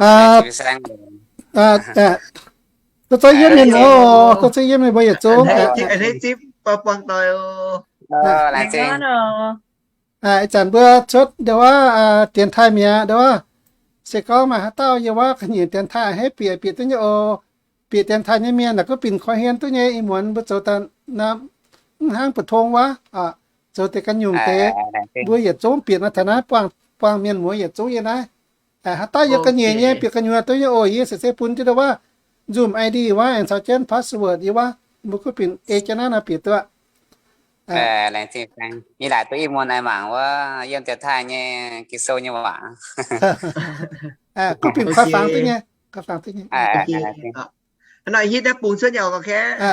Aa, aa, aa, dorh zeiv yiem mienh muoz, dorh zeiv yiem mienh mbuo yietc zungv. Aa, ih zanc mbuo cuotv nduov wuov, aa, dienx taaih mi'aqv nduov wuov. Se gorngv maaih haaix dauh yiem wuov ga'nyiec dienx taaih a'hneiv bieqc, bieqc duqv nyei oc. Bieqc dienx taaih nyei mienh naaic gunv binc koi hmien duqv nyei. Ih muonz mbuo zoux daaih mv hnangv mbu'ndongx wuov, zoux deix ga'nyungc deix. Mbuo yietc zungv bieqc nor taux naaiv buangh, buangh mienh muoz yietc zungv yiem naaiv. Haaix dauh yiem ga'nyiec nyei bieqc gu'nyuoz duqv nyei oc. Yie se se bun jienv nduov wuov Zoom I D wuov aengx caux jienv password yiem wuov, mbuo gunv binc ei jienv naaiv nor bieqc duqv. Laengz zingh, ih laaic duqv ih muonz aengx mangc wuov yiem dienx taaih nyei Ging-Sou nyei waac. Gunv binc koi fangx duqv nyei, koi fangx duqv nyei. Hnangv naaic hitv naaiv bung cuotv nyei oc.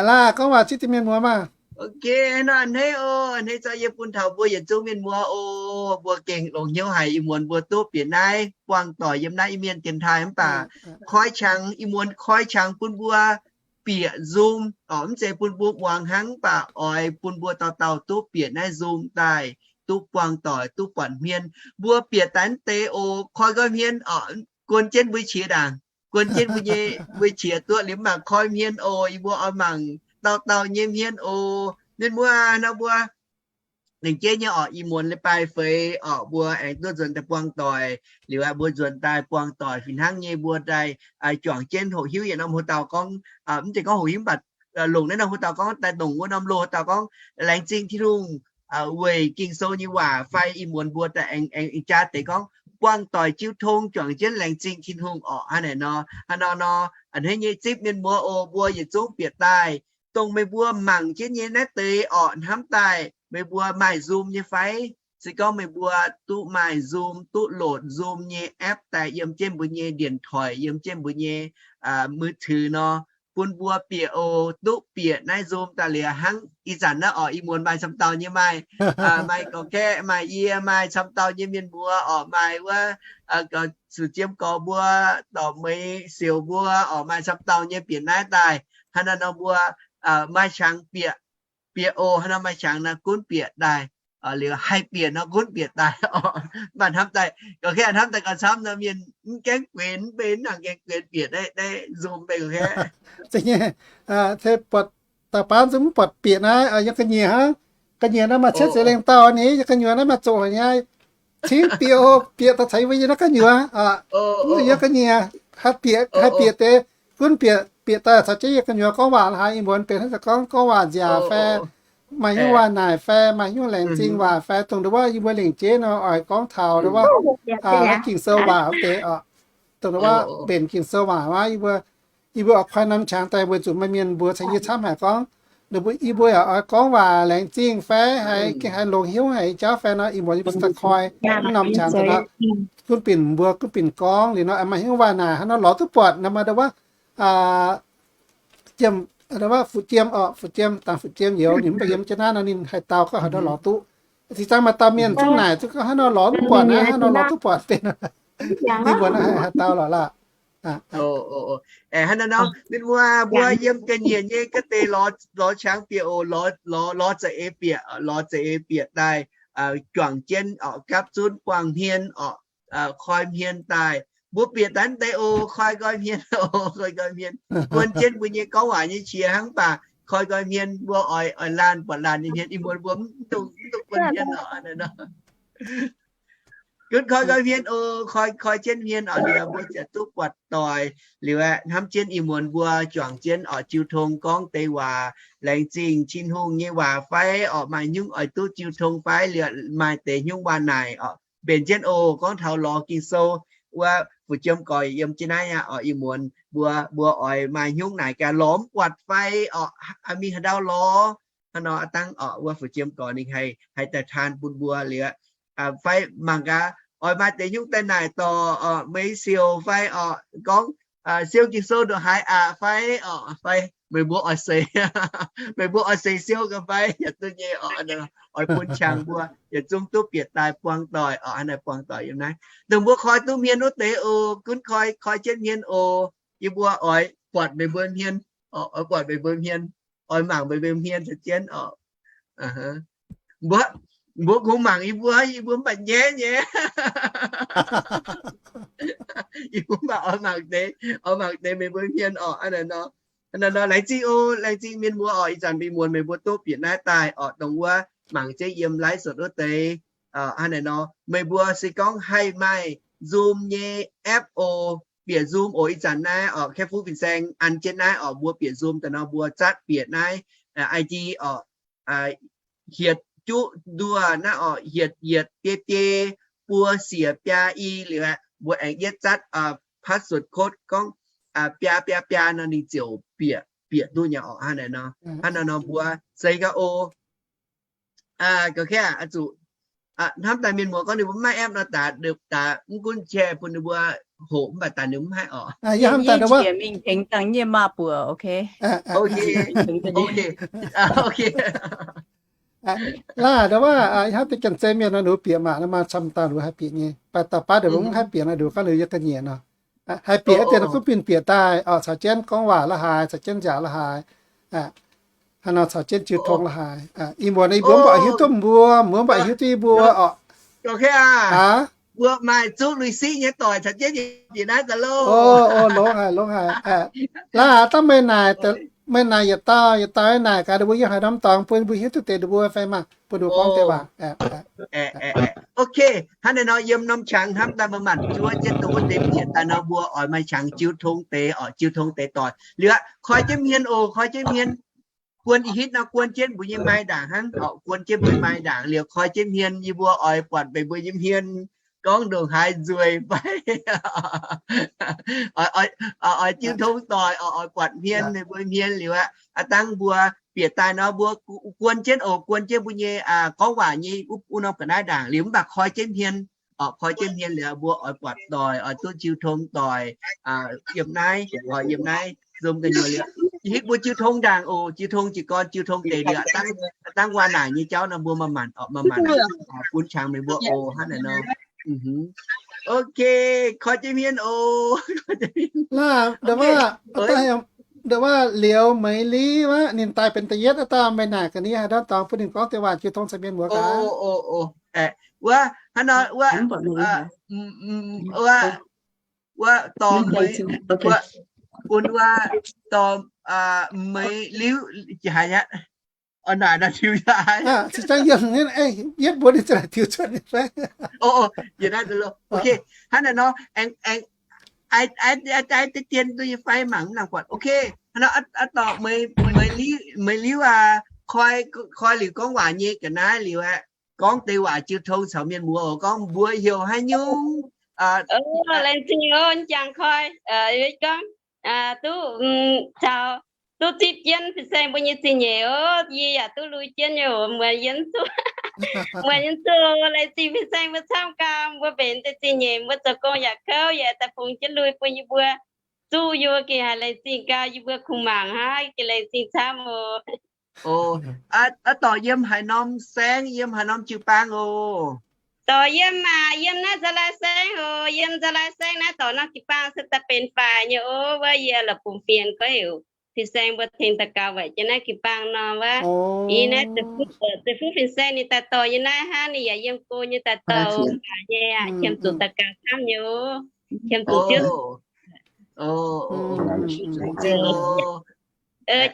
Laah gorngv waac zipv deix mienh muoz maah. Ok, hnangv naaiv a'hneiv oc, a'hneiv zaux yie bun taux mbuo yietc zungv mienh muoz oc. Mbuo gengh longc hnyouv haic ih muonz mbuo duqv bieqc naaiv buangh doic yiem naaiv Iu Mienh dienx taaih mv baac koi qangx, ih muonz koi qangx bun mbuo bieqc Zoom oc. Mv zeiz bun mbuo muangx hnangv, mv baac oix bun mbuo dauh dauh duqv bieqc naaiv Zoom daaih duqv buangh doic, duqv buatc hmien. Mbuo bieqc daaih mv deix oc, koi nqoi hmien oc, guon jienv mbuo qiex ndaangc, guon jienv mbuo nyei, mbuo qiex duqv liuz mv baac koi hmien oc. Yie mbuo oix mangc dauh dauh nyei hmien oc. Mienh muoz nor mbuo lengc jeiv nyei oc, ih muonz leiz-baaix feix oc, mbuo aengx duqv nzuonx daaih buangh doic. Liuz aqv, mbuo nzuonx daaih buangh doic fih hnangv nyei, mbuo daaih juangc jienv hoqc hiuv yietc norm hoc dauh gorngv, mv zeiz gorngv hoqc hiuv mv baac longc naaiv norm hoc dauh gorngv daaih longc wuov norm loz hoc dauh gorngv, laengz zingh Tin-Hungh weic Ging-Sou nyei waac fai ih muonz mbuo daaih aengx, aengx jaa deix gorngv buangh doic jiu tong juangc jienv laengz zingh Tin-Hungh orqc. Hnangv naaic nor, hnangv naaiv nor, a'hneiv nyei zipv mienh muoz oc, mbuo yietc zungv bieqc daaih, dongh meih mbuo mangc jienv nyei naaiv deix orqc, hnamv daaih meih mbuo maaih Zoom nyei fai? Se gorngv meih mbuo duqv maaih Zoom, duqv load Zoom nyei app daaih yiem jienv mbuo nyei điện thoại, yiem jienv mbuo nyei มือถือ nor, bun mbuo bieqc oc, duqv bieqc naaiv Zoom daaih liuz hnangv ih zanc naaiv orqc, ih muonz maaih camv dauh nyei maaih, maaih gorx-kaeqv, maaih yie, maaih camv dauh nyei mienh muoz orqc, maaih wuov, gorx, Fu Jiem gorx mbuo, dorc Meix Siouc mbuo orqc, maaih camv dauh nyei bieqc naaiv daaih. Hnangv naaiv nor mbuo maaih qangx bieqc, bieqc oc. Hnangv nor maaih qangx nor gunv bieqc daaih, liuz haih bieqc nor gunv bieqc daaih orqc. Mv baac hnamv daaih, gorx-kaeqv hnamv daaih gauh camv nor, mienh mv gaengh guenx, mv benx nangc gaengh guenx bieqc naaiv, naaiv Zoom mbenc gorx-kaeqv. Zeiz nyei, se buatc daaih baav zungv mv buatc bieqc naaiv, yiem ga'nyiec hnangv. Ga'nyiec naaiv maaih cietv ziex lengh dauh ni, yiem ga'nyiec naaiv maaih zoqc haic nyei. Cingv bieqc oc, bieqc daaih caux yie mbuo yiem naaiv gu'nyuoz. Mv zuqc yiem ga'nyiec, haih bieqc, haih bieqc deix, gunv bieqc, bieqc daaih caux jienv yiem gu'nyuoz gorngv waac haaix, ih muonz benx hnangv gorngv, gorngv waac nziaauc fai, maaih nyungc waac-naaic fai, maaih nyungc laengz zingh waac fai, dongh nduov wuov yie mbuo lengc jeiv nor oix gorngv taux nduov wuov Ging-Sou waac wuov deix oc. Dongh nduov wuov mbenc Ging-Sou waac wuov, yie mbuo, yie mbuo oix koi norm qangx daaih weic zuqc maaih mienh mbuox caux yie camv haic gorngv, yie mbuo yaac oix gorngv waac laengz zingh fai, haih, haih longx hnyouv haic jauv fai nor, ih muonz yie mbuo daaih koi norm qangx daaih nor, gunv binc mbuo gunv binc gorngv liuz nor, maaih nyungc waac-naaic hnangv nor lorz duqv buatc nor, maaih nduov wuov Jiem, Fu Jiem orqc, Fu Jiem, dangc Fu Jiem youz, ninh mv baac yiem jienv naaiv nor ninh haih dau gorngv haaix nor lorz duqv. Zinh zangv maaih dauh mienh zungv naaic zungv gorngv haaix nor lorz duqv buatc naaiv, haaix nor lorz duqv buatc benx. Ninh mbuo naaiv haih dau lorqc laah. Hnangv naaiv nor, mienh muoz mbuo yiem ga'nyiec nyei ga'deix lorz qangx bieqc oc, lorz za'eix bieqc, lorz za'eix bieqc daaih juangc jienv orqc, gapv zunv buangh hmien orqv, koi hmien daaih. Mbuo bieqc daaih mv deix oc, koi nqoi hmien oc, koi nqoi hmien. Guon jienv mbuo nyei gorngv waac nyei qiex hnangv, mv baac koi nqoi hmien mbuo oix, oix laanh buatc laanh nyei hmien. Ih muonz mbuo mv dungx, mv dungx guon hmien oc. Gunv koi nqoi hmien oc, koi, koi jienv hmien oc, liuz mbuo ziouc duqv buatc doic. Liuz aeqv, hnamv jienv ih muonz mbuo juangc jienv oc jiu tong gorngv deix waac, laengz zingh Tin-Hungh nyei waac fai orqc, maaih nyungc oix duqv jiu tong fai, liuz maaih deix nyungc waac naaic oc, mbenc jienv oc. Gorngv taux lorz Ging-Sou wuov, Fu Jiem gorx yiem jienv naaiv aqv oc. Ih muonz mbuo, mbuo oix maaih nyungc naaic gaax lorz mv buatc fai orqc, mingh haaix ndau lorz. Hnangv nor aav dangh orqc, wuov Fu Jiem gorx ninh haih, haih daaih taan bun mbuo liuz, fai mangc gaax oix maaih deix nyungc daaih naaic dorh orqc, Meix Siouc fai orqc, gorngv siou Ging-Sou ndongc haaix aqv fai orqc, fai meih mbuo oix seix, meih mbuo oix seix siou gaax fai yaac duqv nyei orqc. Oix bun qangx mbuo yietc zungv duqv bieqc daaih buangh doic orqc. Hnangv naaic buangh doic yiem naaiv, dongh mbuo koi duqv hmien wuov deix oc, gunv koi, koi jienv hmien oc. Yie mbuo oix buatc meih mbuo hmien, oix buatc meih mbuo hmien, oix mangc meih mbuo hmien caux jienv oc. Mbuo Mbuo kungx mangc yie mbuo, yie mbuo mv baac nyaiv nyei. Yie mbuo mv baac oix mangc deix, oix mangc deix meih mbuo hmien orqc. Hnangv naaiv nor, laengz zingh oc, laengz zingh mienh muoz orqc. Ih zanc mingh muonz meih mbuo duqv bieqc naaiv daaih orqc, dongh wuov mangc jienv yiem live sort wuov deix. Hnangv naaiv nor, meih mbuo se gorngv haih maaih Zoom nyei app oc, bieqc Zoom oc. Ih zanc naaiv orqc, Kaiv Fuv Fin-Saeng an jienv naaiv orqc, mbuo bieqc Zoom daaih nor mbuo zatv bieqc naaiv I D orqc, hietc juqv nduoh naaiv orqc, hietc yietc biei biei buo siec biaa i liuz aqv, mbuo aengx yietv zatv password code gorngv biaa biaa biaa nor ninh ziouc bieqc, bieqc duqv nyei orqc. Hnangv naaiv nor, hnangv naaiv nor mbuo se ga'o, ga'kv zuqc hnamv daaih mienh muoz gorngv ninh mbuo mv maaih app nor, daaix daaix mv gunv qiex bun ninh mbuo hoqc mv baac daaih ninh mv haih orqc. Yie hnamv daaih mingh tengx dangh nyei maah buoc, ok. Laaix ndau wuov, hnamv deix Janx-Zei mienh nor, ninh mbuo bieqc maac nor maaih camv dauh ninh mbuo haih bieqc nyei. Baac da'baav ninh mbuo mv haih bieqc nor, ninh mbuo gorngv ninh yiem ga'nyiec nor. Haih bieqc deix nor gunv bun bieqc daaih orqc, caux jienv gorngv waac la'haaix, caux jienv nziaauc la'haaix, hnangv nor caux jienv jiu tong la'haaix. Ih muonz yie mbuo mv baac hiuv duqv mbuo, mbuo mv baac hiuv duqv yie mbuo orqc. Mbuo maaih zuqv lui-siqv nyei doic caux jienv bieqc naaiv daaih loh. Longx haic, longx haic. Laaix dangh meih naaic, meih naaic yietc dauh yietc dauh naaic gaax ninh mbuo yiem haaix norm dorngx bun mbuo hiuv duqv deix ninh mbuo fai maah, bun ninh mbuo gorngv deix waac. Ok, hnangv naaiv nor yiem norm qangx hnamv daaih maaih maanc juov jienv dongh wuov deix bieqc daaih nor mbuo oix maaih qangx jiu tong deix orqc, jiu tong deix doic liuz aqv. Koi jienv hmien oc, koi jienv hmien. Guon ih hitv nor guon jienv mbuo nyei mai ndaangc hnangv orqc, guon jienv mbuo nyei mai ndaangc liuz koi jienv hmien, yie mbuo oix buatc meih mbuo nyei hmien gorngv ndongc haaix nzueic fai oix jiu tong doic orqc, oix buatc hmien meih mbuo hmien liuz aqv. Aav dangh mbuo bieqc daaih nor mbuo guon jienv oc, guon jienv mbuo nyei gorngv waac nyei wuov norm ga'naaiv ndaangc liuz mv baac koi jienv hmien orqc, koi jienv hmien liuz mbuo oix buatc doic, oix duqv jiu tong doic yiem naaiv, yiem naaiv Zoom gu'nyuoz liuz, ih hitv mbuo jiu tong ndaangc oc, jiu tong jiez gorn jiu tong deix liuz aqv dangh waac naaic nyei jauv nor mbuo maaih maanc orqc, maaih maanc bun qangx meih mbuo oc, hnangv naaiv nor. Ok, koi jienv hmien oc. Laaix ndau wuov, ndau wuov Liuz Meix Liv aqv, ninh daaih benx da'yietv aqv, daaih meih naaic ga'ndiev haaix norm dorngx bun ninh gorngv deix waac jiu tong caux mienh muoz gaax. Wuov, hnangv nor, wuov, wuov, dorh, bun wuov, dorh, Meix Liv, haaix aqv? Orqc, naaic nor tiux haaix? Yietv mbuo ninh za'naaic tiux cuotv fai? Ok, hnangv naaic nor, aengx, aengx, aengx deix dien duqv nyei fai mangc mv nangc buatc. Ok, hnangv nor, dorh, Meix Liv aac, koi, koi liuz gorngv waac nyei ga'naaiv liuz aeqv, gorngv deix waac jiu tong caux mienh muoz oc, gorngv mbuo heuc haaix nyungc. Laengz zingh oc, jangx koi, gorngv duqv caux, duqv zipv jienv fin-saeng mbuo nyei zingh nyeic oc. Yie yaac duqv lui jienv nyei oc, muonz yie mv zuqv, muonz yie mv zuqv. Laengz zingh fin-saeng mbuo camv gau, mbuo mbenc deix zingh nyeic, mbuo zoux gong yaac kouv, yaac daaih fungx jienv lui bun yie mbuo zuqv yie mbuo gengh haiz laengz zingh gau, yie mbuo kungx mangc hnangv, gengh laengz zingh camv oc. Dorh yiem haaix norm saengv, yiem haaix norm jiu-baang oc? Dorh yiem aac, yiem naaiv Nza'laaix Saengv oc, yiem Nza'laaix Saengv naaiv dorh norm jiu-baang se daaih benx faix nyei oc. Wuov yie la'bunx fienx gorngv heuc fin-saeng mbuo tengx daux gaux weic jienv naaiv jiu-baang nor wuov. Ih naaiv zeiv fuqv fin-saeng ninh daaih dorh yiem naaiv hnangv, ninh yaac yiem go nyei daaih dorh faix nyei aqv. Qiemx zuqc daux gaux camv nyei oc. Qiemx zuqc Ziouv.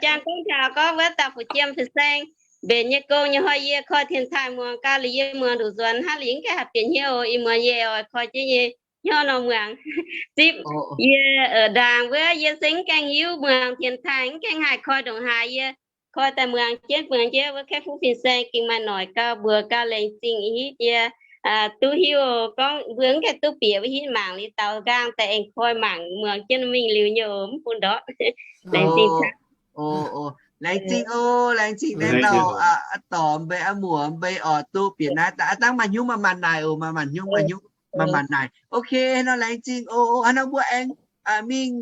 Jang gorngv taux gorngv wuov dauh fu'jiem fin-saeng mbenc nyei gong nyei hnoi, yie koi tien taaih muangx gau liuz yie muangx nduqc nzuonx hnangv, liuz mv gaengh haih bieqc hnyouv oc. Ih muonz yie oix koi jienv nyei hnyouv nor muangx zipv. Yie ndaangc wuov yie se mv gaengh hiuv muangx tien taaih, mv gaengh haih koi ndongc haaix. Yie koi daaih muangx jienv muangx jienv wuov Kaiv Fuv fin-saeng gengh maaih noic gau, mbuox gau, laengz zingh ih hitv yie duqv hiuv gorngv mbuo mv gaengh duqv bieqc wuov hitv mangc liuz daaux nqaang daaih aengx koi mangc muangx jienv mingh liuz nyei oc, mv bun ndortv. Laengz zingh camv. Laengz zingh oc, laengz zingh naaiv dauh dorc mbei aqv, muoc mbei oc, duqv bieqc naaiv daaih aav dangh maaih hnyouv maaih maanc naaic oc, maaih maanc hnyouv maaih maanc naaic. Ok, nor laengz zingh oc. Hnangv nor mbuo aengx mingh,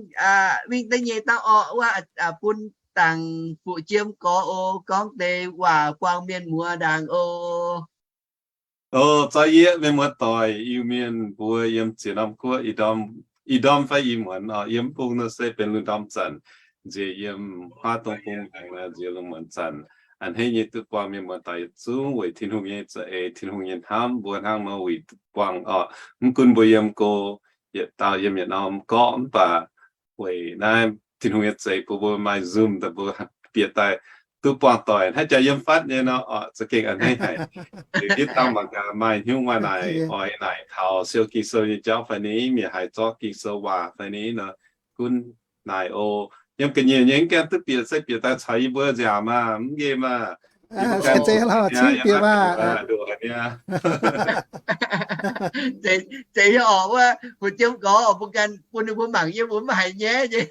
mingh da'nyeic dauh orqc, wuov bun dangc fu'jiem gorx oc, gorngv deix waac buang mienh muoz ndaangc oc. O, za'gengh mienh muoz-doic, Iu-Mienh mbuo yiem ziex norm guoqv, ih ndorm fai ih muonz oc, yiem bung nor se benx lungh ndorm zanc, nziex yiem huaav dong bung aengx nziex lungh muonz zanc. a'hneiv nyei duqv buangh mienh muoz-doic yietc zungv weic Tin-Hungh nyei za'eix, Tin-Hungh nyei hnamv mbuo hnangv nor wuic buangh oc. Mv gunv mbuo yiem go, yietc dauh yiem yietc norm gorqv, mv baac weic naaiv Tin-Hungh nyei za'eix bun mbuo maaih Zoom daaih mbuo bieqc daaih duqv buangh doic hnangv jaax yiem fatv nyei nor oc, za'gengh a'hneiv haic. Liuz yie dangh mangc gaax maaih hnyouv maaih naaic oix naaic taux siou Ging-Sou nyei jauv fai ni, mienh haiz zorqv Ging-Sou waac fai ni nor, gunv naaic oc. Yiem ga'nyiec nyei mv gaengh duqv bieqc se bieqc daaih caux yie mbuo nziaauc maah, mv nqemh maah. Zeiz, zeiz, zeiz oc, wuov fu'jueiv gorx oc, mbuo ganh bun ninh mbuo mangc yie mbuo mv haiz nyaiv nyei.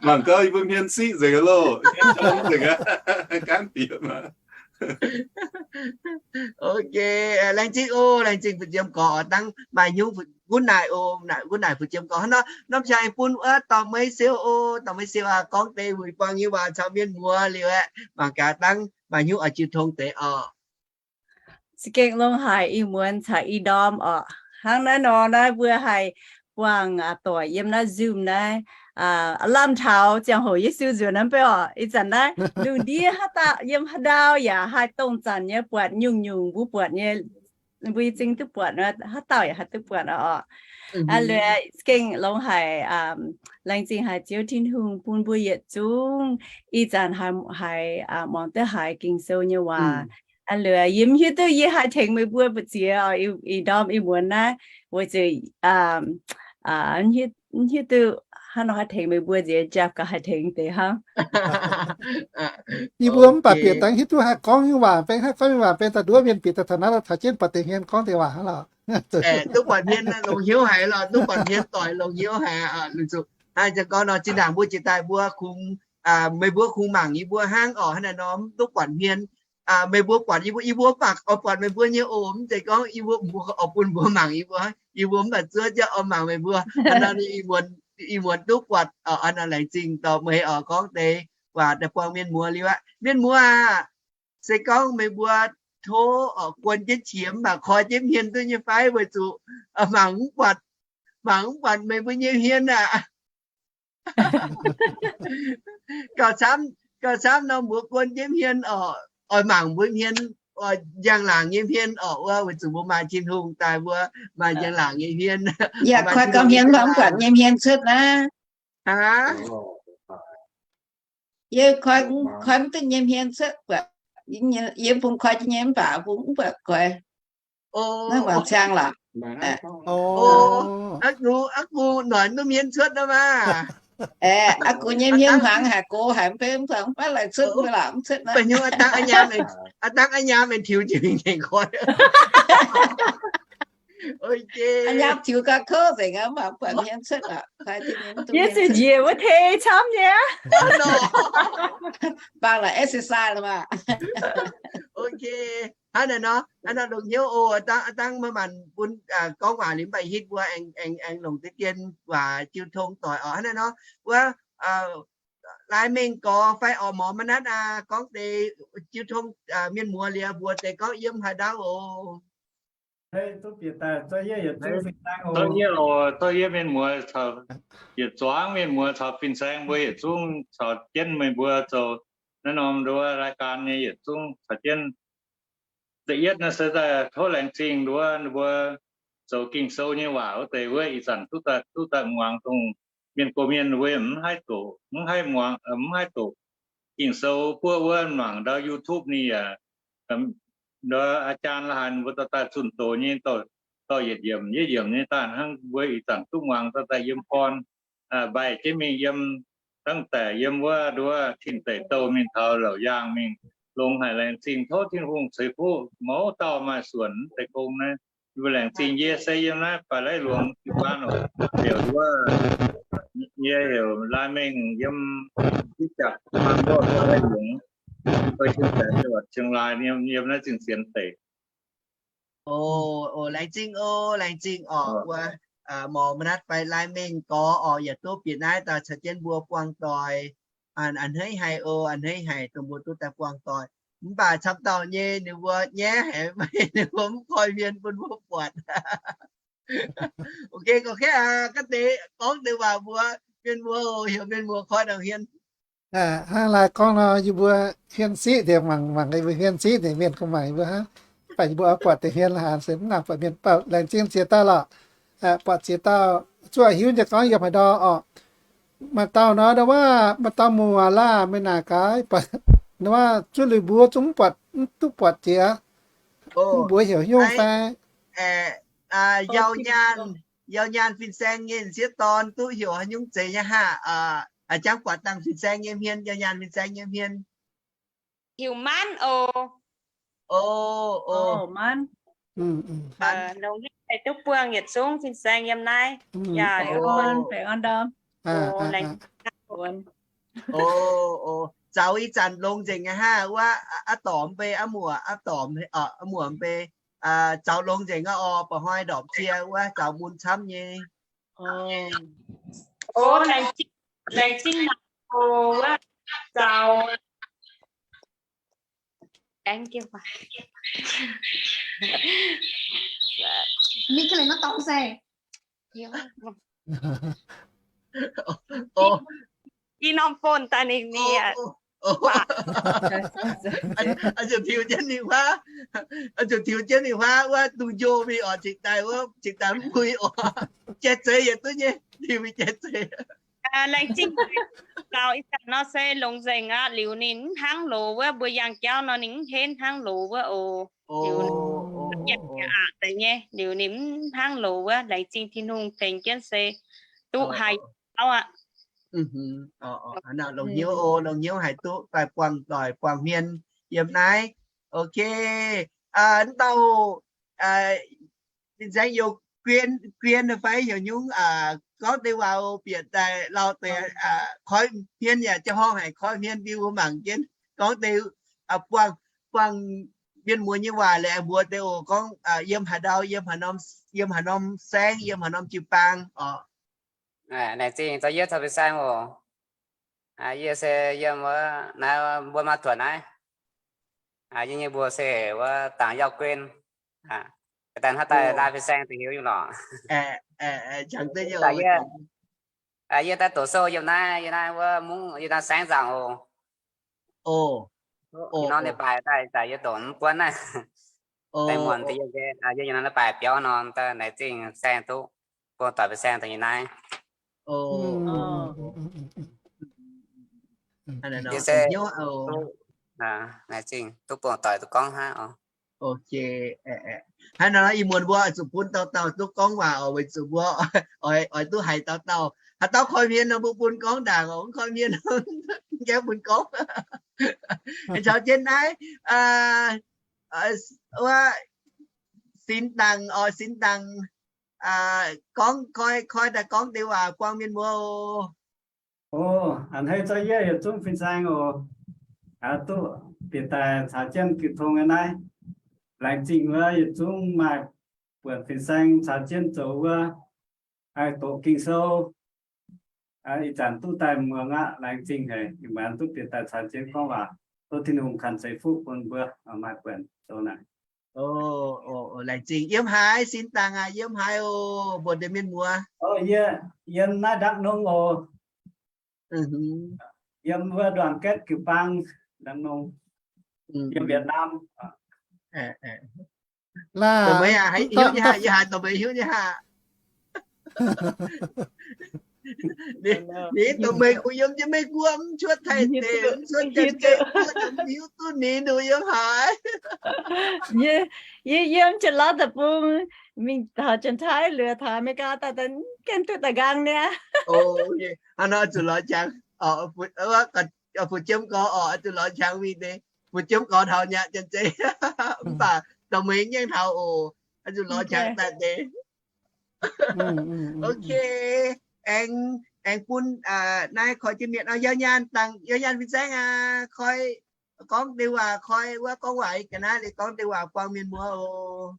Mangc gaax yie mbuo hmien siqv nzengc loh, hmien tong nzengc aqv, gaanv bieqc maah. Ok, laengz zingh oc, laengz zingh fu'jueiv gorx oc, dangh maaih hnyouv gunv naaic oc, gunv naaic fu'jueiv gorx hnangv nor. Norm qangx bun wuov dorh meiv siou oc, dorh meiv siou aac, gorngv deix wuic buangh nyei waac caux mienh muoz liuz aeqv, mangc gaax dangh maaih hnyouv oix jiu tong deix oc. Za'gengh longx haic, ih muonz caux ih ndorm oc. Hnangv naaiv nor naaiv mbuo haih buangh doic yiem naaiv Zoom naaiv, lamh taux ziangh hoc Yesu nzuonx naaiv beiv oc. Ih zanc naaiv lungh ndiev haaix dauh yiem haaix ndau yaac haih dongh zanc nyei buatc nyungc-nyungc mbuo buatc nyei, mbuo zingh duqv buatc nor, haaix dauh yaac haih duqv buatc oc. Aa, liuz gengh longx haic, laengz zingh haic Ziouv Tin-Hungh bun mbuo yietc zungv ih zanc haih, haih muangx duqv haiz Ging-Sou nyei waac. Aa, liuz yie mv hiuv duqv yie haih tengx meih mbuo mbu'ziex oc, ih ndorm ih muonz naaiv, weic zuqc mv hiuv duqv hnangv nor haih tengx meih mbuo nziex, japv gaax haih tengx deix hnangv. Yie mbuo mv baac bieqc dangh hiuv duqv haih gorngv nyei waac benx, haih gorngv nyei waac benx daaih nduov mienh bieqc daaih taux naaiv lorz caux jienv buatc deix hmien gorngv deix waac hnangv lorqc. Duqv buatc hmien longx hnyouv haic lorqc, duqv buatc hmien doic longx hnyouv haic. Haih gorngv nor zinh ndaangc mbuo jiex daaih mbuo kungx, meih mbuo kungx mangc yie mbuo hnangv oc. Hnangv naaiv nor mv duqv buatc hmien, meih mbuo buatc yie mbuo, yie mbuo mv baac oix buatc meih mbuo nyei oc. Mv zeiz gorngv yie mbuo, mbuo oix bun mbuo mangc yie mbuo, yie mbuo mv baac zuov jienv oix mangc meih mbuo. Hnangv nor ih muonz duqv buatc oc. Hnangv nor laengz zingh dorh meih oc, gorngv deix waac daaih buangh mienh muoz liuz aqv. Mienh muoz aah, se gorngv meih mbuo tov oc guon jienv qiex mv baac koi jienv hmien duqv nyei fai? Weic zuqc mangc mv buatc, mangc mv buatc meih mbuo nyei hmien aqv. Gauh camv, gauh camv nor mbuox guon jienv hmien oc, oix mangc mbuo hmien, oix njang-laangc nyei hmien oc. Wuov weic zuqc mbuo maaih Tin-Hungh daaih, mbuo maaih njang-laangc nyei hmien. Yaac koi gauh hmien mv baac mv buatc nyei hmien cuotv naaiv. Yie koi, koi mv duqv nyei hmien cuotv buatc, yie bun koi jienv nyei mv baac bun mv buatc koi. Naaiv muangx ciang lorqc. Aa, gu noic duqv hmien cuotv nor maah. Aa, gu nyei hmien hmuangx haic, gox haic, mv baac mv baac laaic cuotv mv lorqc, mv cuotv naaiv. Aa, dangh a'nyaam mingh tiux jiex mingh tengx koi. Aa, nyaam tiux gauh kouv nzengc aqv, mv baac buatc hmien cuotv lorqc. Yie zuqc njiec wuov tei camv nyei. Bangc la'exercise lorqc maah. Ok, hnangv naaiv nor, hnangv naaiv longx hnyouv oc. Dangh, dangh maaih maanc bun gorngv waac liuz mv baac hitv mbuo aengx, aengx, aengx longc deix dien waac jiu tong doic oc. Hnangv naaiv nor, wuov, Lai Mengh Gorx fai oc Morc Ma'natv aac, gorngv deix jiu tong mienh muoz liuz mbuox deix gorngv yiem haaix ndau oc. Zorqv yie oc, zorqv yie mienh muoz caux yietc zuangx mienh muoz caux fin-saeng mbuo yietc zungv caux jienv meih mbuo zoux naaiv norm nduov รายการ nyei yietc zungv caux jienv. Da'yietv naaiv se daaih tov laengz zingh nduov mbuo zoux Ging-Sou nyei waac wuov deix wuov ih zanc duqv daaih, duqv daaih muangx dongh mienh gox mienh wuov mv haih doqc, mv haih muangx, mv haih doqc Ging-Sou buov wuov mangc ndau YouTube ninh yaac, ndau อาจารย์ la'haaix ninh mbuo dorh daaih zunh doz nyei, dorh yietc yiemc yietc yiemc nyei daaih hnangv mbuo ih zanc duqv muangx dorh daaih yiem gorn. Mbaih jienv mingh yiem, ตั้งแต่ yiem wuov nduov Tin Deic Douh mingh taux Laauc Yaangh mingh, longx haic. Laengz zingh tov Tin-Hungh ceix fuqv mouz dauh maaih suonc deix gong naaiv. Yie mbuo laengz zingh yie se yiem naaiv Baaix Laiv Luangx jiu-baang oc. Heuc wuov, yie heuc Lai Mengh yiem Zipv Jatc Maang Ndortv Baaix Laiv Luangx, fai Tin Deic Douh, Chiang Rai, yiem naaiv zingh sienx deic. O, laengz zingh oc, laengz zingh oc. Wuov, Morc Ma'natv fai Lai Mengh Gorx oc, yaac duqv bieqc naaiv daaih caux jienv mbuo buangh doic. A'hneiv haic oc, a'hneiv haic dongh mbuo duqv daaih buangh doic. Mv baac camv dauh nyei ninh mbuo nyaiv haic, ninh mbuo mv koi hmien bun mbuo buatc. Ok, gorngv deix, gorngv deix waac mbuox mienh muoz, heuc mienh muoz koi dauh hmien. Hnangv laai gorngv nor, yie mbuo hmien siqv deix mangc, mangc yie mbuo hmien siqv deix mienh kungx mangc yie mbuo hnangv. Mv baac yie mbuo oix buatc deix hmien la'haaix se mv nangc buatc mienh, mv baac laengz zingh ziex dauh lorqc. Buatc ziex dauh zuqc hiuv nyei gorngv yiem haaix ndau orqc. Maaih dauh nor, nor wuov maaih dauh muoz laah, maiv naaic gaax, nor wuov zuqc liuz mbuo zungv mv buatc, mv duqv buatc jiex. Mbuo heuc nyungc fai? Yauh nyaanh, yauh nyaanh fin-saeng nyei sieqv dorn duqv heuc haaix nyungc zeiz nyei haah? Jangv buatc dangh fin-saeng nyei hmien, yauh nyaanh fin-saeng nyei hmien. Heuc Manv oc. Manv. Longx nyei, duqv buangh yietc zungv fin-saeng yiem naaiv. Yaac liuz, laengz zaux ih zanc longx nzengc nyei haah, wuov aav dormx mbei, aav muoc, aav dormx, aav muoc mbei, zaux longx nzengc aqv oc. Mba'hnoi ndorpc cie wuov zaux mun camv nyei. Laengz zingh, laengz zingh naaic oc wuov zaux. Ih norm phone daaih ninh mienh. Oix zuqc tiux jienv ninh huaav, oix zuqc tiux jienv ninh huaav wuov, dungx njo mingh oc, cingx daaih wuov, cingx daaih mv puix oc. Jai zeiz yietc duqv nyei, tiux mingh jai zeiz. Laengz zingh zaux ih zanc nor se longx nzengc aqv. Liuz ninh mv hnangv loz wuov, mbuo yangh jauv nor ninh mv henv hnangv loz wuov oc. Liuz aqc deix nyei, liuz ninh mv hnangv loz wuov. Laengz zingh Tin-Hungh tengx jienv se duqv haih jauv aqv. Longx hnyouv oc, longx hnyouv haiz duqv daaih buangh doic buangh hmien yiem naaiv. Ok. Mv dauh fin-saeng youh guien fai heuc nyungc gorngv deix waac bieqc daaih lauh deix koi hmien yaac jauv horngh haic, koi hmien mbiu mangc jienv gorngv deix buangh, buangh mienh muoz nyei waac laaix mbuox deix oc. Gorngv yiem haaix ndau, yiem haaix norm, yiem haaix norm saengv, yiem haaix norm jiu-baang oc. Laengz zingh zaux yie caux fin-saeng oc. Yie se yiem wuov naaiv mbuo maa tuoqc naaiv. Yie nyei mbuox se wuov dangc Yauh Guin. Daaih hnangv daaih laai fin-saeng deix hiuv nyei lorqc. Yie daaih doqc sou yiem naaiv, yiem naaiv wuov mungv, yiem naaiv saengv nzaangc oc. Ih norm leiz-baaix daaih, daaih yie doqc mv buonv naaiv. Daaih muonc deix yie, yie yiem naaiv leiz-baaix biaux nor, daaih laengz zingh saeng duqv buangh doic fin-saeng daaih yiem naaiv. Yie se duqv, laengz zingh duqv buangh doic duqv gorngv hnangv oc. Ok. Hnangv nor ih muonz mbuo oix zuqc bun dauh dauh duqv gorngv waac oc, weic zuqc mbuo oix, oix duqv haiz dauh dauh. Haaix dauh koi hmien nor mbuo bun gorngv ndaangc oc, mv koi hmien mv gaengh bun gorngv. Caux jienv naaiv, wuov, Sin Dangc oc, Sin Dangc, gorngv, koi, koi daaih gorngv deix waac buangh mienh muoz oc. Oc, a'hneiv zaux yie yietc zungv fin-saeng oc. Duqv bieqc daaih caux jienv jiu tong nyei naaiv. Laengz zingh wuov yietc zungv maaih buonc fin-saeng caux jienv zoux wuov, doqc Ging-Sou. Ih zanc duqv daaih muangx aqv, laengz zingh haic. Ih muonz duqv bieqc daaih caux jienv gorngv waac, tov Tin-Hungh kanh ceix fuqv bun mbuo maaih buonc zoux naaic. Laengz zingh. Yiem haaix, Sin Dangc aac? Yiem haaix oc? Mbuox deix mienh muoz. Yie yiem naaiv Đắk Nông oc. Yiem wuov Đoàn Kết Kiu Bang, Đắk Nông, yiem Việt Nam. Dongh meih aac, hiuv nyei haah, yie haiz dongh meih hiuv nyei haah. Ninh dongh meih kungx yiem jienv Meiv Guoqv mv cuotv Taiv deic, mv cuotv Janx-Zei Guoqv, mv hiuv duqv ninh nduqc yiem haaix. Yie yiem Janx-Lauv deic-bung, mingh taux Janx-Taiv, liuz taux America daaih, daaih mv gaengh duqv daaih nqaang niaa. Hnangv nor zuqc lorz qangx, fu'jueiv gorx oc, zuqc lorz qangx mingh deix, fu'jueiv gorx taux nyanc Janx-Zei, mv baac dongh meih mv gaengh taux oc, zuqc lorz qangx daaih deix. Ok, aengx, aengx bun naaiv koi jienv mienh, yauh nyaanh dangc, yauh nyaanh fin-saeng aac, koi gorngv deix waac, koi wuov gorngv waac ga'naaiv liuz gorngv deix waac buangh mienh muoz oc.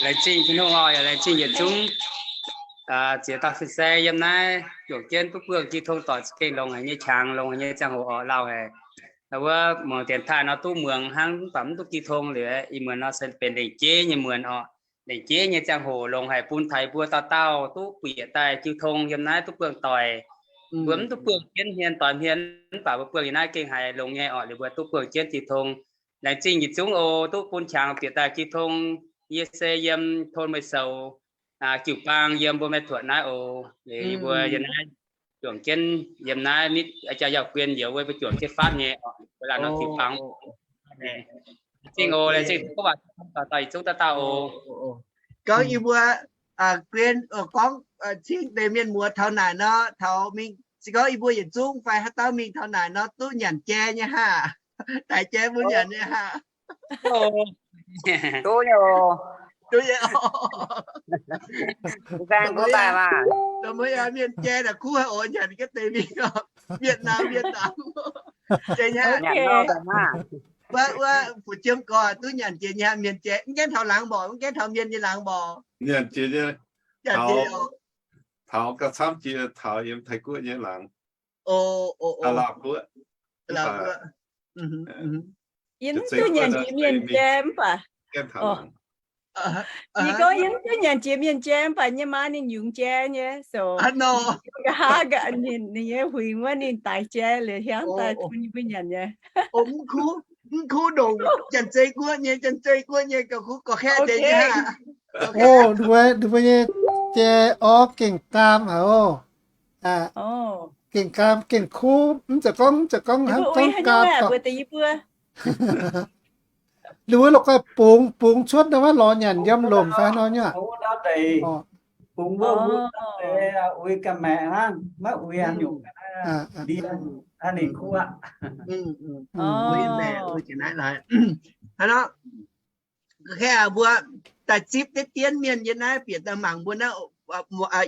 Laengz zingh Tin-Hungh oc, yaac laengz zingh yietc zungv ziex dauh fin-saeng yiem naaiv juangc jienv duqv buangh jiu tong doic za'gengh longx haic nyei qangx, longx haic nyei ziangh hoc oc, lauh haic. Wuov muangx dienx taaih nor duqv muangx hnangv, mv baac mv duqv jiu tong liuz, ih muonz nor se benx lengc jeiv nyei muonz oc. Lengc jeiv nyei ziangh hoc longx haic bun taux mbuo dauh dauh duqv bieqc daaih jiu tong yiem naaiv duqv buangh doic. Mbuo mv duqv buangh jienv hmien doix hmien, mv baac mbuo buangh yiem naaiv gengh haiz longx nyei orqc. Liuz mbuo duqv buangh jienv jiex tong. Laengz zingh yietc zungv oc, duqv bun qangx bieqc daaih jiex tong. Yie se yiem Thôn Mười Sầu, jiu-baang yiem mbuo Mê Thuột naaiv oc. Liuz yie mbuo yiem naaiv juangc jienv yiem naaiv nitv jaa yauh guen njoux wuov mbuo juangc jienv fatv nyei orqc. Mbuo laanh nor jiu-baang zingh oc, laengz zingh gorngv waac dauh dauh yietc zungv dauh dauh oc. Gorngv yie mbuo guen gorngv cingv deix mienh muoz taux naaic nor, taux mingh se gorngv yie mbuo yietc zungv fai haaix dauh mingh taux naaic nor duqv nyanc jai nyei haah? Daic jai mbuo nyanc nyei haah? Duqv nyei oc. Duqv nyei oc. Dongh mbuo mienh jai naaic kuv haic oc, nyanc ga'deix mingh oc. Việt Nam, Việt Nam. Jai nyei haah? Wuov, wuov fu'jueiv gorx duqv nyanc jiex nyei haah mienh jai? Mv gaengh taux laangz mborqc, mv gaengh taux mienh nyei laangz mborqc. Nyanc jiex nyei. Nyanc jiex oc. Taux gauh camv jiex taux yiem Taiv-Guoqv nyei laangz. Yie mv duqv nyanc jiex mienh jai mv baac. Yie gorngv yie mv duqv nyanc jiex mienh jai mv baac yie maa ninh yungz jai nyei, so nqa'haav ninh nyei huingx wuov ninh daix jai liuz hiuang daaih bun yie mbuo nyanc nyei. Mv kuv ndongc Janx-Zei Guoqv nyei, Janx-Zei Guoqv nyei gauh kuv gorqv-kaeqv deix nyei. Ninh mbuo nyei jai orv gengh gaam haic oc. Gengh gaam, gengh kuv, mv zeiz gorngv, mv zeiz gorngv hnangv gorngv gaam. Ninh mbuo la'guaih bungx, bungx cuotv nor wuov lorz nyanc yiem lomc fai nor nyuoqc. Mbuo daaih zipv deix dienv mienh yiem naaiv bieqc daaih mangc mbuo naaiv,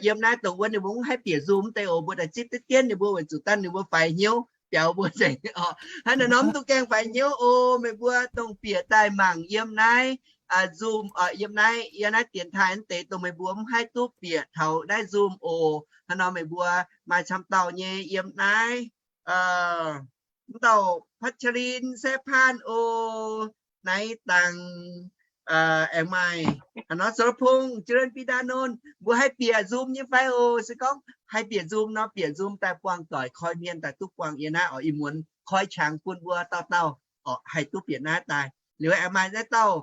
yiem naaiv dongh wuov ninh mbuo mv haih bieqc Zoom deix oc. Mbuo daaih zipv deix dienv ninh mbuo weic zuqc dangh ninh mbuo faix hnyouv biaux mbuo nzengc oc. Hnangv naaiv nor mv duqv gaengh faix hnyouv oc. Meih mbuo dongh bieqc daaih mangc yiem naaiv Zoom, yiem naaiv, yiem naaiv dienx taaih naaiv deix dongh meih mbuo mv haih duqv bieqc taux naaiv Zoom oc. Hnangv nor meih mbuo maaih camv dauh nyei yiem naaiv, mv dauh Patchalin, Sephan oc, naaiv dangh aengx maaih hnangv nor Sopung, Jalen, Bidanonc, mbuo haih bieqc Zoom nyei fai oc? Se gorngv haih bieqc Zoom nor, bieqc Zoom daaih buangh doic koi hmien daaih duqv buangh yiem naaiv oc. Ih muonz koi qangx bun mbuo dauh dauh oc, haih duqv bieqc naaiv daaih. Liuz aengx maaih naaiv dauh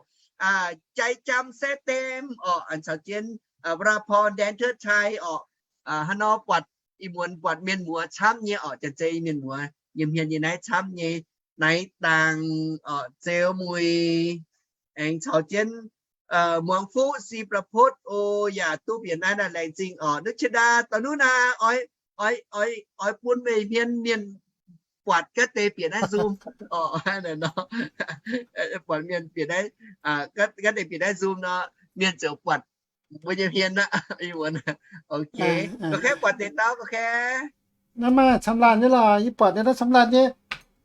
Jai Jam, Saeqv Dem oc, caux jienv Wrapon, Dancer Chai oc. Hnangv nor buatc ih muonz buatc mienh muoz camv nyei oc, Janx-Zei mienh muoz yiem hmien yiem naaiv camv nyei. Naaiv dangh oc, Zeux Muic aengx caux jienv Muangx Fuqv, Si Ba'potv oc, yaac duqv bieqc naaiv, naaiv laengz zingh oc. Nuqv qiex ndaa, da'nuqv naaiv oix, oix, oix, oix bun meih hmien mienh buatc gaav deix bieqc naaiv Zoom oc. Buatc mienh bieqc naaiv, gaav deix bieqc naaiv Zoom nor, mienh ziouc buatc mbuo nyei hmien aqv. Ok, ga'kengx buatc deix dauh ga'kengx. Naaiv maaih camv laanh nyei lorqc, yie buatc naaiv camv laanh nyei.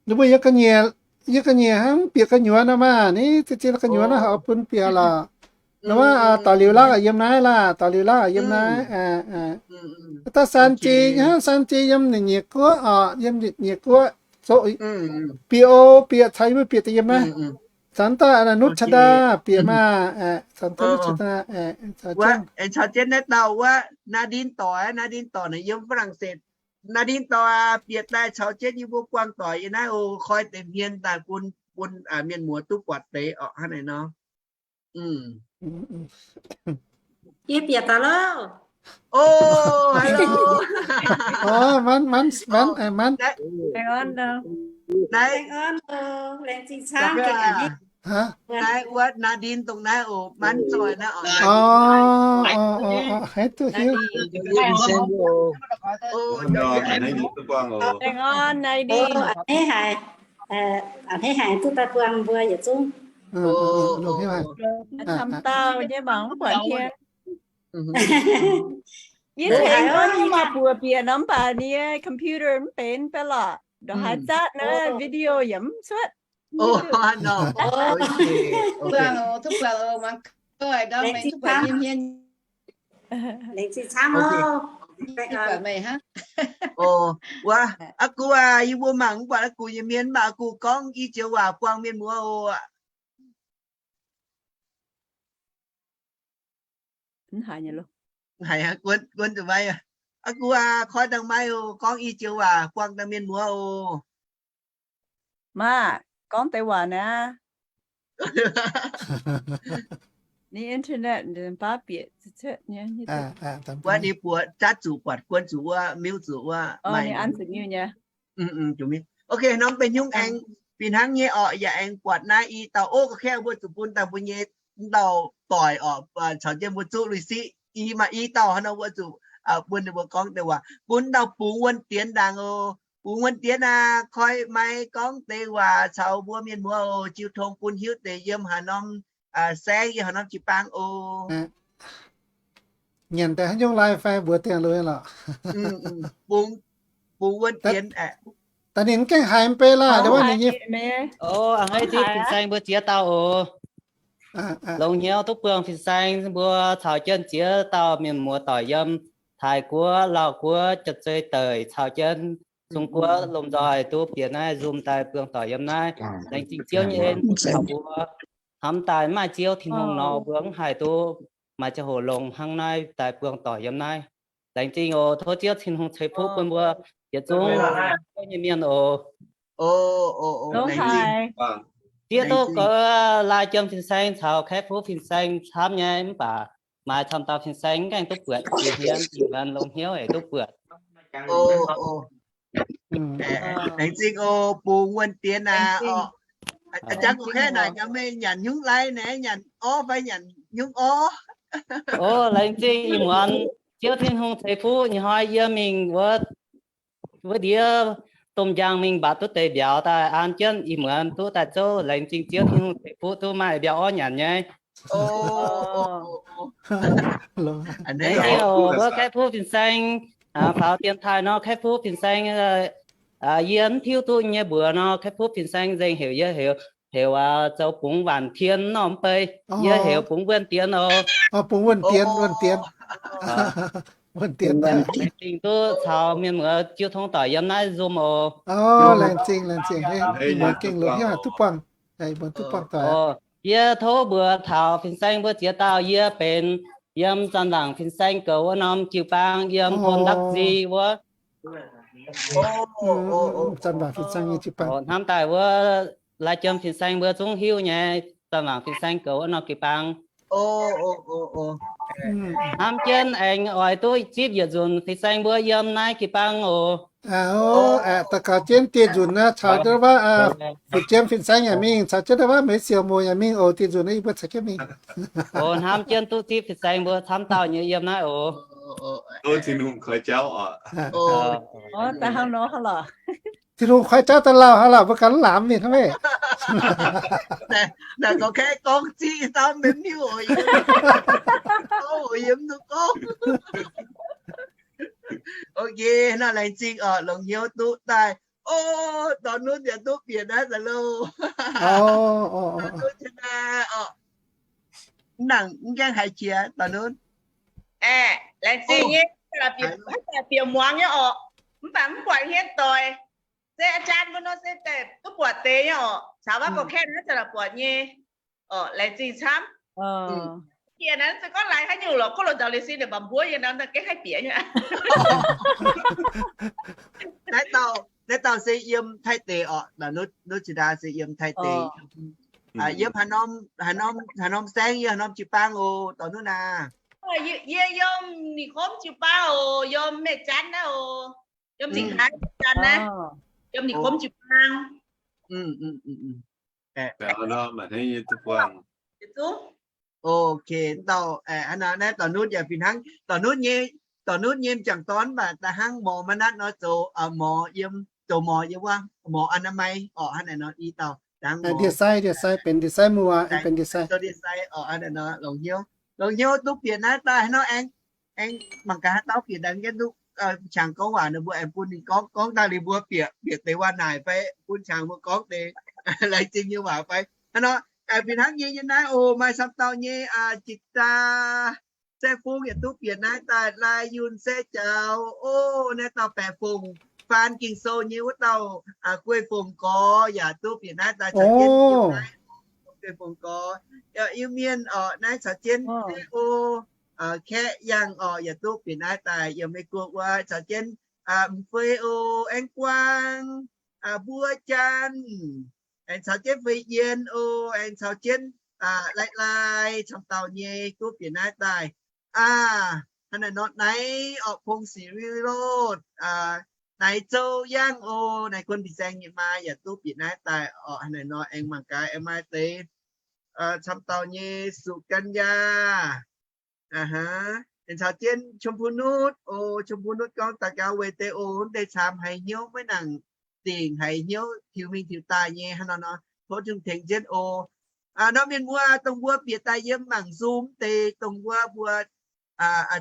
Ninh mbuo yiem ga'nyiec, yiem ga'nyiec hnangv bieqc gu'nyuoz nor maah, ni ziex ziex gu'nyuoz naaiv haaix bun bieqc lorqc. Nor wuov daux liuz laqv yiem naaiv laah, daux liuz laqv yiem naaiv. Da'san jiex hnangv, san jiex yiem ninh nyei guoqv oc, yiem ninh nyei guoqv. Zoqc bieqc oc, bieqc caux yie mbuo bieqc daaih yiem naaiv. Caux daaih nuqv qiex ndaa bieqc maah, caux daaih nuqv qiex ndaa. Aengx caux jienv naaiv dauh wuov Nadine doic, Nadine doic naaiv yiem Faa^lan^setv. Nadine doic aac, bieqc daaih caux jienv yie mbuo buangh doic yiem naaiv oc. Koi deix hmien daaih bun, bun mienh muoz duqv buatc deix orqc, hnangv naaiv nor. Yie bieqc daaih loh. Naaiv wuov Nadine dongh naaiv oc, manv zoih naaiv oc. Haiz duqv hiuv. Hnangv naaiv duqv daaih buangh mbuo yietc zungv. Camv dauh nyei mangc mv buatc hmien. Yie tengx gorngv yie maaih buoz bieqc nor, mv baac ninh nyei computer mv benx bedv lorqc. Ndongc haaix zatv naaiv video yaac mv cuotv. Laengz zingh camv oc. Wuov, aa gu aac, yie mbuo mangc mv buatc aa gu nyei hmien, mv baac aa gu gorngv i joux waac buangh mienh muoz oc. Haiz guon, guon zuqc maiv. Aa, guv aac, koi dangh maiv oc, gorngv i joux waac buangh dangh mienh muoz oc. Maah, gorngv deix waac naaiv. Ninh internet baav bieqc cuotv nyei. Wuov ninh buoz zatv zuqc buatc guon zuqc wuov, miuv zuqc wuov, ninh an zuqc miuv nyei. Ok, norm benx nyungc aengx fih hnangv nyei orqc, yaac aengx buatc naaiv i dauh ov, ga'kengv mbuo zuqc bun dangh mbuo nyei dauh doic orqc, caux jienv mbuo zuqv lui-siqv i maaih i dauh hnangv nor, mbuo zuqc bun ninh mbuo gorngv deix waac, bun dauh bungx wuonh dienx ndaangc oc. Bungx wuonh dienx aac, koi maiv gorngv deix waac caux mbuo mienh muoz oc, jiu tong bun hiuv deix yiem haaix norm saengv, yiem haaix norm jiu-baang oc. Nyanc daaih haaix nyungc lai fai mbuox dengh lui lorqc. Bungx wuonh dienx aeqv, daaih ninh mv gaengh haiz mv bei laaih, ndau wuov ninh nyei. A'hneiv zipv fin-saeng mbuo ziex dauh oc. Longx hnyouv duqv buangh fin-saeng mbuo caux jienv ziex dauh mienh muoz doic yiem Taiv Guoqv, Lauv Guoqv, Jaav-Zei Deic caux jienv Zung Guoqv lomh nzoih duqv bieqc naaiv Zoom daaih buangh doic yiem naaiv. Laengz zingh Ziouv nyei en bun taux mbuo hnamv daaih maaih Ziouv Tin-Hungh nor, mbuo mv haih duqv maaih ziangh hoc longx hnangv naaiv daaih buangh doic yiem naaiv. Laengz zingh oc. Tov Ziouv Tin-Hungh ceix fuqv bun mbuo yietc zungv Ziouv nyei mienh oc. Zieqv duqv goux lai jiem fin-saeng caux kaeqv fuqv fin-saeng camv nyei, mv baac maaih camv dauh fin-saeng mv gaengh duqv buatc, ih hmien ih muonz longx hnyouv eix duqv buatc. Laengz zingh oc, bungx wuonh dienx aac. Jangx ga'kengv naaic gaax meih nyanc nyungc lai naaic, nyanc orv fai nyanc nyungc orv? O, laengz zingh ih muonz Ziouv Tin-Hungh ceix fuqv ih hnoi yie mingh wuov, wuov ndiev domh njang mingh mbatc duqv deix mbiauz daaih an jienv ih muonz duqv daaih zouv. Laengz zingh Ziouv Tin-Hungh ceix fuqv duqv maaih mbiauz orv nyanc nyei. Laengz zingh oc, wuov kaeqv fuqv fin-saeng, faaux dienx taaih nor kaeqv fuqv fin-saeng, yie mv tiuv duqv nyei mbuox nor kaeqv fuqv fin-saeng nzengc heuc yie heuc, heuc zoux bungx waanc tien nor mv bei. Yie heuc bungx wuonh dienx oc. Bungx wuonh dienx, wuonh dienx. Laengz zingh duqv caux mienh muoz jiu tong doic yiem naaiv Zoom oc. Laengz zingh, laengz zingh. Ih muonz gengh longx hnyouv duqv buangh, ih muonz duqv buangh doic. Yie tov mbuox taux fin-saeng mbuo ziex dauh, yie benx yiem Zanc Waangc fin-saeng goux wuov norm jiu-baang yiem Tong Ndakv Zi wuov. Zanc Waangc fin-saeng nyei jiu-baang. Hnamv daaih wuov lai jiem fin-saeng mbuo zungv hiuv nyei, Zanc Waangc fin-saeng goux wuov norm jiu-baang. Hnamv jienv aengx oix duqv zipv yietc nzunc fin-saeng mbuo yiem naaiv jiu-baang oc. Daux gaux jienv dieh nzunc naaiv caux jienv wuov fu'jueiv fin-saeng yaac mingh, caux jienv wuov meix siouc moc yaac mingh oc. Dieh nzunc naaiv yie mbuo caux jienv mingh. Hnamv jienv duqv zipv fin-saeng mbuo camv dauh nyei yiem naaiv oc. Tin-Hungh koi jauv daaih lauh hnangv lorqc, mbuo ganh mv lamz mingh hnangv meih. Naaic gorngv kaeqv gorngv ziqv dauh mbenc hiuv oc, yie mv duqv gorngv. Ok, nor laengz zingh oc, longx hnyouv duqv daaih. O, dorh nunv yaac duqv bieqc naaiv daaih loh. Dorh nunv aqv, mv gaengh haiz qiex dorh nunv. Aeqv, laengz zingh nyei, bieqc muangx nyei oc. Mv baac mv buatc hniev doic. Se aa jaan mbuo nor se daaih duqv buatc deix nyei oc. Caux waac gorqv-kaeqv naaiv za'gengh buatc nyei. Laengz zingh camv. Bieqc naaiv se gorngv lai haaix nyungc lorqc, gorngv loz-nzaux liuz sin ninh mbuo mbuov yie nor, gengh haih bieqc nyei. Naaiv dauh se yiem Taiv deic oc, nutv zinh ndaangc se yiem Taiv deic. Yiem haaix norm saengv, yiem haaix norm jiu-baang oc, dorh nunv aac? Yie yiem Ninh Komv jiu-baang oc, yiem Miev Janv naaiv oc, yiem Zingh Haaix Janv naaiv, yiem Ninh Komv jiu-baang. Ok, dauh naaiv dorh nutv yaac fih hnangv, dorh nutv nyei, dorh nutv nyei m'jangc dorn mv baac da'hnangv morz maiv natv nor zoux morz yiem, zoux morz yiem wuov morz อนามัย orqc, hnangv naaic nor i dauh da'hnangv morz. Ndie-sai, ndie-sai, benx ndie-sai muoz, benx ndie-sai. Ndie-sai orqc, hnangv naaic nor longx hnyouv, longx hnyouv duqv bieqc naaiv daaih hnangv nor aengx, aengx mangc gaax haaix dauh bieqc daaih nqemh duqv qangx gorngv waac nor mbuo aengx bun ninh gorngv, gorngv daaih liuz mbuo bieqc, bieqc deix waac naaic fai bun qangx mbuo gorngv deix laengz zingh nyei waac fai. Hnangv nor, fih hnangv nyei yiem naaiv oc, maaih camv dauh nyei jitc zaa Saeqv Fungx yaac duqv bieqc naaiv daaih, Lai Yunh, Saeqv Jaux, o, naaiv dauh Baeqc Fongc, faan Ging-Sou nyei wuov dauh Guei Fongc Gorx yaac duqv bieqc naaiv daaih caux jienv. Guei Fongc Gorx, Iu-Mienh orqc, naaiv caux jienv o. Kaeqv Yangh oc, yaac duqv bieqc naaiv daaih yiem Meiv Guoqv wuov. Caux jienv M'Fei oc, aengx Guang, Mbuo Janx, aengx caux jienv Fei Yien oc, aengx caux jienv Lai Lai, camv dauh nyei duqv bieqc naaiv daaih. Aa, hnangv naaiv nor, Naaiv Orqc, Pong Sic Wi Lotv, Naaiv Zou Yangh oc, naaiv Guon Fin Saeng nyei maa yaac duqv bieqc naaiv daaih orqc. Hnangv naaiv nor aengx mangc gaax aengx maaih deix camv dauh nyei Suqv Gan Yaa. Aengx caux jienv Chom Puu Nutv oc. Chom Puu Nutv gorngv daux gaux weic deix oc, wuov deix camv haiz hnyouv, maiv nangc dingc, haiz hnyouv tiux mingh tiux daaih nyei. Hnangv naaiv nor tov Tin-Hungh tengx jienv oc. Norm mienh muoz, dongh mbuo bieqc daaih yiem mangc Zoom deix, dongh wuov mbuo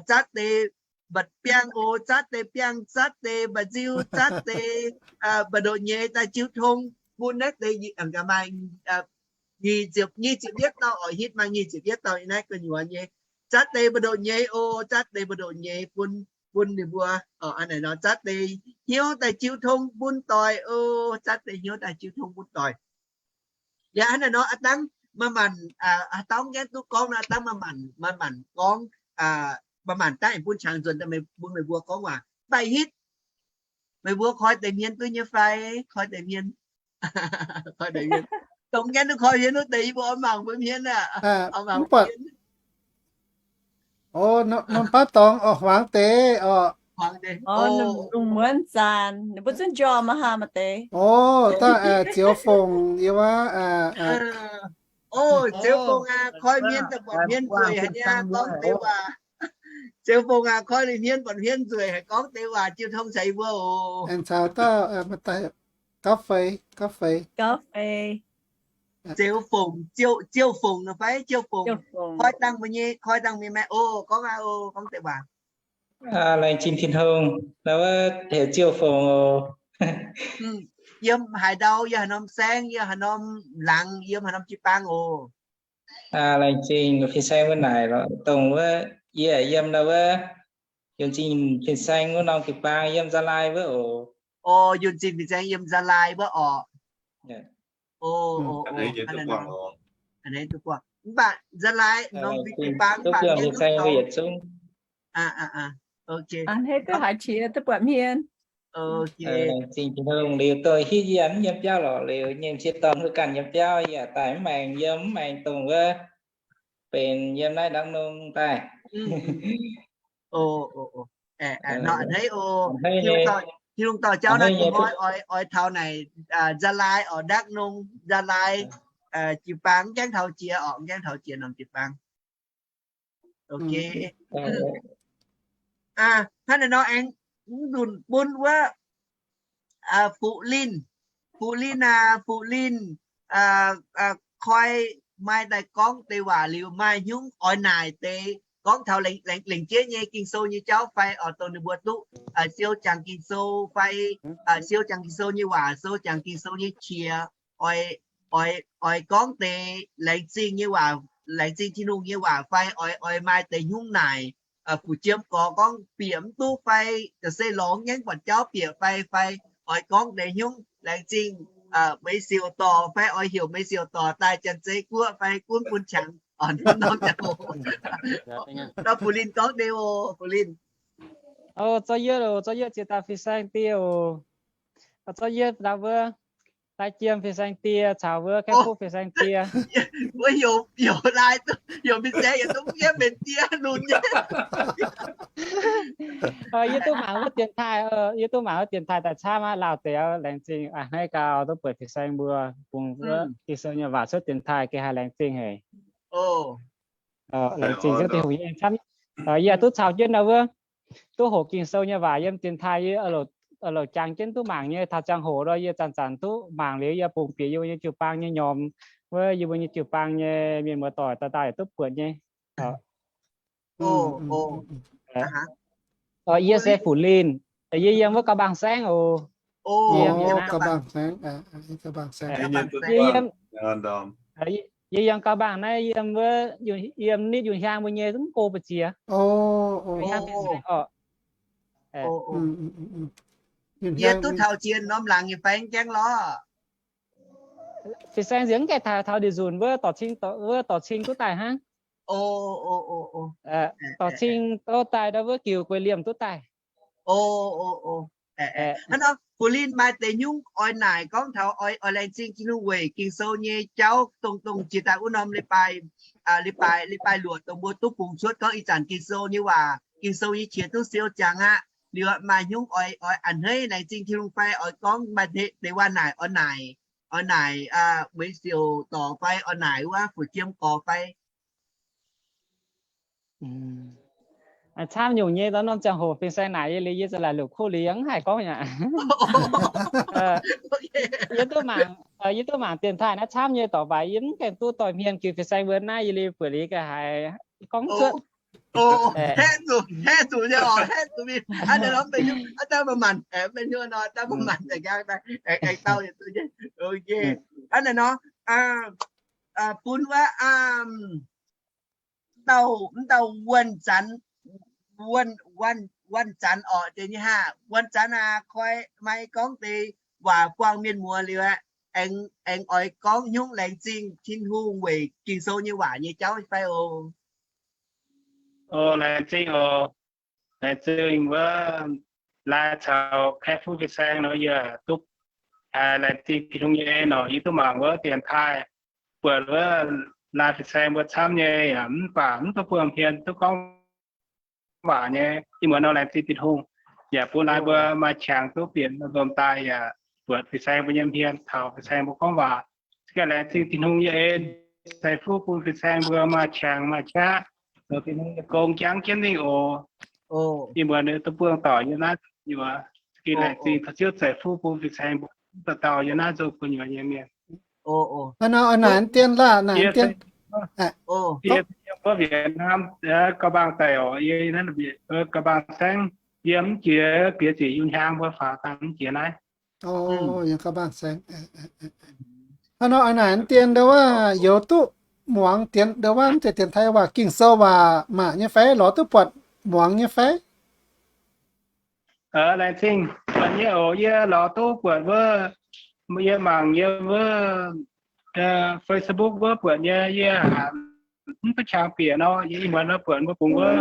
zatv deix mba'biangh oc, zatv deix biangh, zatv deix mba'nziu, zatv deix mba'ndoqc nyei daaih jiu tong bun naaiv deix nyic ziepc yietv dauh oc, hitv maaih nyic ziepc yietv dauh naaiv gu'nyuoz nyei. Zatv deix mba'ndoqc nyei oc, zatv deix mba'ndoqc nyei bun, bun ninh mbuo. Aa, hnangv naaiv nor zatv deix hnyouv daaih jiu tong bun doic oc, zatv deix hnyouv daaih jiu tong bun doic. Yaac hnangv naaiv nor aav dangv maaih maanc, haaix dauh gaengh duqv gorngv nor aav dangv maaih maanc, maaih maanc gorngv, maaih maanc daaih bun qangx nzuonx daaih bun meih mbuo gorngv waac. Mv baac hitv meih mbuo koi deix hmien duqv nyei fai? Koi deix hmien, koi deix hmien. Dongh gaengh duqv koi hmien wuov deix yie mbuo oix mangc mbuo hmien aqv. Mv baac norm baav dorngx oc, huaangx deix oc. Lungh muonz zanc ninh mbuo zungv njormh maaih haa maaih deix. Oc, daaih Ziouv Fongc yie wuov. Oc, Ziouv Fongc aac, koi hmien daaih buatc hmien nzueic haic niaa, gorngv deix waac. Ziouv Fongc aac, koi liuz hmien buatc hmien nzueic haic, gorngv deix waac jiu tong caux yie mbuo oc. Aengx caux dauh maaih daaih Gapv Fei, Gapv Fei. Gapv Fei. Ziouv Fongc, Ziouv, Ziouv Fongc nor fai? Ziouv Fongc. Koi dangh mbuo nyei, koi dangh mienh maaih oc, gorngv aqv oc, gorngv deix waac. Laengz zingh Tin-Hungh, nor wuov heuc Ziouv Fongc oc. Yiem haaix ndau, yiem haaix norm saengv, yiem haaix norm laangz, yiem haaix norm jiu-baang oc? Laengz zingh fin-saeng wuov naaic lorqc, dongh wuov yie yiem nor wuov, yunh zingh fin-saeng wuov norm jiu-baang yiem Gia Lai wuov oc. Oc, yunh zingh fin-saeng yiem Gia Lai wuov orqc. Mv baac Gia Lai norm jiu-baang mv baac mienh duqv dorh. Hnangv duqv haiz qiex duqv buatc hmien. Laengz zingh Tin-Hungh liuz dongh hitv yie mv yiem biauv lorqc, liuz nyei m'sieqv dorn wuov ganh yiem biauv, yie daaih mv maengx yiem, mv maengx dongh wuov benx yiem naaiv Đắk Nông daaih. Hnangv naaiv oc, Tin-Hungh dorh jauv naaiv oix, oix taux naaic Gia Lai oc, Đắk Nông, Gia Lai, jiu-baang mv gaengh taux jiex oc, mv gaengh taux jiex norm jiu-baang. Hnangv naaiv nor aengx mv nzunc bun wuov Fuqv Linh, Fuqv Linh aac, Fuqv Linh, koi maaih daaih gorngv deix waac liuz maaih hnyungv oix naaic deix gorngv taux lengc jeiv nyei Ging-Sou nyei jauv fai oix dongh ninh mbuo duqv siou jangx Ging-Sou fai siou jangx Ging-Sou nyei waac, siou jangx Ging-Sou nyei qiex, oix, oix gorngv deix laengz zingh nyei waac, laengz zingh Tin-Hungh nyei waac fai oix, oix maaih deix hnyungv naaic fu'jueiv gorx gorngv bieqc mv duqv fai ga'sie lorz ngaengv buatc jauv bieqc fai, fai oix gorngv deix hnyungv laengz zingh Meiv Siouc Dorc fai oix heuc Meiv Siouc Dorc daaih Janx-Zei Guoqv fai gunv bun qangx. Nor Fuqv Linh gorngv deix oc, Fuqv Linh. Zorqv yietv oc, zorqv yietv ziex dauh fin-saeng die oc. Zorqv yietv ndau wuov Lai Jiem fin-saeng die caux wuov Kaeqv Fuqv fin-saeng die. Wuov heuc, heuc Lai, heuc fin-saeng yietc zungv yietv benx die lunx nyei. Yie duqv mangc wuov dienx taaih, yie duqv mangc wuov dienx taaih daaih camv aqv, lauh deix, laengz zingh a'hneiv gau duqv buatc fin-saeng mbuo bungx wuov Ging-Sou nyei waac cuotv dienx taaih gengh haih laengz zingh haic. Laengz zingh Ziouv Tin-Hungh nyei camv. Yie duqv caux jienv ndau wuov duqv hoqc Ging-Sou nyei waac yiem dienx taaih yie oix louc jangx jienv duqv mangc nyei. Taux ziangh hoc nor yie zanc-zanc duqv mangc liuz yie bungx bieqc yie mbuo nyei jiu-baang nyei nyormh, wuov yie mbuo nyei jiu-baang nyei mienh muoz-doic dauh dauh yaac duqv buatc nyei. Yie se Fuqv Linh, yie yiem wuov Gau Baang Saengv oc. Yie yiem Gau Baang naaiv, yiem wuov, yiem nitv Yunh Hiaang mbuo nyei mv go ba'ziex. Yie duqv taux jiex norm laangz nyei fai mv gaengh lorqc? Fin-saeng nziex mv gaengh taux, taux ndie nzunc wuov dorc cing, wuov dorc cing duqv daaih hnangv. Dorh cing duqv daaih ndau wuov giux gueix liemh duqv daaih. Hnangv nor, Fu Linh maaih deix nyungc oix naaic gorngv taux oix, oix laengz zingh Tin-Hungh weic Ging-Sou nyei jauv dongh, dongh jiex daaih wuov norm leiz-baaix, leiz-baaix, leiz-baaix luoqc dongh mbuo duqv bungx cuotv gorngv ih zanc Ging-Sou nyei waac, Ging-Sou nyei qiex duqv siou ziangx aqv. Liuz maaih nyungc oix, oix a'hneiv laengz zingh Tin-Hungh fai oix gorngv maaih deix waac naaic, oix naaic, oix naaic Mueiz Siouc dorc fai oix naaic wuov Fu Jiem gorx fai camv nyungc nyei. Norm ziangh hoc fin-saeng naaic yie liuz, yie za'gengh la'luc kuv liuz yie mv haih gorngv aqv. Yie duqv mangc, yie duqv mangc dienx taaih naaiv camv nyei dorc, mv baac yie mv gaengh duqv doix-hmien giux fin-saeng mbuo naaiv, yie liuz buatc liuz ga'haaix gorngv cuotv. Hnangv naaic nor, bun wuov, dauh, dauh wuonh zanc, wuonh, wuonh zanc orqc, deix nyei haah, wuonh zanc aqv, koi maaih gorngv deix waac buangh mienh muoz liuz aqv, aengx, aengx oix gorngv nyungc laengz zingh Tin-Hungh weic Ging-Sou nyei waac nyei jauv fai oc. Laengz zingh oc. Laengz zingh wuov laai caux Kaeqv Fuqv fin-saeng nor, yie duqv haiz laengz zingh Tin-Hungh nyei en oc. Yie duqv mangc wuov dienx taaih, buatc wuov laai fin-saeng mbuo camv nyei yaac mv baac mv duqv buangh hmien duqv gorngv waac nyei. Ih muonz nor laengz zingh Tin-Hungh yaac bun laai mbuo maaih qangx duqv bieqc lomh nzoih daaih yaac buatc fin-saeng mbuo nyei hmien, taux fin-saeng mbuo gorngv waac. Za'gengh laengz zingh Tin-Hungh nyei en, ceix fuqv bun fin-saeng mbuo maaih qangx maaih qaqv, zoux Tin-Hungh nyei gong jangv jienv mingh oc. Ih muonz duqv buangh doic yiem naaiv gu'nyuoz. Za'gengh laengz zingh taux Ziouv ceix fuqv bun fin-saeng mbuo dauh dauh yiem naaiv nzou gu'nyuoz nyei mienh. Hnangv nor, naaic dien laah, naaic dien. Yie wuov Vietnam, Gau Baang daic oc, yie Gau Baang saengv, yie mv jiex bieqc ziqc Yun Hiaang mbuo faaux dangh mv jiex naaiv. Yiem Gau Baang saengv. Hnangv nor, naaic dien ndau wuov youz duqv muangx dien ndau wuov mv zeiz dienx taaih waac, Ging-Sou waac maac nyei fai, lorz duqv buatc muangx nyei fai? Laengz zingh buatc nyei oc. Yie lorz duqv buatc wuov, yie mangc yie wuov Facebook wuov buatc nyei, yie mv duqv qangx bieqc nor, yie ih muonz nor buatc mbuo bungx wuov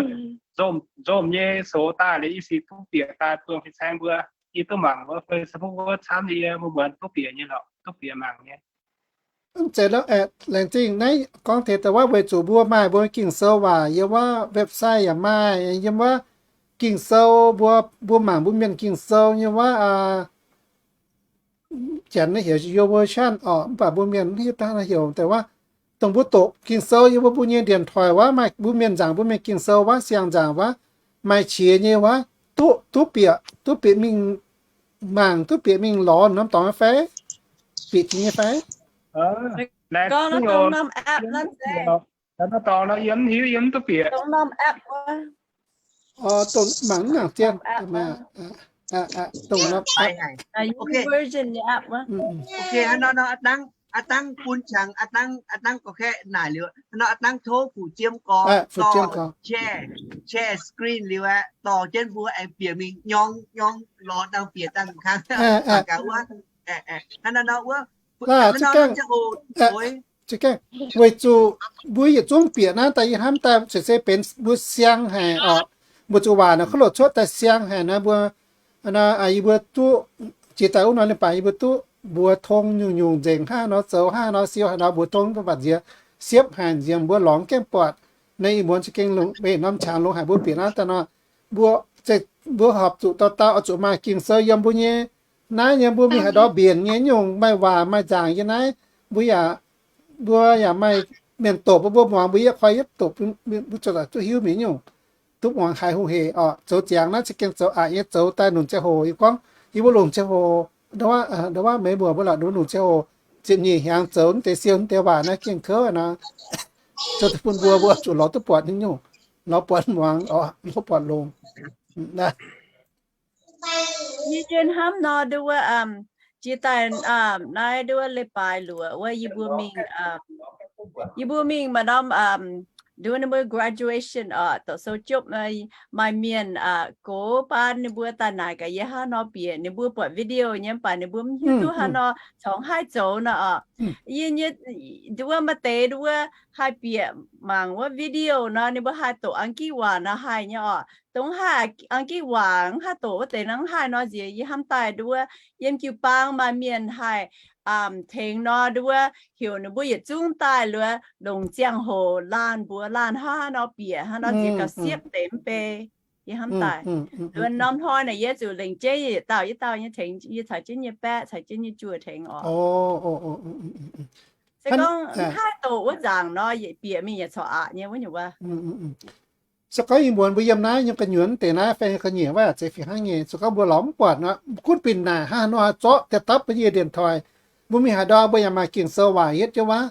nzomh, nzomh nyei soux daaih liuz, yie sic duqv bieqc daaih buangh fin-saeng mbuo. Yie duqv mangc wuov Facebook wuov camv nyei, yie mbuo muonz duqv bieqc nyei lorqc, duqv bieqc mangc nyei. Mv zeiz, laengz zingh naaiv gorngv deix da'wuov, weic zuqc mbuo maaih mbuo Ging-Sou waac yiem wuov website yaac maaih, yiem wuov Ging-Sou mbuo, mbuo mangc mbuo mienh Ging-Sou yiem wuov, janx naaiv heuc YouVersion orqc, mv baac mbuo mienh mv hiuv dangh naaiv heuc deix wuov. Dongh mbuo doqc Ging-Sou yiem mbuo, mbuo nyei điện thoại wuov, maaih mbuo mienh nzaangc mbuo mienh Ging-Sou wuov, siang-nzaangc wuov, maaih qiex nyei wuov, duqv, duqv bieqc, duqv bieqc mingh mangc, duqv bieqc mingh lorz norm dorngx fai? Bieqc jiex nyei fai? Dongh norm app, dongh norm app, mangc mv nangc zien. Dongh norm app. Version nyei app. Aa dangh bun qangx, aa dangh, aa dangh gorqv-kaeqv naaic liuz nor, aa dangh tov Fu Jiem gorx, Fu Jiem gorx, share, share screen liuz aeqv, dorh jienv mbuo aengx bieqc mingh nyorng nyorng lorz dangh bieqc dangh kangv gaax wuov. Hnangv naaiv nor wuov, za'gengh, weic zuqc mbuo yietc zungv bieqc naaiv daaih, yie hnamv daaih ceix se benx mbuo siang haic orqc. Mbuo zuqc waac naaic kov loc cuotv daaih siang haic naaiv mbuo, yie mbuo duqv jiex daaih wuov nor, ninh baac yie mbuo duqv mbuox tong nyungc-nyungc nzengc hnangv nor, zoux hnangv nor, siou haaix nor mbuox tong, mv baac nziex siepv haic, nziex mbuo lorz mv gaengh buatc. Naaiv ih muonz za'gengh longc mbuo norm qangx longx haic, mbuo bieqc naaiv daaih nor, mbuo, mbuo horpc zuqc dauh dauh oix zuqc maaih Ging-Sou yiem mbuo nyei naaiv nyei, mbuo mingh haaix ndorm mbienc nyei nyungc, maaih waac maaih nzaangc yiem naaiv, mbuo yaac, mbuo yaac maaih mienh doqc bun mbuo muangx, mbuo yietv koi yietv doqc, mbuo ziouc duqv hiuv mingh nyungc, duqv muangx haiz hungh heic orqc. Zoux ziangx naaiv za'gengh zoux aqc nyei, zoux daaih lunc ziangh hoc. Yie gorngv yie mbuo lunc ziangh hoc, ndau wuov meih mbuo mbuo la'nungx lunc ziangh hoc ziepc nyeic hnyangx zoux naaiv deix siou naaiv deix waac naaiv gengh kouv nor, zoux daaih bun mbuo, mbuo zuqc lorz duqv buatc nyei nyungc, lorz buatc muangx orqc, lorz buatc longx. Yie hnamv nor, nduov wuov, jiex daaih naaiv nduov wuov leiz-baaix luoqc wuov, yie mbuo mingh, yie mbuo mingh maaih norm nduov ninh mbuo graduation oc, doqc sou jopv, maaih mienh gox baan ninh mbuo daaih naaic gaax yie hnangv haaix nor bieqc, ninh mbuo buatc video nyei, mv baac ninh mbuo mv hiuv duqv hnangv haaix nor corc haih zoux nor oc. Yie nyei nduov maaih deix nduov haih bieqc mangc wuov video nor, ninh mbuo haih doqc Ang^gi waac nor haih nyei oc. Dongh haih Ang^gi waac mv haih doqc wuov deix nor mv haih nor nziex yie hnamv daaih nduov yiem jiu-baang maaih mienh haih tengx nor nduov heuc ninh mbuo yietc zungv daaih luoqc longc ziangh hoc laanh mbuox laanh hnangv haaix nor bieqc hnangv nor nziex gauh siepv deix mv bei. Yie hnamv daaih luoqc norm hnoi naaic yie zuqc lengc jeiv yietc dauh yietc dauh nyei tengx, yie caux jienv nyei baeqv caux jienv nyei juoh tengx oc. Se gorngv mv haih doqc wuov nzaangc nor, yietc bieqc mingh yietc corc aqc nyei wuov nyungc wuov. Se gorngv ih muonz mbuo yiem naaiv nyei gu'nyuoz deix naaiv fai ga'nyiec wuov zeiz fih hnangv nyei. Se gorngv mbuo lorz mv buatc nor, gunv binc naaic hnangv haaix nor zorqv daaih dapv mbuo nyei điện thoại. Mbuo mingh haaix ndau mbuo yaac maaih Ging-Sou waac hietv jienv wuov.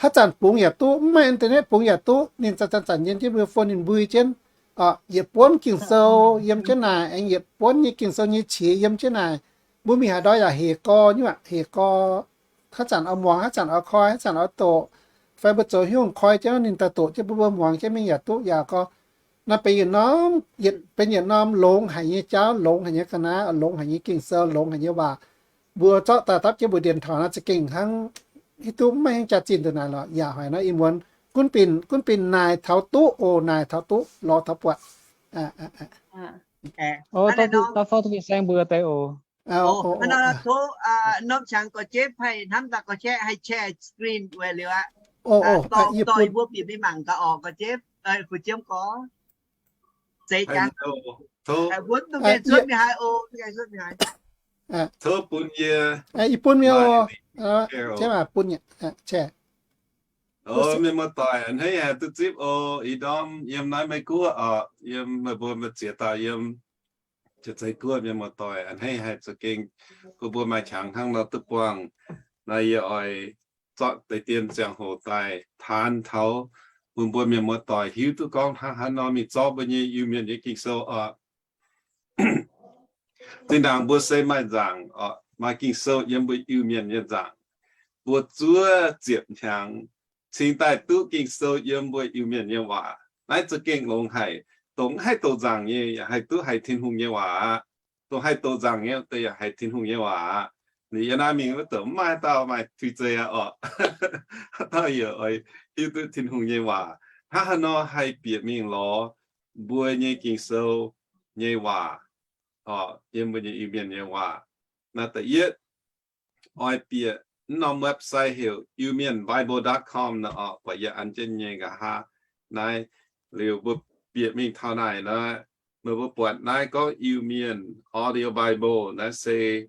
Haaix zanc bungx yaac duqv, mv maaih internet bungx yaac duqv, ninh zanc-zanc nyei jienv mbuo phone ninh mbui jienv. Yietc buonv Ging-Sou yiem jienv naaic, aengx yietc buonv nyei Ging-Sou nyei qiex yiem jienv naaic. Mbuo mingh haaix ndau yaac hec gorx nyuoqc, hec gorx. Haaix zanc oix muangx, haaix zanc oix koi, haaix zanc oix doqc, fai mbuo zoux hnyouv koi jienv ninh daaih doqc jienv bun mbuo muangx jienv mingh yaac duqv yaac gorx. Naaiv benx yietc norm, benx yietc norm longx haic nyei jauv, longx haic nyei ga'naaiv, longx haic nyei Ging-Sou, longx haic nyei waac. Mbuo zorqv daaih dapv jienv mbuo điện thoại nor za'gengh hnangv hiuv duqv maiv hiuv jaax-zinh deix naaic lorqc. Yaac haiz naaiv ih muonz gunv binc, gunv binc naaic taux duqv oc, naaic taux duqv, lorz taux buatc. Da'faanh duqv mingh saeng mbuo deix oc. Tov norm qangx gorx jepv haih hnamv daaih gorx jepv haih share screen weic liuz aqv. Dorh mbuo bieqc mingh mangc gaax orqc, gorx jepv, fu jiemv gorx. Zeiz jangx. Tov bun yie, ih bun yie oc. Mienh muoz-doic, a'hneiv haih duqv zipv oc. Ih ndorm yiem naaiv Meiv Guoqv oc, yiem meih mbuo maaih ziex dauh yiem Janx-Zei Guoqv, mienh muoz-doic, a'hneiv haih za'gengh bun mbuo maaih qangx hnangv nor duqv buangh. Naaiv yie oix zorqv deix dien ziangh hoc daaih taan taux bun mbuo mienh muoz-doic hiuv duqv gorngv hnangv haaix nor mingh zorqv mbuo nyei Iu-Mienh nyei Ging-Sou oc. Zinh ndaangc mbuo se maaih nzaangc oc, maaih Ging-Sou yiem mbuo Iu-Mienh nyei nzaangc. Mbuo zuov ziepc hnyangx cingx daaih duqv Ging-Sou yiem mbuo Iu-Mienh nyei waac. Naaiv za'gengh longx haic. Dongh mv haih doqc nzaangc nyei yaac haih duqv haiz Tin-Hungh nyei waac aqv. Dongh haih doqc nzaangc nyei deix yaac haiz Tin-Hungh nyei waac aqv. Liuz yiem naaiv mingh wuov douc mv maaih dauh maaih tuix zeiz aqv oc. Haaix dauh yaac oix hiuv duqv Tin-Hungh nyei waac. Hnangv haaix nor haih bieqc mingh lorz mbuo nyei Ging-Sou nyei waac oc, yiem mbuo nyei Iu-Mienh nyei waac. Naaiv da'yietv oix bieqc mv norm website heuc iumienbible dot com nor oc, buatc yie an jienv nyei nqa'haav naaiv. Liuz mbuo bieqc mingh taux naaic nor, meih mbuo buatc naaiv gorngv Iu-Mienh Audio Bible, naaiv se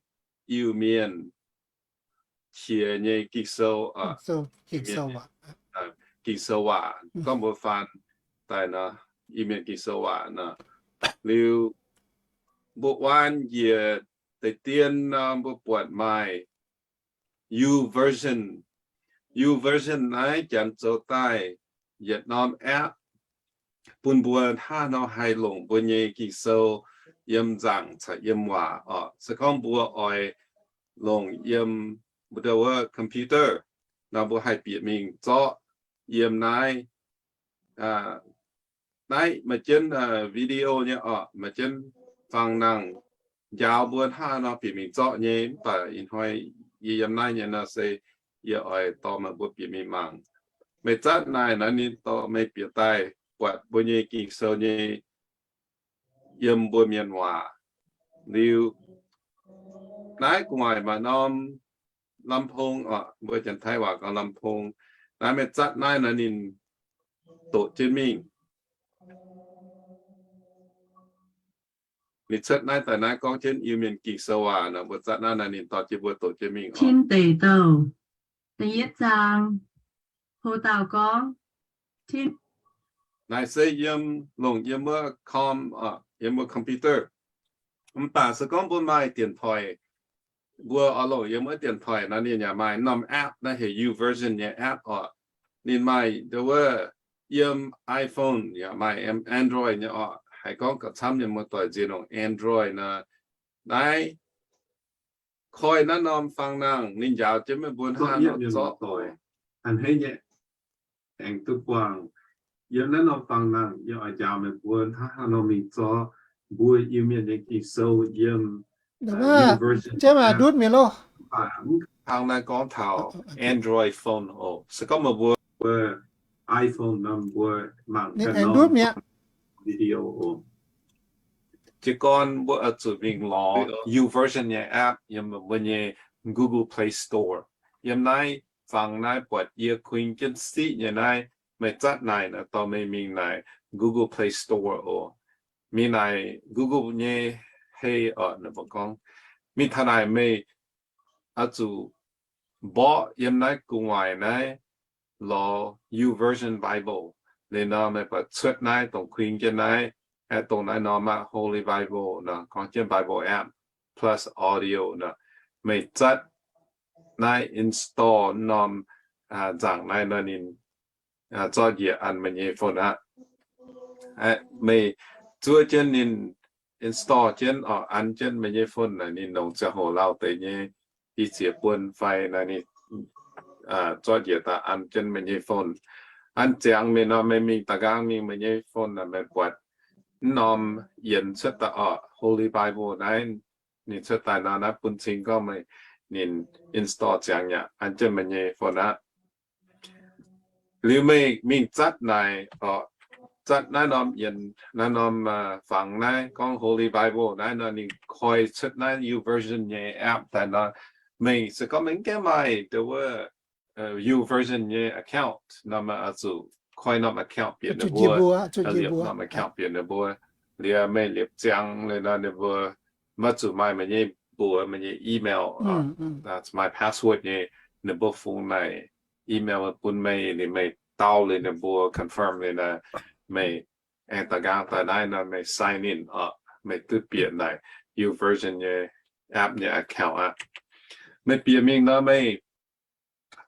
Iu-Mienh qiex nyei Ging-Sou, Ging-Sou waac. Gorngv mbuo faan daaih nor, Iu-Mienh Ging-Sou waac nor. Liuz mbuo waan njiec deix dien nor, mbuo buatc maaih YouVersion. YouVersion naaiv janx zoux daaih yietc norm app bun mbuo hnangv nor haih longc mbuo nyei Ging-Sou yiem nzaangc caux yiem waac oc. Se gorngv mbuo oix longc yiem mbuo ndau wuov computer nor, mbuo haih bieqc mingh zorqv yiem naaiv. Naaiv maaih jienv video nyei oc, maaih jienv fang nangh njaaux mbuo hnangv nor bieqc mingh zorqv nyei. Mv baac ih hnoi yie yiem naaiv nyei nor se yie oix dorh meih mbuo bieqc mingh mangc. Meih zatv naaic nor ninh dorh meih bieqc daaih buatc mbuo nyei Ging-Sou nyei yiem mbuo mienh waac. Liuz naaiv gu'nguaaic maaih norm ลำโพง oc, mbuo Janx-Taiv waac gorngv ลำโพง. Naaiv meih zatv naaiv nor ninh doqc jienv mingh. Ninh cuotv naaiv daaih naaiv gorngv jienv Iu-Mienh Ging-Sou waac nor, mbuo zatv naaiv nor ninh dorh jienv mbuo doqc jienv mingh oc. Tin Deic Douh, da'yietv zaang, ho dauh gorngv, naaiv se yiem, longc yiem wuov com, yiem wuov computer. Mv baac se gorngv mbuo maaih điện thoại, mbuo oix longc yiem wuov điện thoại nor ninh yaac maaih norm app naaiv heuc YouVersion nyei app oc. Ninh maaih ndau wuov yiem iPhone yaac maaih, yiem Android nyei oc. Haiz gorngv gauh camv nyei muoz-doic nziex longc Android nor, naaiv koi naaiv norm fang nangh ninh njaaux jienv meih mbuo hnangv nor zorqv. A'hneiv nyei, aengx duqv buangh Yiem naaiv norm fangx nangh yie oix njaaux meih mbuo hnangv haaix nor mingh zorqv mbuo Iu-Mienh nyei Ging-Sou yiem YouVersion, hnangv naaiv gorngv taux Android phone oc. Se gorngv meih mbuo iPhone nor mbuo mangc gaax norm video oc. Jiez gorn mbuo oix zuqc mingh lorz YouVersion nyei app yiem mbuo nyei Google Play Store. Yiem naaiv fangx naaiv buatc yie kuinx jienv siqv nyei naaiv, meih zatv naaic nor dorh meih mingh naaic Google Play Store oc. Mingh naaic Google nyei hei oc, ninh mbuo gorngv mingh taux naaic meih oix zuqc mborqv yiem naaiv gu'nguaaic naaiv lorz YouVersion Bible. Liuz nor meih buatc cuotv naaiv dongh kuinx jienv naaiv, aeqv, dongh naaiv norm aqv, Holy Bible nor, gorngv jienv Bible app plus audio nor. Meih zatv naaiv install norm nzaangc naaiv nor ninh zorqv njiec an meih nyei phone aqv. Meih zuov jienv ninh install jienv oc, an jienv meih nyei phone naaic, ninh longc ziangh hoc lauh deix nyei i ziex buonc fai naaic ninh zorqv njiec daaih an jienv meih nyei phone. An ziangx mingh nor meih mingh da'nqaang mingh meih nyei phone naaic meih buatc mv norm yienx cuotv daaih oc, Holy Bible naaiv. Ninh cuotv daaih nor naaiv bun cing gorngv meih ninh install ziangx yaac an jienv meih nyei phone aqv. Liuz meih mingh zatv naaic oc, zatv naaiv norm yienx, naaiv norm fangx naaiv gorngv Holy Bible naaiv nor ninh koi cuotv naaiv YouVersion nyei app daaih nor, meih se gorngv meih mv gaengh maaih dongh wuov YouVersion nyei account nor meih oix zuqc koi norm account bieqc ninh mbuo, liepc norm account bieqc ninh mbuo. Liuz meih liepc ziangx liuz nor ninh mbuo maiv zuqc maaih meih nyei mbuox, meih nyei email, maaih password nyei, ninh mbuo fungx naaic email bun meih, liuz meih dau liuz ninh mbuo confirm liuz nor, meih aengx da'nqaang daaih naaiv nor meih sign in oc, meih duqv bieqc naaic YouVersion nyei app nyei account aqv. Meih bieqc mingh nor meih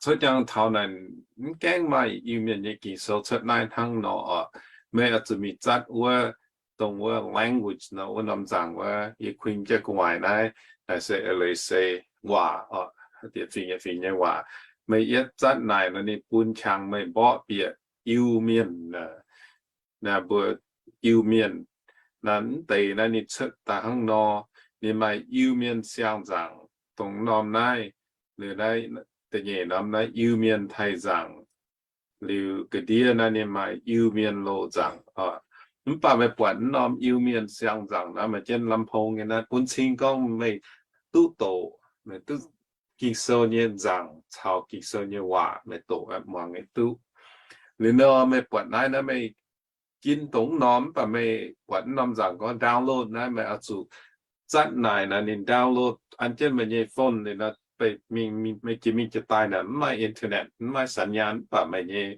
cuotv jangx taux naaic mv gaengh maaih Iu-Mienh nyei Ging-Sou cuotv naaiv hnangv nor oc. Meih oix zuqc mingh zatv wuov, dongh wuov language nor, wuov norm nzaangc wuov, yie kuinx jienv gu'nguaaic naaiv, naaic se leiz se waac oc, diex fingx nyei, fingx nyei waac. Meih yietv zatv naaic nor ninh bun qangx meih mborqv bieqc Iu-Mienh naaic, mbuo Iu-Mienh naaic, mv deix naaiv ninh cuotv daaih hnangv nor, ninh maaih Iu-Mienh siang-nzaangc dongh norm naaiv, liuz naaiv da'nyeic norm naaiv Iu-Mienh taaih nzaangc, liuz ga'ndiev naaiv ninh maaih Iu-Mienh loz-nzaangc oc. Mv baac meih buatc mv norm Iu-Mienh siang-nzaangc naaiv maaih jienv ลำโพง nyei naaiv, bun cing gorngv meih duqv doqc, meih duqv Ging-Sou nyei nzaangc caux Ging-Sou nyei waac meih doqc muangx nyei duqv. Liuz nor meih buatc naaiv naaiv meih ginv dongh mv norm, mv baac meih buatc mv norm nzaangc gorngv download naaiv, meih oix zuqc zatv naaic nor ninh download an jienv meih nyei phone liuz nor, meih jiex mingh jiex daaih naaic mv maaih internet, mv maaih สัญญาณ, mv baac meih nyei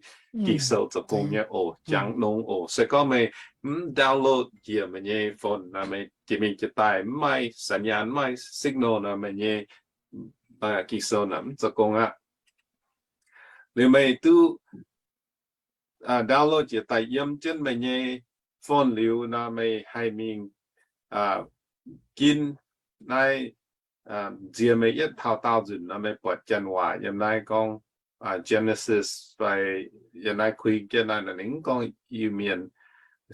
Ging-Sou zoux gong nyei oc, jangx nongx oc. Se gorngv meih mv download njiec meih nyei phone nor, meih jiex mingh jiex daaih mv maaih สัญญาณ, mv maaih signal nor, meih nyei Ging-Sou naaic mv zoux gong aqv. Liuz meih duqv download jiex daaih yiem jienv meih nyei phone liuz nor, meih haih mingh ginv naaiv, nziex meih yietv taux daauh nzunc nor, meih buatc janx waac yiem naaiv gorngv Genesis fai yiem naaiv kuinx jienv naaiv nor, ninh mv gorngv Iu-Mienh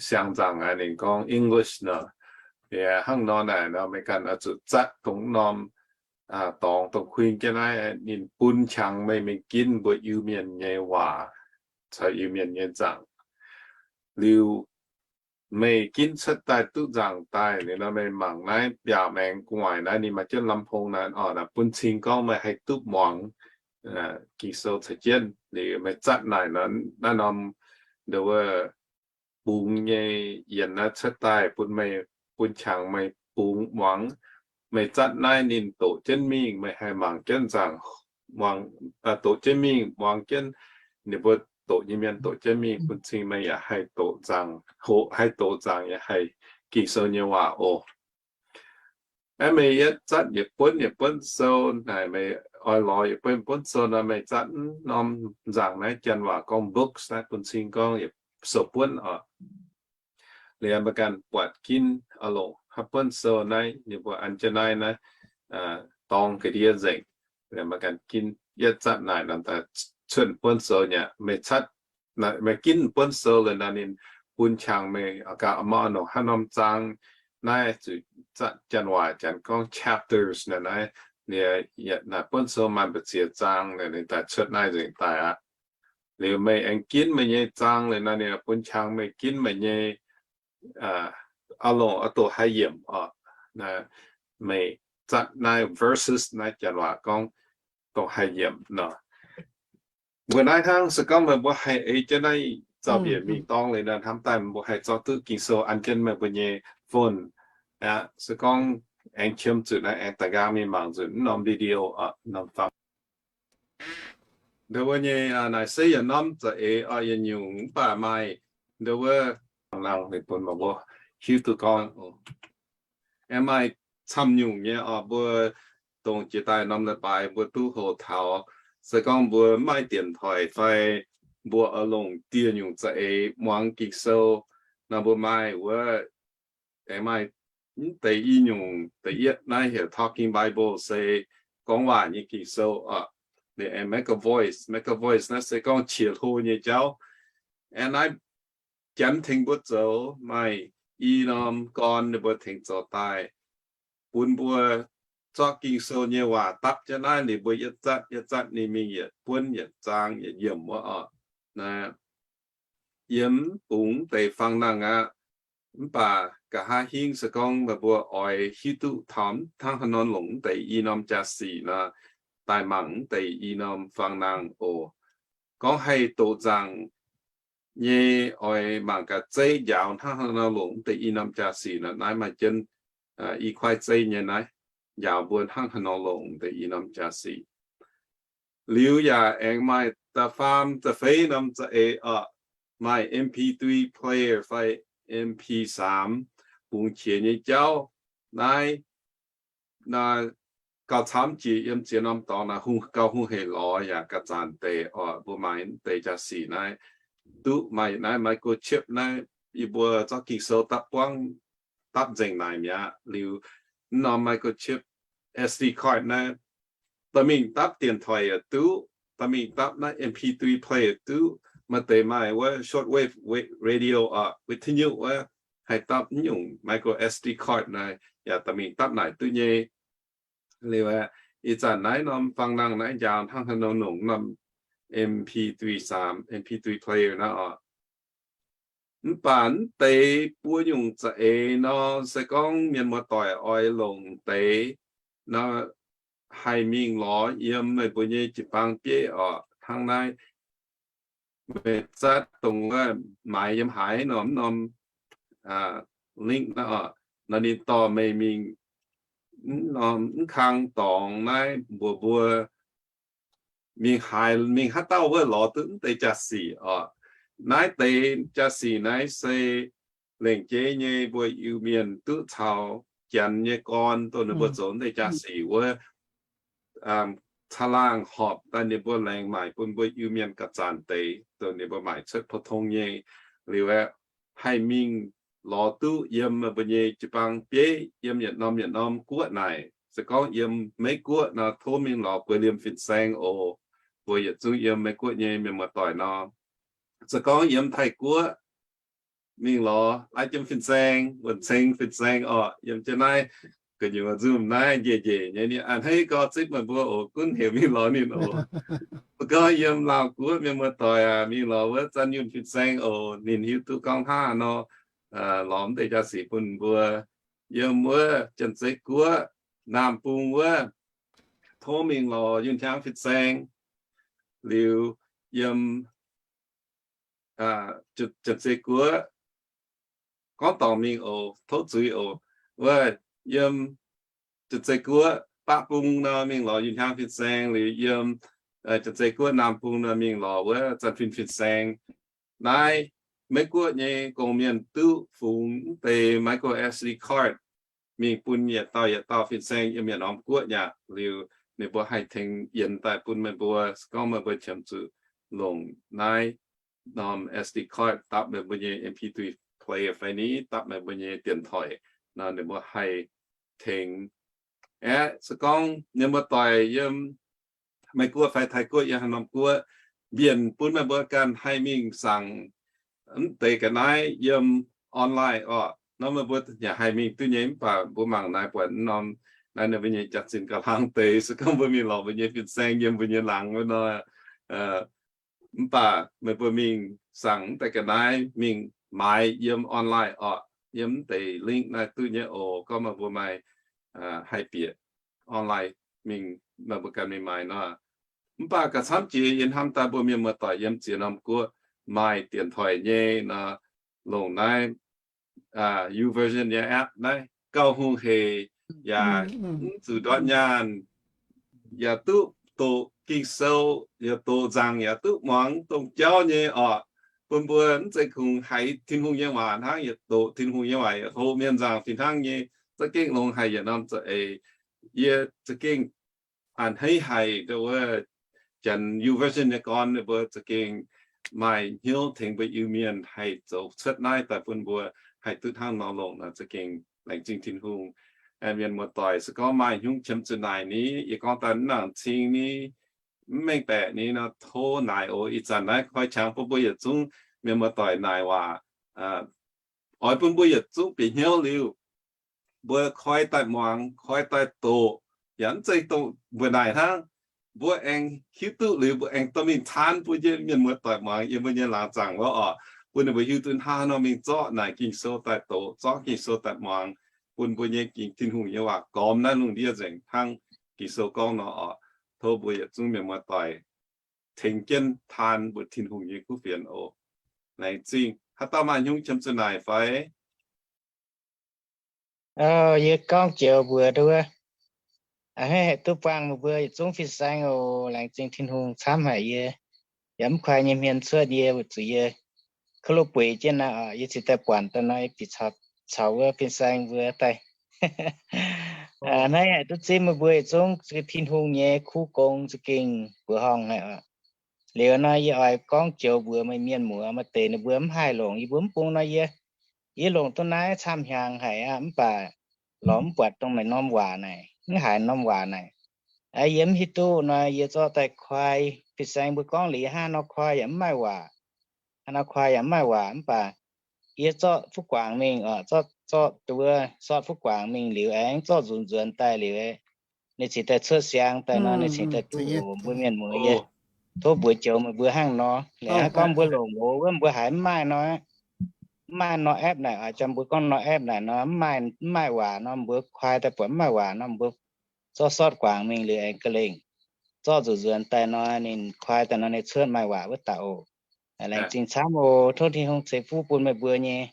siang-nzaangc aqv, ninh gorngv English nor. Yaac hnangv nor naaic nor, meih ganh oix zuqc zatv dongh norm dorngx dongh kuinx jienv naaiv, ninh bun qangx meih mingh ginv mbuo Iu-Mienh nyei waac caux Iu-Mienh nyei nzaangc. Liuz meih ginv cuotv daaih duqv nzaangc daaih liuz nor, meih mangc naaiv mbiaauc maengx gu'nguaaic naaiv ninh maaih jienv ลำโพง naaiv oc, naaiv bun cing gorngv meih haih duqv muangx Ging-Sou caux jienv. Liuz meih zatv naaic nor, naaiv norm nduov bungx nyei yienx naaiv cuotv daaih bun meih, bun qangx meih bungx muangx. Meih zatv naaiv ninh doqc jienv mingh, meih haih mangc jienv nzaangc, muangx, doqc jienv mingh muangx jienv ninh mbuo doqc nyei mienh doqc jienv mingh, bun cing meih yaac haih doqc nzaangc, hoqc haih doqc nzaangc yaac haih Ging-Sou nyei waac oc. Aeqv, meih yietv zatv yietc buonv yietc buonv sou naaic, meih oix lorz yietc buonv buonv sou nor, meih zatv mv norm nzaangc naaiv, janx waac gorngv books naaiv, bun cing gorngv yietc sou buonv oc. Liuz meih ganh buatc ginv oix longc haaix buonv sou naaiv, ninh mbuo an jienv naaiv naaiv dorngx ga'ndiev nzengc. Liuz meih ganh ginv yietv zatv naaic nor, daaih cuotv buonv sou nyei. Meih zatv meih ginv buonv sou liuz nor, ninh bun qangx meih gaax, maiv nongc haaix norm zaang naaiv, zuqc Janx waac Janx gorngv chapters naaiv, naaiv buonv sou maaih mbu'ziex zaang, ninh daaih cuotv naaiv nzengc daaih aqv. Liuz meih aengx ginv meih nyei zaang liuz nor, ninh bun qangx meih ginv meih nyei aa longc aa doqc haih yiemc oc. Meih zatv naaiv verses naaiv Janx waac gorngv dongh haih yiemc nor. Mbuo naaiv hnangv se gorngv meih mbuo haih ei jienv naaiv zaux-mbiec mingh dorngx liuz nor, hnamv daaih meih mbuo haih zorqv duqv Ging-Sou an jienv meih mbuo nyei phone aqv. Se gorngv aengx qiemx zuqc naaiv, aengx da'nqaang mingh mangc nzunc mv norm video oc, norm fangx. Ndau wuov nyei naaic se yietc norm za'eix oc, yietc nyungc mv baac maaih ndau wuov fangx nangh ninh bun meih mbuo hiuv duqv gorngv. Aengx maaih camv nyungc nyei oc, mbuo dongh jiex daaih norm leiz-baaix mbuo duqv hoqc taux, se gorngv mbuo mv maaih dienx toic fai mbuo oix longc dieh nyungc za'eix muangx Ging-Sou nor, mbuo maaih wuov, aengx maaih mv deix i nyungc. Da'yietv naaiv heuc Talking Bible, se gorngv waac nyei Ging-Sou oc. Ninh aengx Mega Voice, Mega Voice naaiv se gorngv qiex hlo nyei jauv. Aengx naaiv Janx tengx mbuo zoux maaih i norm gorn ninh mbuo tengx zoux daaih, bun mbuo zorqv Ging-Sou nyei waac dapv jienv naaiv, ninh mbuo yietc zatv yietc zatv ninh mingh yietc buonv yietc zaang yietc yiemc wuov oc. Naaiv yiem bungx deix fangx nangh aqv. Mv baac nqa'haav hingv se gorngv meih mbuo oix hiuv duqv taux hnangv haaix nor longc mv deix i norm jaa-sic nor, daaih mangc mv deix i norm fangx nangh oc. Gorngv haih doqc nzaangc nyei oix mangc gaax zeiv njaaux hnangv haaix nor longc mv deix i norm jaa-sic nor, naaiv maaih jienv i kuaaiv zeiv nyei naaiv, njaaux mbuo hnangv haaix nor longc mv deix i norm jaa-sic. Liuz yaac aengx maaih da'faam da'feix norm za'eix oc, maaih M P three player fai M P three bungx qiex nyei jauv. Naaiv gauh camv jiex yiem ziex norm dorngx naaiv, gauh hungh heic lorz yaac ga'zaanc deix oc. Mbuo maaih mv deix jaa-sic naaiv, duqv maaih naaiv microchip naaiv, yie mbuo zorqv Ging-Sou dapv buangv, dapv nzengc naaic mi'aqv. Liuz mv norm microchip S D card naaiv, dorh mingh dapv dienx toic yaac duqv, dorh mingh dapv naaiv M P three player yaac duqv. Maaih deix maaih wuov shortwave radio oc, วิทยุ wuov, haih dapv mv nyungc micro S D card naaiv yaac dorh mingh dapv naaic duqv nyei. Liuz ih zanc naaiv norm fangx nangh naaiv njaaux hnangv haaix nor longc norm M P three, M P three player naaiv oc. Mv baac mv deix buo nyungc za'eix nor, se gorngv mienh muoz-doic oix longc deix nor, haih mingh lorz yiem meih mbuo nyei jiu-baang bieiv oc. Hnangv naaiv meih zatv dongh wuov maaiz yiem haaix norm, norm link naaiv oc, nor ninh dorh meih mingh mv kang dorngx naaiv mbuox mbuo mingh haaix, mingh haaix dauh wuov lorz duqv mv deix jaa-sic oc. Naaiv deix jaa-sic naaiv se lengc jeiv nyei mbuo Iu-Mienh duqv caux Janx nyei gorn dongh ninh mbuo zoux mv deix jaa-sic wuov, caangh laangh horpc daaih ninh mbuo laengz maaic bun mbuo Iu-Mienh ga'zaanc deix dongh ninh mbuo maaic cuotv pou-tong nyei. Liuz aeqv, haih mingh lorz duqv yiem meih mbuo nyei jiu-baang bieiv yiem yietc norm yietc norm guoqv naaic. Se gorngv yiem Meiv-Guoqv nor, tov mingh lorz Gueix Liemh fin-saeng oc. Mbuo yietc zungv yiem Meiv-Guoqv nyei mienh muoz-doic nor. Se gorngv yiem Taiv-Guoqv, mingh lorz Lai Jiem fin-saeng, Wuonh Ceng fin-saeng oc. Yiem jienv naaiv gu'nyuoz Zoom naaiv njiec njiec nyei, ninh a'hneiv gorx zipv meih mbuo oc, gunv heuc mingh lorz ninh oc. Se gorngv yiem Laauh Guoqv mienh muoz-doic aac, mingh lorz wuov Zanh Yunh fin-saeng oc. Ninh hiuv duqv gorngv hnangv haaix nor lorz mv deix jaa-sic bun mbuo. Yiem wuov Janx-Zei Guoqv, Naamh Bung wuov, tov mingh lorz Yunh Hnyangx fin-saeng. Liuz yiem Janx-Zei Guoqv, gorngv dorngc mingh oc, tov zuiz oc. Wuov yiem Janx-Zei Guoqv Baqv Bung nor, mingh lorz Yunh Hnyangx fin-saeng. Liuz yiem Janx-Zei Guoqv Naamh Bung nor, mingh lorz wuov Zanh Fin fin-saeng. Naaiv Meiv-Guoqv nyei gong-mienh duqv fungx mv deix micro S D card mingh bun yietc dauh yietc dauh fin-saeng yiem yietc norm guoqv aqv. Liuz ninh mbuo haih tengx yienx daaih bun meih mbuo, se gorngv meih mbuo qiemx zuqc longc naaiv norm S D card dapv meih mbuo nyei M P three player fai ni dapv meih mbuo nyei dienx-toic nor, ninh mbuo haih tengx. Aeqv, se gorngv mienh muoz-doic yiem Meiv-Guoqv fai Taiv-Guoqv, yiem haaix norm guoqv, mbienc bun meih mbuo ganh haih mingh saangc mv deix ga'naaiv yiem online orqc. Nor meih mbuo yaac haih mingh duqv nyei, mv baac mbuo mangc naaiv buatc norm naaiv ninh mbuo nyei jaax-zinh ga'hlang deix, se gorngv mbuo mingh lorz mbuo nyei fin-saeng yiem mbuo nyei laangz wuov nor, mv baac meih mbuo mingh saangc mv deix ga'naaiv mingh maaiz yiem online orqc, yiem mv deix link naaiv duqv nyei oc. Gorngv meih mbuo maaih haih bieqc online mingh, meih mbuo ganh mingh maaiz nor. Mv baac gauh camv jiex yie hnamv daaih mbuo mienh muoz-doic yiem ziex norm guoqv maaih dienx toic nyei nor, longc naaiv YouVersion nyei app naaiv gauh hungh hec, yaac mv zuqc ndortv nyaanh, yaac duqv doqc Ging-Sou, yaac doqc nzaangc, yaac duqv muangx dongh jauv nyei orqc. Bun mbuo mv zeiz kungx haiz Tin-Hungh nyei waac hnangv, yaac doqc Tin-Hungh nyei waac, yaac hoqc mienh nzaangc fih hnangv nyei, za'gengh longx haic yietc norm za'eix. Yie za'gengh a'hneiv haic ndau wuov Janx YouVersion nyei gorn ninh mbuo za'gengh maaih hnyouv tengx mbuo Iu-Mienh haih zoux cuotv naaiv daaih bun mbuo haih duqv hnangv nor longc nor, za'gengh laengz zingh Tin-Hungh. Mienh muoz-doic se gorngv maaih hnyouv qiemx zuqc naaic ni, yie gorngv daaih mv nangc cing ni, mv mengh baeqc ni nor, tov naaic oc. Ih zanc naaiv koi qangx bun mbuo yietc zungv mienh muoz-doic naaic waac, oix bun mbuo yietc zungv bieqc hnyouv liuz, mbuo koi daaih muangx, koi daaih doqc, yaac mv zeiz dongh mbuo naaic hnangv. Mbuo aengx hiuv duqv liuz, mbuo aengx dorh mingh caanv bun mbuo nyei mienh muoz-doic muangx yiem mbuo nyei laangz zaangc wuov orqc, bun ninh mbuo hiuv duqv hnangv haaix nor mingh zorqv naaic Ging-Sou daaih doqc, zorqv Ging-Sou daaih muangx, bun mbuo nyei Ging, Tin-Hungh nyei waac gormx naaiv lungh ndiev nzengc hnangv Ging-Sou gorngv nor orqc. Tov mbuo yietc zungv mienh muoz-doic tengx jienv taan mbuo Tin-Hungh nyei kuv fienx oc. Laengz zingh. Haaix dauh maaih hnyouv qiemx zuqc naaic fai? Yie gorngv joux mbuox duqv, a'hneiv haih duqv buangh meih mbuo yietc zungv fin-saeng oc. Laengz zingh Tin-Hungh camv haic yie. Yaac mv kuaai nyei hmien cuotv yie, weic zuqc yie kouv lo bueix jienv naaiv, yie cingx daaih buatc daaih nor, yie bieqc caux wuov fin-saeng mbuo daaih. A'hneiv haih duqv zipv meih mbuo yietc zungv Tin-Hungh nyei kuv gong za'gengh mbuoqc horngh haic oc. Liuz nor yie oix gorngv joux mbuox meih mienh muoz maaih deix ninh mbuo mv haih longc yie mbuo mv bung nor yie, yie longc duqv naaiv camv hnyangx haic aqv, mv baac lorz mv buatc dongh naaic norm waac naaic, mv haiz norm waac naaic. Yie mv hiuv duqv nor yie zorqv daaih kuaai fin-saeng mbuo gorngv liuz hnangv nor kuaai yaac mv maaih waac. Hnangv nor kuaai yaac mv maaih waac mv baac yie zorqv fuqv guangc mingh, zorqv duqv sortv fuqv guangc mingh liuz aengx zorqv nzuonx nzuonx daaih liuz, ninh cingx daaih cuotv siang daaih nor ninh cingx daaih duqv oc. Mbuo mienh muoz yie tov mbuox joux meih mbuo hnangv nor. Liuz hnangv gorngv mbuo longc oc wuov mbuo haiz mv maaih nor, mv maaih nor app naaic, jangx mbuo gorngv nor app naaic nor mv maaih, mv maaih waac nor mbuo kuaai daaih buatc mv maaih waac nor mbuo zorqv sortv guangc mingh liuz aengx ga'lengh zorqv nzuonx nzuonx daaih nor ninh kuaai daaih nor ninh cuotv maaih waac wuov dauh oc. Laengz zingh camv oc. Tov Tin-Hungh ceix fuqv bun meih mbuo nyei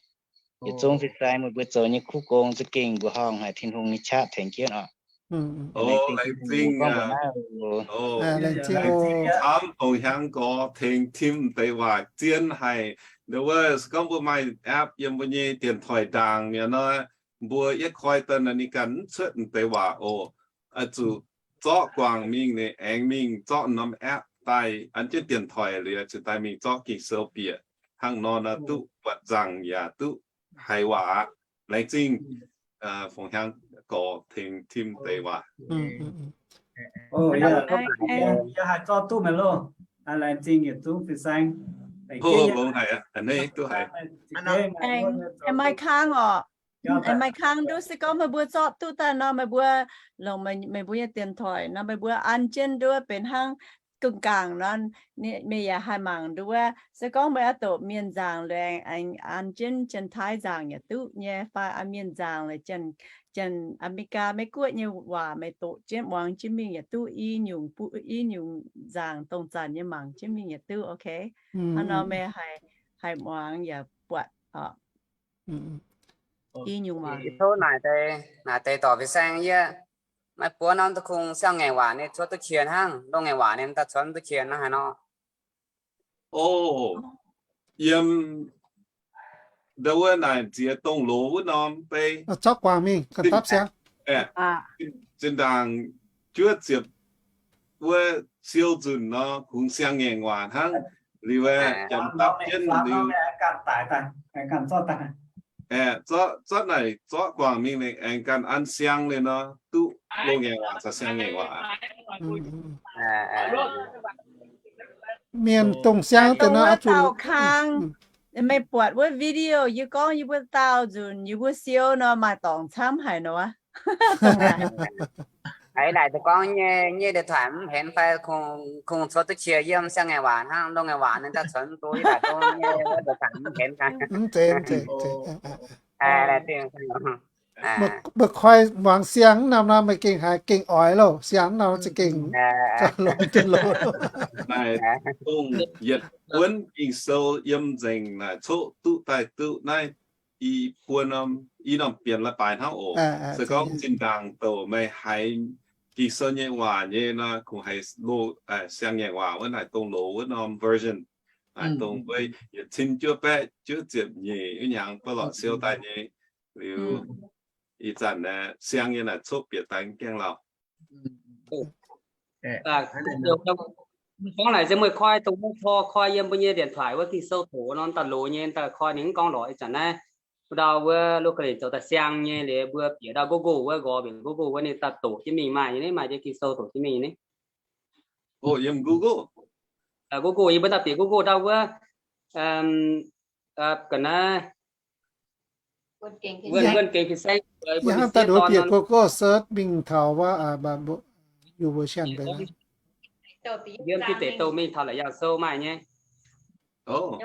yietc zungv fin-saeng, meih mbuo zoux nyei kuv gong za'gengh mbuoqc horngh haic, Tin-Hungh nyei qaqv tengx jienv oc. Laengz zingh camv, fongc hnyangx gorx tengx Tim deix waac zien haic. Ndau wuov se gorngv mbuo maaih app yiem mbuo nyei dienx toic ndaangc mi'aqv nor, mbuo yietv koi daaih nor ninh ganh mv cuotv deix waac oc. Oix zuqc zorqv guangc mingh, ninh aengx mingh zorqv norm app daaih an jienv dienx toic liuz cingx daaih mingh zorqv Ging-Sou bieqc. Hnangv nor nor duqv buatc nzangc yaac duqv haiz waac. Laengz zingh fongc hnyangx gorx tengx Tim deix waac. Yie haih zorqv duqv meih loh. Laengz zingh yietc zungv fin-saeng. Longx haic aqv, a'hneiv duqv haiz. Aengx maaih kangv orqc. Aengx maaih kangv nduov se gorngv meih mbuo zorqv duqv daaih nor, meih mbuo longc meih mbuo nyei dienx toic nor, meih mbuo an jienv nduov benx hnangv gengh gaangc nor, meih yaac haih mangc nduov. Se gorngv meih oix doqc mienh nzaangc liuz aengx an jienv janx-taiv nzaangc yaac duqv nyei, fai an mienh nzaangc liuz janx, janx-Ame^li^gaa, Meiv-Guoqv nyei waac meih doqc jienv muangx jienv mingh yaac duqv, i nyungc, i nyungc nzaangc dongh zanc nyei mangc jienv mingh yaac duqv. Ok, hnangv nor meih haih muangx yaac buatc oc. I nyungc waac. Yie tov naaic deix, naaic deix dorc fin-saeng yie, maaih buo norm deic-bung siang-ngaengc waac ninh cuotv duqv qiex hnangv, loz-ngaengc waac ninh daaih cuotv mv duqv qiex hnangv haaix nor. O, yiem ndau wuov naaic ziex dongh loz wuov norm bei, zorqv guangc mingh ganh dapv siang. Zinh ndaangc juov ziepc wuov siou nzunc nor kungx siang-ngaengc waac hnangv. Liuz aeqv, janx dapv jienv liuz, aeqv, zorqv, zorqv naaic zorqv guangc mingh liuz aengx ganh an siang liuz nor, duqv loz-ngaengc waac caux siang-ngaengc waac. Mienh dongh siang deix nor, dauh kang, meih buatc wuov video, yie gorngv yie mbuo daauh nzunc, yie mbuo siou nor maaih dorngx camv haic nor. Eix laaic deix gorngv nyei, nyei deix taaix mv henx fai kungx, kungx cuotv duqv qiex yiem siang-ngaengc waac hnangv, longx-ngaengc waac ninh daaih cuotv duqv, eix laaic dongh nyei wuov deix taaix mv henx fai. Meih koi muangx siang norm nor meih gengh haiz gengh oix loh, siang norm za'gengh longx jienv loh. Naaic dongh yietc buonv Ging-Sou yiem nzengc naaic coqv duqv daaih duqv naaiv i buo norm, i norm bienx la'baaix hnangv oc. Se gorngv zinh ndaangc douc meih haiz Ging-Sou nyei waac nyei nor, kungx haiz loz, siang-ngaengc waac wuov naaic dongh loz wuov norm version, naaic dongh wuov yietc cin juov baeqv juov ziepc nyeic wuov hnyangx buo lorqc siou daaih nyei. Liuz ih zanc naaic siang nyei naaic coqv bieqc daaih mv gaengh lauh. Gorngv laaic se meih koi dongh wuov tor koi yiem mbuo nyei điện thoại wuov Ging-Sou doqc norm daaih loz nyei daaih koi ninh mv gorngv lorqc. Ih zanc naaiv wuov ndau wuov locally zoux daaih siang nyei liuz mbuo bieqc ndau Google wuov, nqoi bieqc Google wuov ninh daaih doqc jienv mingh maaih nyei, maaih jienv Ging-Sou doqc jienv mingh nyei. Yiem Google, Google yie mbuo daaih bieqc Google ndau wuov ga'naaiv wuonh, wuonh gengh fin-saeng. Hnangv daaih nduov bieqc Google search mingh taux wuov YouVersion, yiem diqv deix douh mingh taux la'yangh sou maaih nyei. Google,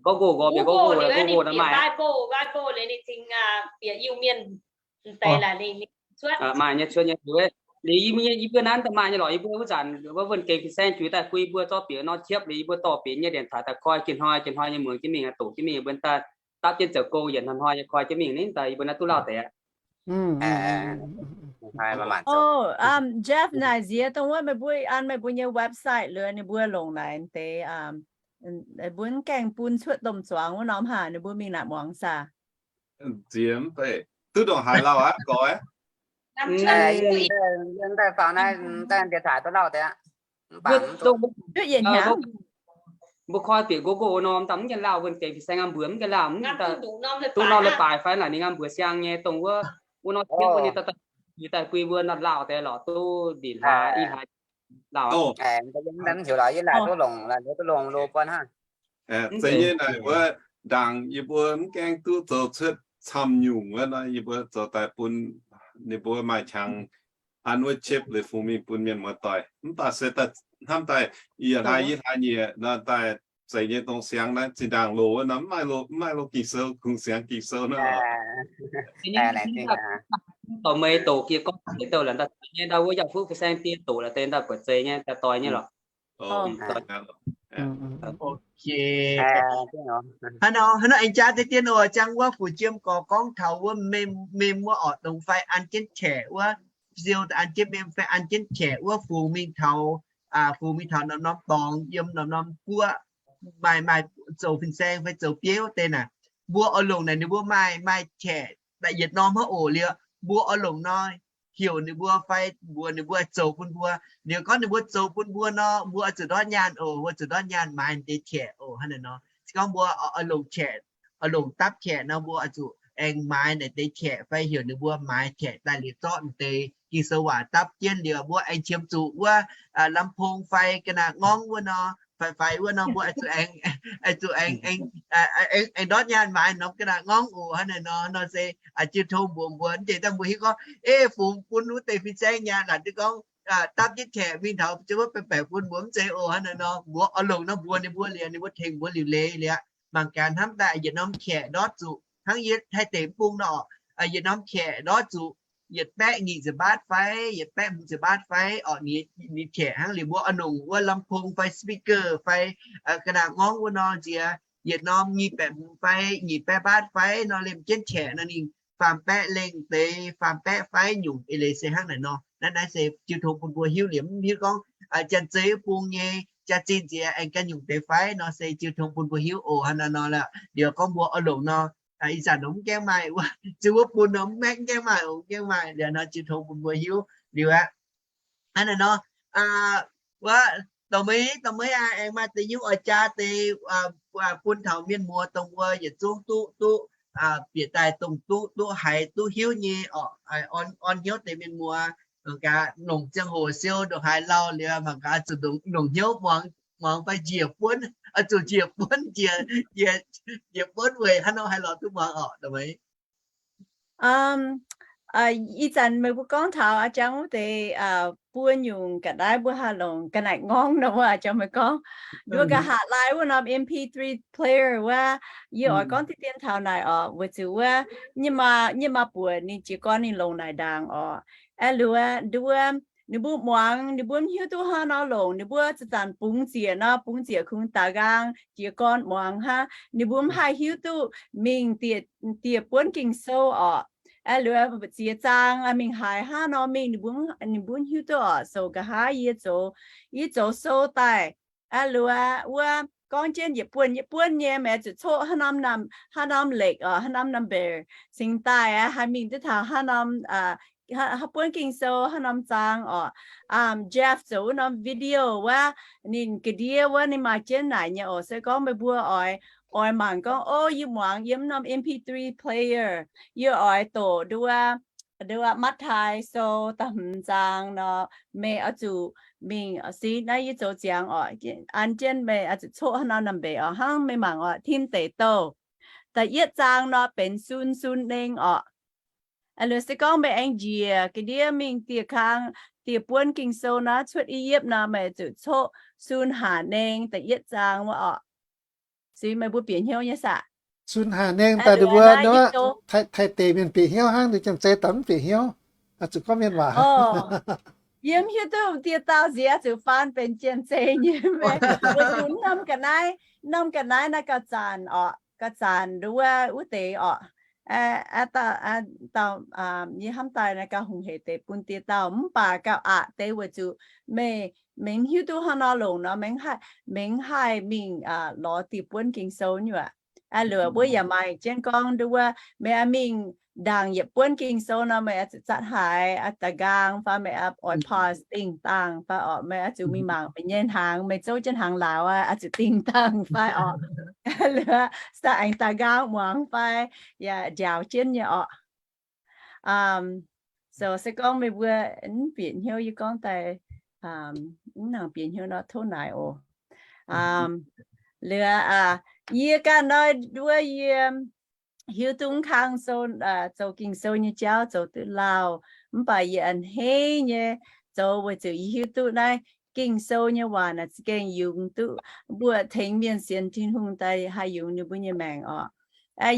Google, Google maaih. Maaih nyei, cuotv nyei. Liuz yie mbuo naaiv daaih maaih nyei lorqc, yie mbuo wuov zanc wuov wuonh gengh fin-saeng juix daaih bun yie mbuo zorqv bieqc norm qiepv liuz yie mbuo dorh bieqc nyei điện thoại daaih koi, jiex hnoi jiex hnoi nyei muangx jienv mingh, doqc jienv mingh, yie mbuo daaih dapv jienv zoux gong yietc hnoi-hnoi nyei koi jienv mingh ninh daaih yie mbuo naaiv duqv lauh deix aqv. Jeff naaic nziex dongh wuov meih mbuo an meih mbuo nyei website liuz ninh mbuo longc naaic deix, mbuo mv gaengh bun cuotv domh zuangx wuov norm haac, ninh mbuo mingh naaic muangx saah? Nziex mv bei, duqv ndongc haaix lauh aqv, gorx? Yie daaih faaux naaiv daaih điện thoại duqv lauh deix aqv. Mbuo koi bieqc Google norm daaih mv gaengh lauh, wuonh gengh fin-saeng ngam mbuox mv gaengh lauh, duqv norm leiz-baaix fai naaic ninh ngam mbuox siang nyei dongh wuov, wuov norm qiemx wuov ninh daaih, daaih bun yie mbuo nor lauh deix lorqc, duqv ndinc hlaax i hlaax lauh. Zeiz nyei naaic wuov ndaangc yie mbuo mv gaengh duqv zoux cuotv camv nyungc wuov nor, yie mbuo zoux daaih bun ninh mbuo maaih qangx an wuov qiepv liuz fungx mingh bun mienh muoz-doic. Mv baac se daaih hnamv daaih yietc hlaax yietc hlaax nyieqc nor daaih zeiz nyei dongh siang naaiv zinh ndaangc loz wuov nor mv maaih loz, mv maaih loz Ging-Sou, kungx siang Ging-Sou nor. Dorh meih doqc jiez gorn deix douh la'dauh nyei ndau wuov yaac fuqv fin-saeng dien doqc la'deix ndau buatc zeiz nyei, daaih doix nyei lorqc. Hnangv nor, hnangv nor aengx jaav deix dien oc, ziangh wuov fu'jueiv gorx gorngv taux wuov mem wuov orqc, dongh fai an jienv qaeqv wuov, siou an jienv mem fai an jienv qaeqv wuov fungx mingh taux, fungx mingh taux norm-norm dorngx yiem norm-norm guoqv, maaih, maaih zoux fin-saeng fai zoux bieiv deix naaic, mbuo oix longc naaic ninh mbuo maaih, maaih qaeqv daaih yietc norm hnangv oc. Liuz mbuo oix longc nor heuc ninh mbuo fai mbuox ninh mbuo zoux bun mbuo. Liuz gorngv ninh mbuo zoux bun mbuo nor, mbuo oix zuqc ndortv nyaanh oc, mbuo zuqc ndortv nyaanh maaiz deix qaeqv oc. Hnangv naaic nor, se gorngv mbuo oix longc qaeqv, oix longc dapv qaeqv nor, mbuo oix zuqc aengx maaiz naaic deix qaeqv fai heuc ninh mbuo maaiz qaeqv daaih liuz zorqv deix Ging-Sou waac dapv jienv liuz, mbuo aengx qiemx zuqc wuov ลำโพง fai ga'naaiv-ngorngv wuov nor, fai, fai wuov nor, mbuo oix zuqc aengx, oix zuqc aengx, aengx ndortv nyaanh maaiz norm ga'naaiv-ngorngv oc. Hnangv naaic nor, nor se jiu tong mbuox mbuo, mv deix dangh mbuo hiuv gorngv, ei, fungx bun wuov deix fin-saeng nyaanh, laatc duqv gorngv dapv jienv qaeqv mingh taux ziouc wuov baeqc baeqc bun mbuo, mv zeiz oc. Hnangv naaic nor, mbuo oix longc nor mbuox ninh mbuo liuz, ninh mbuo tengx mbuo liuc leiz liuz aqv. Mangc gaax hnamv daaih yietc norm qaeqv ndortv zuqc hnangv yie Taiv deic-bung nor, yietc norm qaeqv ndortv zuqc yietc baeqv nyic ziepc mbaatv fai yietc baeqv hmz ziepc mbaatv fai orqc, ninh qaeqv hnangv. Liuz mbuo oix longc wuov ลำโพง fai speaker fai ga'naaiv-ngorngv wuov nor nziex, yietc norm nyic baeqv hmz fai nyic baeqv mbaatv fai nor, liemh jienv qaeqv nor ninh faam baeqv lengh deix, faam baeqv fai nyungc, eix leiz se hnangv naaic nor. Naaiv, naaiv se jiu tong bun mbuo hiuv. Liuz mv hiuv gorngv janx-zei wuov bung nyei jaax-zinh nziex aengx ganh nyungc deix fai nor, se jiu tong bun mbuo hiuv oc. Hnangv naaic nor lorqc. Liuz gorngv mbuo oix longc nor, ih zanc nor mv gaengh maaih, ziouc wuov bun nor mv gaengh maaih oc, mv gaengh maaih. Liuz nor jiu tong bun mbuo hiuv liuz aqv. Hnangv naaic nor, wuov dorh meiv, dorh meiv aqv, aengx maaih deix nyungc oix jaa deix bun taux mienh muoz dongh mbuo yietc zungv duqv, duqv bieqc daaih dongh duqv, duqv haiz duqv hiuv nyei orqc, orn hnyouv deix mienh muoz. mangc gaax longc ziangh hoc siou ndongc haaix lauh liuz, mangc gaax zuqc longc hnyouv muangx, muangx fai njiec buonv, zuqc njiec buonv, njiec, njiec buonv weic haaix nor haih lorz duqv muangx orqc. Ih zanc meih mbuo gorngv taux a'jang wuov deix buo nyungc ga'naaiv mbuo haih longc ga'naaiv ngorngv nor, mbuo a'jang meih gorngv, nduov nqa'haav laai wuov norm M P three player wuov, yie oix gorngv deix dien taux naaic orqc, weic zuqc wuov nyei maa, nyei maa buoc ninh jiez gorn ninh longc naaic ndaangc orqc. Aeqv, luoqc nduov, ninh mbuo muangx, ninh mbuo mv hiuv duqv hnangv nor longc, ninh mbuo zanc-zanc bungx ziec nor, bungx ziec kungx daaih nqaang jiez gorn muangx hnangv. Ninh mbuo mv haih hiuv duqv mingh dieh buonv Ging-Sou orqc. Aeqv, luoqc ziex zaang mingh haaix hnangv nor mingh, ninh mbuo mv hiuv duqv orqc. So nqa'haav yie zoux, yie zoux sou daaih. Aeqv, luoqc wuov gorngv jienv yietc buonv yietc buonv nyei, meih zuqc coqv hnangv norm, hnangv norm lekc orqc, hnangv norm number cingx daaih aqv, haih mingh duqv taux hnangv norm, hnangv buonv Ging-Sou hnangv norm zaang orqc. Jeff zoux wuov norm video wuov, ninh ga'ndiev wuov ninh maaih jienv naaic nyei oc. Se gorngv meih mbuo oix, oix mangc gorngv, o, yie muangx yiem norm M P three player, yie oix doqc nduov, nduov Matv^taai Sou da'hmz zaang nor, meih oix zuqc mingh, se naaiv yie zoux ziangx orqc, an jienv meih oix zuqc coqv hnangv norm number orqc, hnangv meih mangc orqc, Tin Deic Douh da'yietv zaang nor benx sun sun nengh orqc. Liuz se gorngv meih aengx njiec ga'ndiev mingh dieh kang, dieh buonv Ging-Sou naaiv cuotv i yiepv nor, meih zuqc coqv sun hanc nengh da'yietv zaang wuov orqc. Se meih mbuo bieqc hnyouv nyei saah? Sun hanc nengh daaih nduov, taaih deix mienh bieqc hnyouv hnangv, ninh Janx-Zei daaih mv bieqc hnyouv. Zuqc gorngv mienh waac. Yie mv hiuv duqv dieh dauh nziex zuqc faan benx Janx-Zei nyei meih. Weic zuqc norm ga'naaiv, norm ga'naaiv naaiv gauh zanc orqc, gauh zanc nduov wuov deix orqc. Yie hnamv daaih naaiv gauh hungh hec deix bun dieh dauh, mv baac gauh aqc deix weic zuqc meih, meih mv hiuv duqv hnangv nor longc nor, meih mv haih mingh lorz dieh buonv Ging-Sou nyei aqv. Liuz mbuo yaac maaih jienv gorngv nduov, meih mingh ndaangc yietc buonv Ging-Sou nor, meih zuqc zatv haaix daaih nqaang fai meih oix pause dingh dangh fai orqc, meih zuqc mingh mangc meih nyei hnaangx, meih zouv jienv hnaangx lauz aqv, zuqc dingh dangh fai orqc. Liuz daaih aengx daaih nqaang muangx fai yaac njaaux jienv nyei orqc. So se gorngv meih mbuo mv bieqc hnyouv yie gorngv daaih, mv nangc bieqc hnyouv nor tov naaic oc. Liuz yie ganh nor nduov yie hiuv duqv kang sou, zoux Ging-Sou nyei jauv zoux duqv lauh, mv baac yie a'hneiv nyei zoux weic zuqc yie hiuv duqv naaiv Ging-Sou nyei waac naaic za'gengh yungz duqv mbuo tengx mienh sienx Tin-Hungh daaih haih yungz ninh mbuo nyei maengc orqc.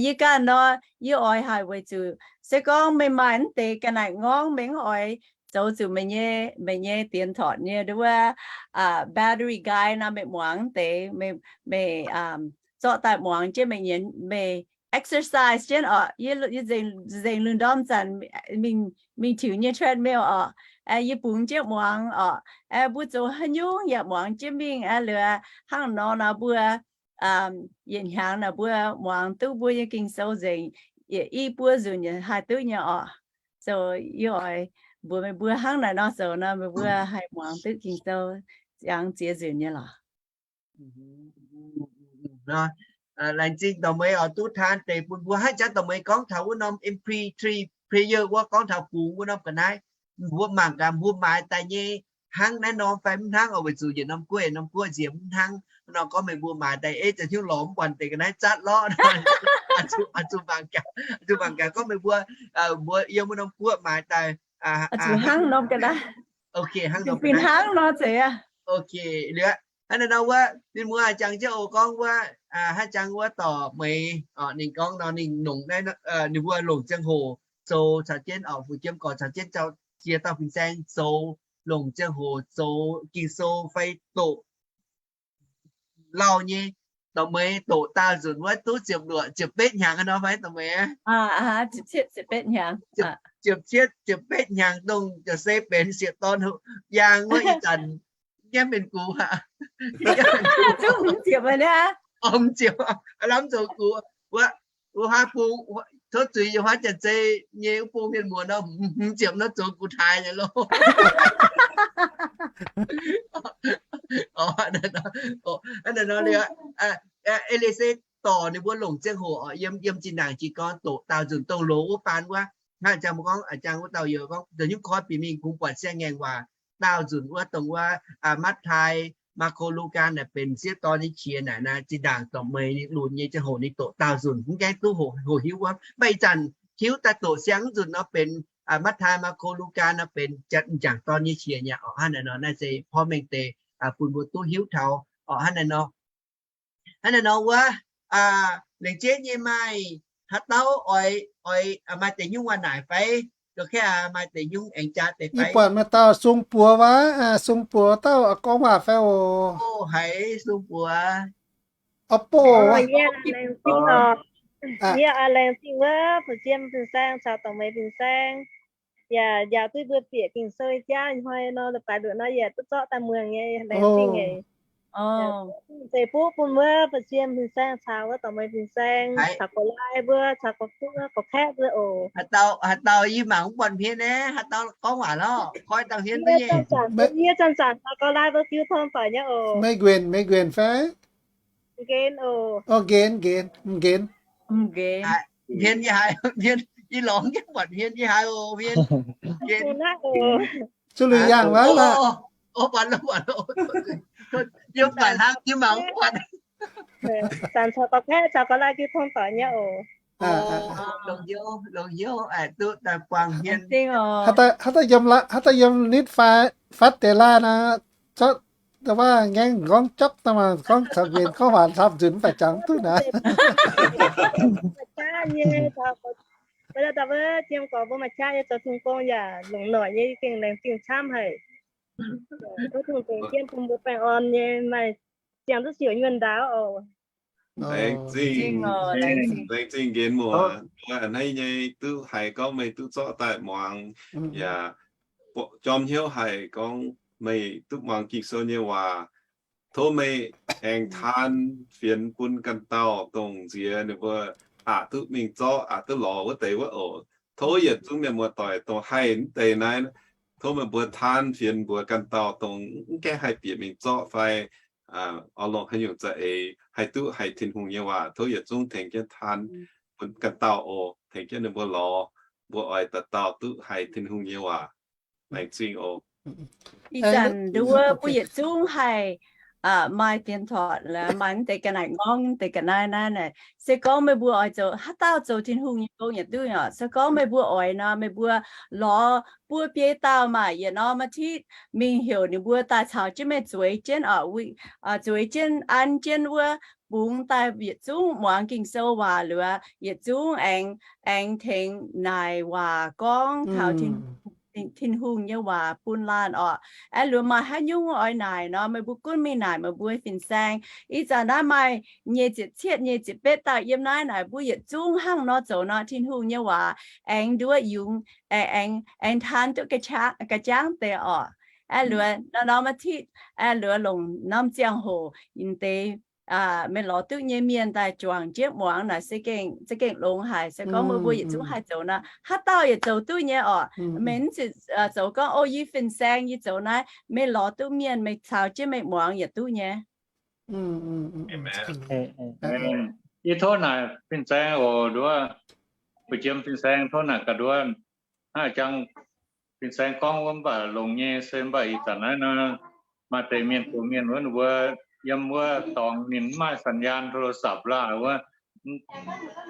Yie ganh nor, yie oix haic weic zuqc se gorngv meih maaih mv deix ga'naaiv ngorngv, meih mv oix zoux zuqc meih nyei, meih nyei dienx tortc nyei nduov battery nqaai nor, meih muangx mv deix, meih zorqv daaih muangx jienv meih nyienz, meih exercise jienv orqc. Yie nzengc lungh ndorm zanc mingh tiux nyei treadmill orqc, yie bungx jienv muangx orqc. Mbuo zoux haaix nyungc yaac muangx jienv mingh. Liuz hnangv nor nor mbuo yietc hnyangx naaic mbuo muangx duqv mbuo nyei Ging-Sou nzengc, yietc i buo nzunc yaac haih duqv nyei orqc. So yie oix mbuox meih mbuo hnangv naaic nor zoux nor, meih mbuo haih muangx duqv Ging-Sou ziangx ziex nzunc nyei lorqc. Laengz zingh dorh meih oix duqv taan deix bun mbuo. Haaix zanc dorh meih gorngv taux wuov norm M P three player wuov, gorngv taux bungx wuov norm ga'naaiv, mbuo mangc gaax mbuo maaiz daaih nyei hnangv naaiv norm fai mv hnangv oc. Weic zuqc yietc norm guoqv yietc norm guoqv nziex mv hnangv nor, gorngv meih mbuo maaiz daaih ei za'hiuv lorz mv buatc deix ga'naaiv zatv lorqc. Zuqc mangc gaax, zuqc mangc gaax gorngv meih mbuo, mbuo yiem wuov norm guoqv maaiz daaih zuqc hnangv norm ga'naaiv. Ok, hnangv norm ga'naaiv hnangv nor zeiz. Ok, liuz hnangv naaiv nor wuov ninh mbuo jangx jienv oc, gorngv wuov haaix jangx wuov dorh meih, ninh gorngv nor ninh longc, ninh mbuo longc ziangh hoc zoux caux jienv orqc, fu jiem gorx caux jienv jiex dauh fin-saeng zoux, longc ziangh hoc zoux Ging-Sou fai doqc lauh nyei. Dorh meih doqc daauh nzunc wuov duqv ziepc luoqc ziepc betv hnyangx nor fai dorh meih? Ziepc cietv ziepc betv hnyangx dongh jauv-seix benx sieqv dorn yaang wuov ih zanc nyiemv mienh gux aqv. Zungv hmz ziepc aqv. Lamh zoux gux wuov, wuov huaav bung, tov zuiz, yiem huaav Janx-Zei nyei wuov bung mienh muoz nor, hmz ziepc nor zoux gux taaix nyei loh. Hnangv naaiv nor, ei leiz se dorh ninh mbuo longc ziangh hoc yiem, yiem zinh ndaangc jiez gorn doqc daauh nzunc dongh loz wuov baan wuov, Hnangv a'jang mbuo gorngv, a'jang wuov dauh youz gorngv, dongh nyungc koi bieqc mingh kungx buatc siang-ngaengc waac, daauh nzunc wuov dongh wuov Matv^taai, Maako, Lugaa naaic benx sieqv dorn nyei qiex naaic, naaiv zinh ndaangc dorh meih lunx nyei ziangh hoc ninh doqc daauh nzunc, mv gaengh duqv hoqc hiuv wuov. Mv baac ih zanc hiuv daaih doqc siang nzunc nor benx Matv^taai, Maako, Lugaa nor benx m'jangc dorn nyei qiex nyei orqc. Hnangv naaic nor, naaiv se porv mengh deix bun mbuo duqv hiuv taux orqc. Hnangv naaic nor, hnangv naaiv nor wuov, lengc jeiv nyei maaih haaix dauh oix, oix maaih deix nyungc waac naaic fai? Ga'kaeqv maaih deix nyungc aengx jaa deix fai? Ih buatc maaih dauh Sung Buoz wuov, Sung Buoz dauh gorngv waac fai oc? Haiz Sung Buoz. Yie laengz zingh wuov fu'jueiv fin-saeng caux dongh meih fin-saeng, yaac njaaux duqv mbuo bieqc Ging-Sou nyei jauv hnoi nor, la'baix nduqc nor yaac duqv zorqv daaih muangx nyei, laengz zingh nyei. Zeiz buv bun wuov fu'jueiv fin-saeng caux wuov dongh meih fin-saeng caux gorx-laai mbuo caux gorx-kaeqv mbuo oc. Haaix dauh yie mangc mv buatc hmien naaiv, haaix dauh gorngv waac lorqc, koi dauh hmien duqv nyei. Yie zanc-zanc caux gorx-laai mbuo jiu tong doic nyei oc. Meih nquenc, meih nquenc fai? Nqenx oc. Nqenx, nqenx, nqenx. Hmien yie haiz, hmien yie lorngx nyei, buatc hmien yie haiz oc, hmien. Zuqc lui yangh wuov lorqc. Buatc, buatc, yie mangc hnangv, yie mangc buatc. Zanc caux gorx-kaeqv caux gorx-laai jiu tong doic nyei oc. Longx hnyouv, longx hnyouv duqv daaih buangh hmien. Haaix dauh yiem, haaix dauh yiem nitv fatv deix laanh aqv, zorqv da'wuov ngaengv gorngv jopv daaih mangc, gorngv caux nqenx gorngv waac hlapv nzunc mv baac jangx duqv naaic. Mbuo daaih wuov jiem gorx mbuo maaih qaqv nyei zoux Tin-Hungh gong yaac longc noic nyei, gengh laengz zingh camv haic. Tov Tin-Hungh dengx jienv bun mbuo baengh orn nyei, maaih ziangh duqv siouc nyuonh ndaauv oc. Laengz zingh, laengz zingh nqenx muoz. Hnangv nyei duqv haiz gorngv meih duqv zorqv daaih muangx, yaac jorm hnyouv haic gorngv meih duqv muangx Ging-Sou nyei waac. Tov meih aengx taan fienx bun ganh dauh dongh nziex ninh mbuo aqc duqv mingh zorqv, aqc duqv lorz wuov deix wuov oc. Tov yietc zungv mienh muoz-doic dongh haih mv deix naaiv, tov meih mbuo taan fienx mbuox ganh dauh dongh mv gaengh haih bieqc mingh zorqv fai oix longc haaix nyungc za'eix haih duqv haiz Tin-Hungh nyei waac. Tov yietc zungv tengx jienv taan bun ganh dauh oc, tengx jienv ninh mbuo lorz, mbuo oix dauh dauh duqv haiz Tin-Hungh nyei waac. Laengz zingh oc. Ih zanc nduov mbuo yietc zungv haih maaih dienx toic, maaih mv deix ga'naaiv ngorngv, mv deix ga'naaiv naaiv naaic. Se gorngv meih mbuo oix zoux, haaix dauh zoux Tin-Hungh nyei gong yaac duqv oc. Se gorngv meih mbuo oix nor, meih mbuo lorz buo biei dauh maah, yietc norm อาทิตย์ mingh heuc ninh mbuo daaih caux jienv meih zueiz jienv oc, zueiz jienv an jienv wuov bungx daaih yietc zungv muangx Ging-Sou waac liuz, yietc zungv aengx, aengx tengx naaic waac gorngv taux Tin-Hungh nyei waac bun laanh orqc. Aeqv, liuz maaih haaix nyungc oix naaic nor, meih mbuo gunv mingh naaic meih mbuo fin-saeng. Ih zanc naaiv maaih nyei ziepc cietv nyei ziepc betv dauh yiem naaiv naaic, mbuo yietc zungv hnangv nor zoux nor, Tin-Hungh nyei waac aengx nduov yungz, aengx, aengx taan duqv ga'jangv deix orqc. Aeqv, liuz norm อาทิตย์, aeqv, liuz longc norm ziangh hoc deix meih lorz duqv nyei mienh daaih juangc jienv muangx naaic se gengh, se gengh longx haic. Se gorngv meih mbuo yietc zungv haih zoux nor, haaix dauh yietc zoux duqv nyei orqc. Meih mv zuqc zoux gorngv, o, yie fin-saeng yie zoux naaiv, meih lorz duqv mienh meih caux jienv meih muangx yietc duqv nyei. Yie tov naaic fin-saeng oc, nduov, fu'jiem fin-saeng tov naaic ga'nduov, hnangv jang fin-saeng gorngv wuov mv baac longx nyei, se mv baac ih zanc naaiv nor, maaih deix mienh gox mienh wuov, ninh mbuo yiem wuov dorngx ninh mv maaih สัญญาณโทรศัพท์ laah wuov,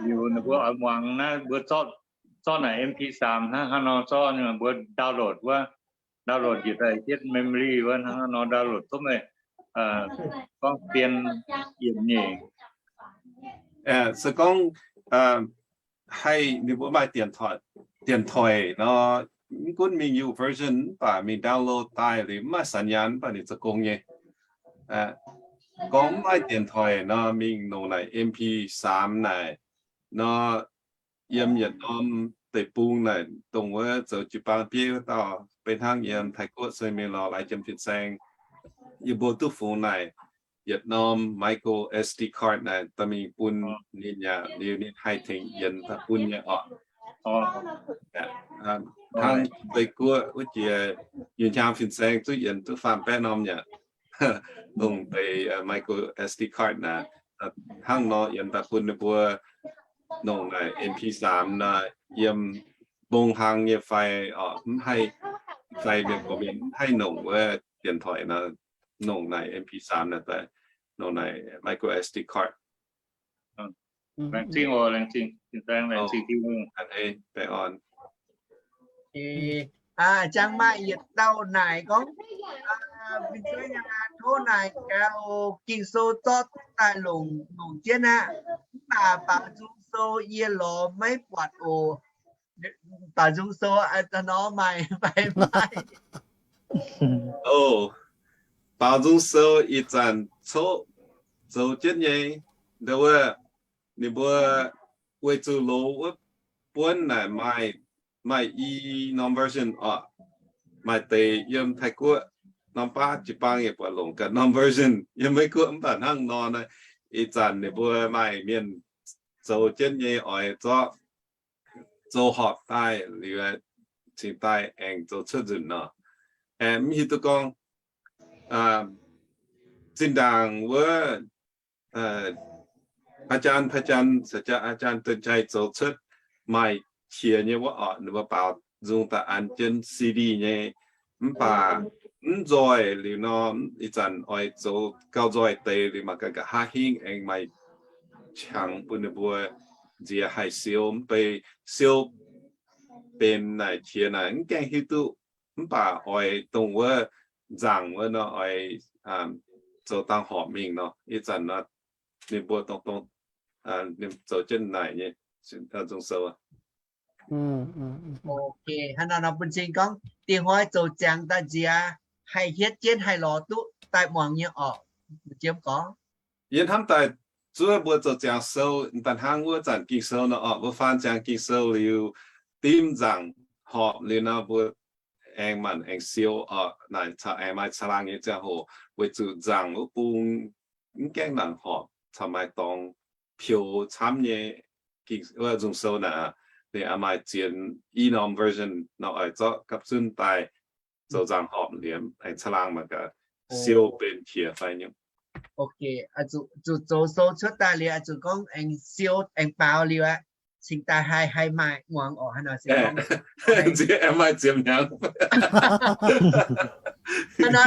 liuz ninh mbuo oix muangx naaiv mbuo zorqv naaic เอ็มพีสาม hnangv haaix nor zorqv ninh mbuo download wuov, download njiec daaih yietc memory wuov, hnangv haaix nor download tov meih gorngv bien yiemc nyeic. Se gorngv haih ninh mbuo maaih dienx toic nor, mv gunv mingh YouVersion mv baac mingh download daaih liuz mv maaih สัญญาณ mv baac ninh zoux gong nyei. Gorngv mv maaih dienx toic nor, mingh longc naaic เอ็มพีสาม naaic nor, yiem yietc norm deic-bung naaic, dongh wuov zoux jiu-baang bieiv wuov dauh, beiv hnangv yiem Taiv-Guoqv se mingh lorz laaix jiem fin-saeng, yie mbuo duqv fungx naaic yietc norm micro S D card naaic dorh mingh bun ninh yaac liuz ninh haih tengx yienx daaih bun nyei orqc. Hnangv Taiv-Guoqv wuov jiex, Yunh Hnyangx fin-saeng zuqc yienx duqv faam-baeqv norm yaac longc deix micro S D card naaic, hnangv nor yienx daaih bun ninh mbuo longc naaic เอ็มพีสาม naaic yiem mbong hlang nyei fai, mv haih, fai mienh gorqv mienh mv haih nongc wuov điện thoại nor, nongc naaic M P three naaic daaih, nongc naaic micro S D card. Laengz zingh oc, laengz zingh, laengz zingh Tin-Hungh. Ziangh maaih yietc dauh naaic gorngv, tov naaic gaax, Ging-Sou zorqv daaih longc, longc jienv aqv. Mv baac baaux nzung sou yie lorz maiv buatc oc. Baaux nzung sou nor maaih fai maiv maaih? Baaux nzung sou ih zanc coqv zoux jienv nyei, nduov wuov, ninh mbuo weic zuqc loz wuov buonv naaic maaih, maaih i norm version oc. Maaih deix yiem Taiv-Guoqv norm baav jiu-baang yaac buatc longc ganh norm version. Yiem Meiv-Guoqv mv baac hnangv nor naaiv, ih zanc ninh mbuo maaih mienh zoux jienv nyei oix zorqv zoux horpc daaih liuz, cingx daaih aengx zoux cuotv nzunc nor. Aengx mv hiuv duqv gorngv zinh ndaangc wuov อาจารย์ พระอาจารย์ อาจารย์เตือนชัย zoux cuotv maaih qiex nyei wuov orqc, ninh mbuo baaux nzung daaih an jienv C D nyei. Mv baac mv nzoih liuz nor, ih zanc oix zoux gauh nzoih deix liuz mangc gaax nqa'haav hingv aengx maaih qangx bun ninh mbuo nziex haih siou, mv bei siou benx naaic qiex naaic mv gaengh hiuv duqv. Mv baac oix dongh wuov nzaangc wuov nor oix zoux dangh horpc mingh nor, ih zanc nor ninh mbuo dongh, dongh ninh zoux jienv naaic nyei nzung sou. Hnangv naaiv nor bun cing gorngv dingc hnoi zoux ziangx daaih nziex haih hietv jienv haih lorz duqv daaih muangx nyei orqc. Jiem gorngv, yie hnamv daaih zuov mbuo zoux ziangx sou daaih hnangv wuov zanc Ging-Sou nor orqc, mbuo faan ziangx Ging-Sou liuz, dimv nzaangc horpc liuz nor mbuo aengx manc aengx siou orqc, naaic caux aengx maaih caangh laangh nyei ziangh hoc, weic zuqc nzaangc wuov bung mv gaengh nangc horpc, caux maaih dorngx peux camv nyei nzung sou naaic, ninh maaih zienx i norm version nor oix zorqv gapv zunv daaih zoux nzaangc horpc liemh aengx caangh laangh mangc gaax siou benx qiex fai nyungc. Zuqc zoux sou cuotv daaih liuz, zuqc gorngv aengx siou aengx baaux liuz aqv, cingx daaih haih, haih maaih muangx orqc. Hnangv nor se gorngv nziex aengx maaih ziepc hnyangx. Hnangv nor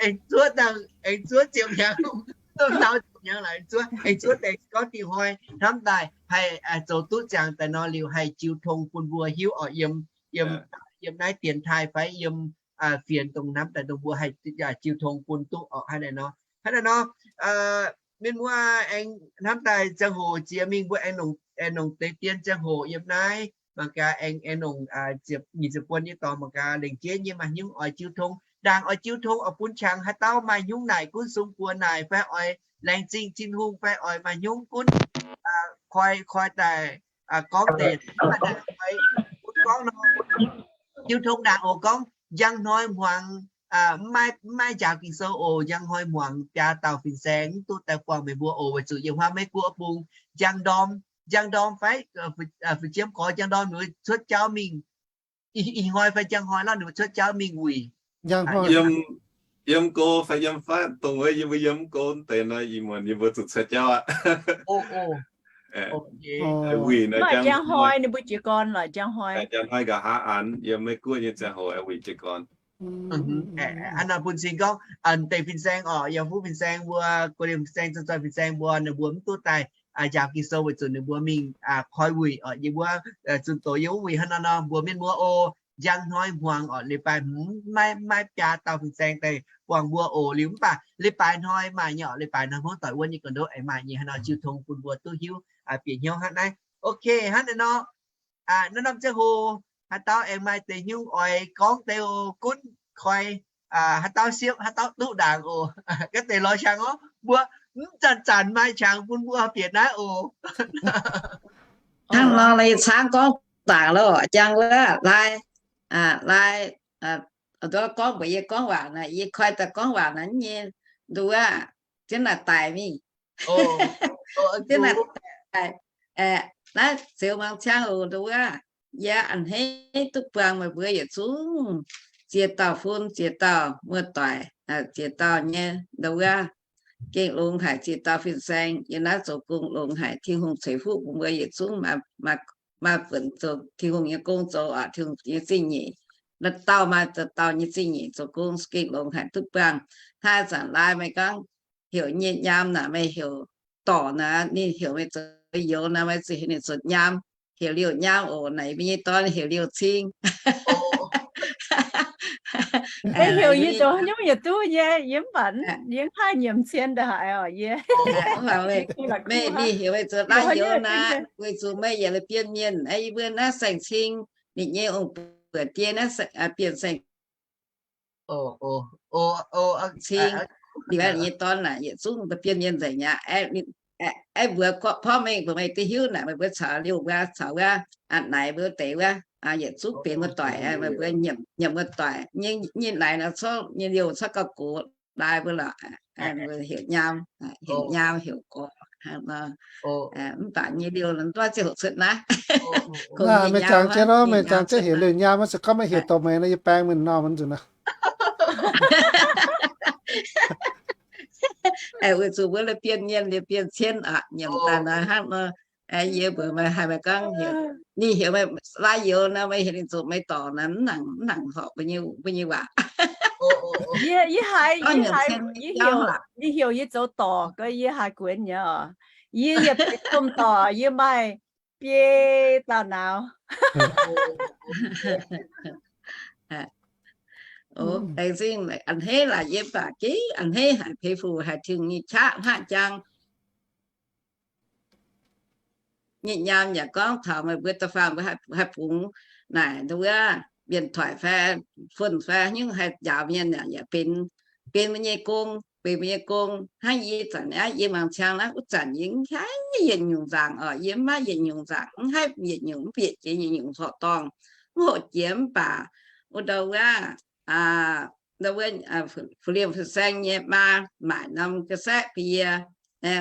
aengx zuov dangh, aengx zuov ziepc hnyangx, zuov nau ziepc hnyangx laaix zuov, aengx zuov deix gorngv dingc hnoi hnamv daaih haih zoux duqv ziangx daaih nor liuz haih jiu tong bun mbuo hiuv orqc, yiem, yiem, yiem naaiv dienx taaih fai yiem fienx dongh hnamv daaih dongh mbuo haih jiu tong bun duqv orqc. Hnangv naaiv nor, hnangv naaiv nor, mienh muoz aengx hnamv daaih ziangh hoc jiex mingh mbuo aengx nongc, aengx nongc deix dien ziangh hoc yiem naaiv mangc gaax aengx, aengx nongc ziepc, nyic ziepc buonc nyei dorngx mangc gaax lengc jeiv nyei maaih hnyungv oix jiu tong. Ndaangc oix jiu tong oix bun qangx haaix dauh maaih hnyungv naaic gunv sung buoz naaic fai oix laengz zingh Tin-Hungh fai oix maaih hnyungv gunv koi, koi daaih gorngv deix, gunv gorngv nor, jiu tong ndaangc oc gorngv njang hnoi hmuangx maiv, maiv njaaux Ging-Sou oc, njang hnoi hmuangx biaa dauh fin-saeng mv duqv daaih buangh meih mbuo oc, weic zuqc yiem huaav Meiv Guoqv bung njang ndorm, njang ndorm fai, fu'jiem gorx njang ndorm ninh mbuo cuotv jauv mingh. Ih hnoi fai njang hnoi lorqc ninh mbuo cuotv jauv mingh wuic. Yiem, yiem go fai yiem fatv dongh wuov yie mbuo yiem go deix nor, ih muonz yie mbuo zuqc cuotv jauv aqv. Wuic nor, njang hnoi ninh mbuo jiez gorn lorqc, njang hnoi, njang hnoi nqa'haav an yiem Meiv Guoqv nyei ziangh hoc wuic jiez gorn. Hnangv nor bun cing gorngv deix fin-saeng orqc, yiem fuqv fin-saeng mbuo, go liemh fin-saeng, zon zoih fin-saeng mbuo, ninh mbuo mv duqv daaih njaaux Ging-Sou weic zuqc ninh mbuo mingh koi wuic orqc. Yie mbuo zunh doz yiem wuov wuic hnangv nor nor, mbuo mienh muoz oc, njang hnoi hmuangx orqc, leiz-baaix hmz maiv, maiv biaa dauh fin-saeng daaih buangh mbuo oc. Liuz mv baac leiz-baaix hnoi maaih nyei orqc, leiz-baaix hnoi hmuangv doic wuov nyei ga'ndouv aengx maaih nyei. Hnangv nor jiu tong bun mbuo duqv hiuv bieqc hnyouv hnangv naaiv. Ok, hnangv naaiv nor, naaiv norm ziangh hoc haaix dauh aengx maaih deix hnyungv oix gorngv deix oc, gunv koi haaix dauh siepv haaix dauh duqv ndaangc oc. Gaax deix lorz qangx orqc, mbuo mv zanc-zanc maaih qangx bun mbuo bieqc naaiv oc. Hnangv nor, caangv gorngv ndaangc loh, jangx wuov lai, lai, nduov gorngv mbuox yie gorngv waac naaic, yie koi daaih gorngv waac naaic nyei, nduov, jienv naaic daic mingh. Jienv naaic daic. Naaiv ziouc muangx ciang oc, nduov, yie a'hneiv duqv buangh meih mbuo yietc zungv ziex dauh fun, ziex dauh muoz-doic, ziex dauh nyei, nduov, gengh longx haic, ziex dauh fin-saeng yiem naaiv zoux gong longx haic. Tin-Hungh ceix fuqv bun mbuo yietc zungv maaih, maaih maaih buonc zoux Tin-Hungh nyei gong, zoux Tin-Hungh nyei zingh nyeic. Naaiv dauh maaih dauh nyei zingh nyeic zoux gong, gengh longx haic, duqv buangh. Hnangv zanc laaix meih gorngv heuc nyei nyaam naaic, meih heuc dorc naaic, ninh heuc meih zoux youz naaic, meih zuqc heuc ninh zoux nyaam, heuc liouh nyaam oc. Naaic mbuo nyei dorn heuc liouh cing. Meih heuc yie zoux haaix nyungc yaac duqv nyei, yie mv baac yie mv haih nyiemc cien ndongc haaix oc yie. Meih, ninh heuc meih zoux laaix youz naaic, weic zuqc meih yietc liuz bienh mienh, yie mbuo naaiv saeng-cing, ninh nyei ong-buoc die naaiv bienh saeng cing. Ninh nyei dorn naaic yietc zungv bienh mienh nzengc aqv. Aeqv, mbuox porv mengh mbuox meih duqv hiuv naaic, meih mbuo caux liouh wuov, caux wuov, naaic mbuo deix wuov, yietc zungv benx muoz-doic, meih mbuo nyiemc muoz-doic. Nyei naaic nor, nyei liouh cuotv gauh gox, laaix mbuo lorqc, heuc nyaam, heuc nyaam, heuc gorx. Mv baac nyei liouh nor, mv duqv ziangh hoc cuotv naaiv. Meih jangx jienv nor, meih jangx jienv heuc liouh nyaam, se gorngv meih heuc dorh meih nor, yie baeng mingh norm nzunc naaiv. Weic zuqc mbuo liouh bienh mienh, liouh bienh cien aqv, nyiemc daaih nor hnangv nor. Yie mbuox meih, haiz meih gorngv heuc, ninh heuc meih laaix youz nor, meih heuc ninh zoux meih dorc nor, mv nangc, mv nangc horpc mbuo nyei waac. Yie, yie haiz, yie haiz, yie heuc, yie heuc yie zoux dorc gau, yie haiz guenx nyei oc. Yie yietc deix domh dorc, yie maaih biei dauh nauz. Laengz zingh a'hneiv laaix yie mv baac gengh a'hneiv haic, peix fuc haic, Tin-Hungh nyei qaqv hnangv jang. Nyei nyaam yaac gorngv taux meih mbuo da'faanh mbuo haih bungx naaic ndau wuov mienh toic fai fun fai nyungc haih njaaux mienh yaac benx, benx mbuo nyei gong, benx mbuo nyei gong. Hnangv yie zanc naaiv, yie muangx ciang naaiv, wuov zanc yie mv haih yietc nyungc nzaangc oc. Yie mv maaih yietc nyungc nzaangc, mv haih yietc nyungc, mv bieqc jiex yietc nyungc horqc dorngh, mv hoqc jiex. Mv baac wuov ndau wuov, ndau wuov, fu-, fu-liemh fin-saeng nyei maa maaic norm ga'saeqv bun yie,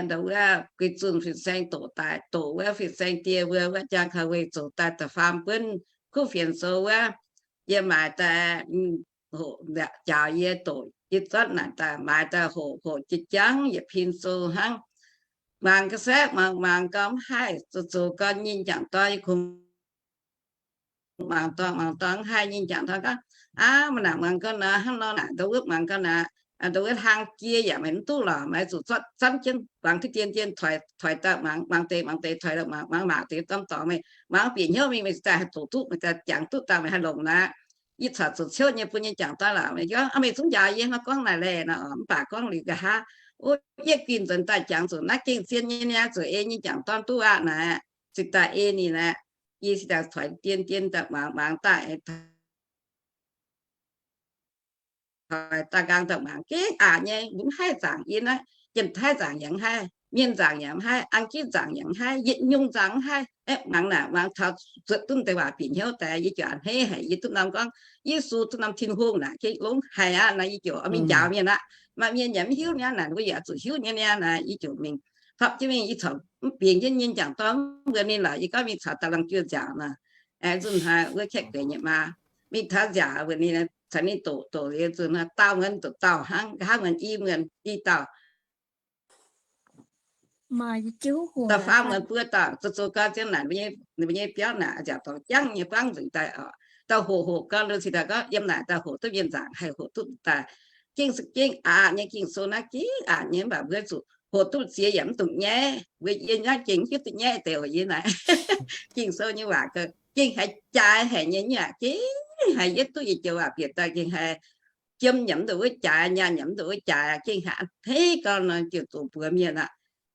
ndau wuov guix zunh fin-saeng doqc daaih, doqc wuov fin-saeng die mbuo wuov jang kaux weih zoux daaih da'faam buonv kuv fienx sou wuov, yie maaiz daaih, hoqc, njaaux yie doqc, yie zorqv naaic daaih maaiz daaih hoqc, hoqc jiex jangv yietc pin sou hnangv. Muangx ga'saeqv muangx, muangx gau mv haih, zoux, zoux gau nyei jangc dorn yie kungx muangx dorngx, muangx dorngx mv haih. Nyei jangc dorn gorngv, aav, mv naaic muangx gau naaic, hnangv nor naaic, ndau wuov muangx gau naaic, ndau wuov hlang jiex yaac meih mv duqv lorqc, meih zuqc zorqv zanv jienv muangx duqv dien dien, toic, toic daaih muangx, muangx deix, muangx deix, toic daaih muangx, muangx maac deix domh dorngx, meih muangx bieqc hnyouv mingh, meih cingx daaih haih doqc duqv, meih daaih jangx duqv daaih, meih haih longc naaic. Yie corc zuqc ciouv nyei bun nyei jangc dorn lorqc. Meih gorngv, meih zungv njaaux yie hnangv gorngv naaic laeh nor, mv baac gorngv liuz nqa'haav, o, yietv guinh nzuonx daaih jangx zuqc naaiv gengh zien nyei niaa, zuqc ei nyei jangc dorn duqv aqv naaic, cingx daaih ei ninh naaic. Yie cingx daaih toic dien dien daaih muangx, muangx daaih, toic daaih nqaang daaih muangx, gengh aqc nyei, mv haih nzaangc yie naaiv, jiem taiv nzaangc yaac mv haih, mienh nzaangc yaac mv haih, ang jiv nzaangc yaac mv haih, yietc nyungc nzaangc mv haih. Muangx naaic, muangx taux zuotc duqv deix waac bieqc hnyouv daaih, yie ziouc a'hneiv haic. Yie duqv norm gorngv Yesu, duqv norm Tin-Hungh naaic, gengh longx haic aqv naaic. Yie ziouc mingh njaaux mienh aqv. Maaih mienh yaac mv hiuv mi'aqv naaic, mbuo yaac zuqc hiuv nyei niaa naaic. Yie ziouc mingh topv jienv mingh, yie corc mv bingx jienv nyei jangc dorn mbuox ninh lorqc. Yie gorngv mingh caux daaih la'guaih nziaauc naaic, nzunc haaix wuov kaeqv gueix nyei maa, mingh taux nziaauc mbuox ninh, caux ninh doqc, doqc liuz nzunc haaix dauh muonz doqc dauh hnangv, nqa'haav muonz i muonz i dauh. Da'faam muonz buo dauh, zoux zoux gau zien naaic, ninh mbuo nyei biauv naaic nziaauc dorngx jangv nyei buangv nzengc daaih oc. Dauh hoqc hoqc gau, cingx daaih gorngv yiem naaic dauh hoqc duqv mienh nzaangc, haih hoqc duqv daaih. Gengh, gengh aqc nyei, Ging-Sou naaiv gengh aqc nyei, mv baac mbuo zuqc hoqc duqv ziex yaac mv dungx nyaiv. Mbuo yie nyaiv gengh hiuv duqv nyaiv deix oc. Yie naaic Ging-Sou nyei waac gengh haiz jaaix haic nyei, nyei aqc gengh haiz yietv duqv yietc joux waac bieqc daaih gengh haiz jiem nyanc mv duqv wuov jaaix, nyaanh nyanc mv duqv wuov jaaix, gengh haiz a'hneiv gau nor ziouc doqc mbuox mienh aqv.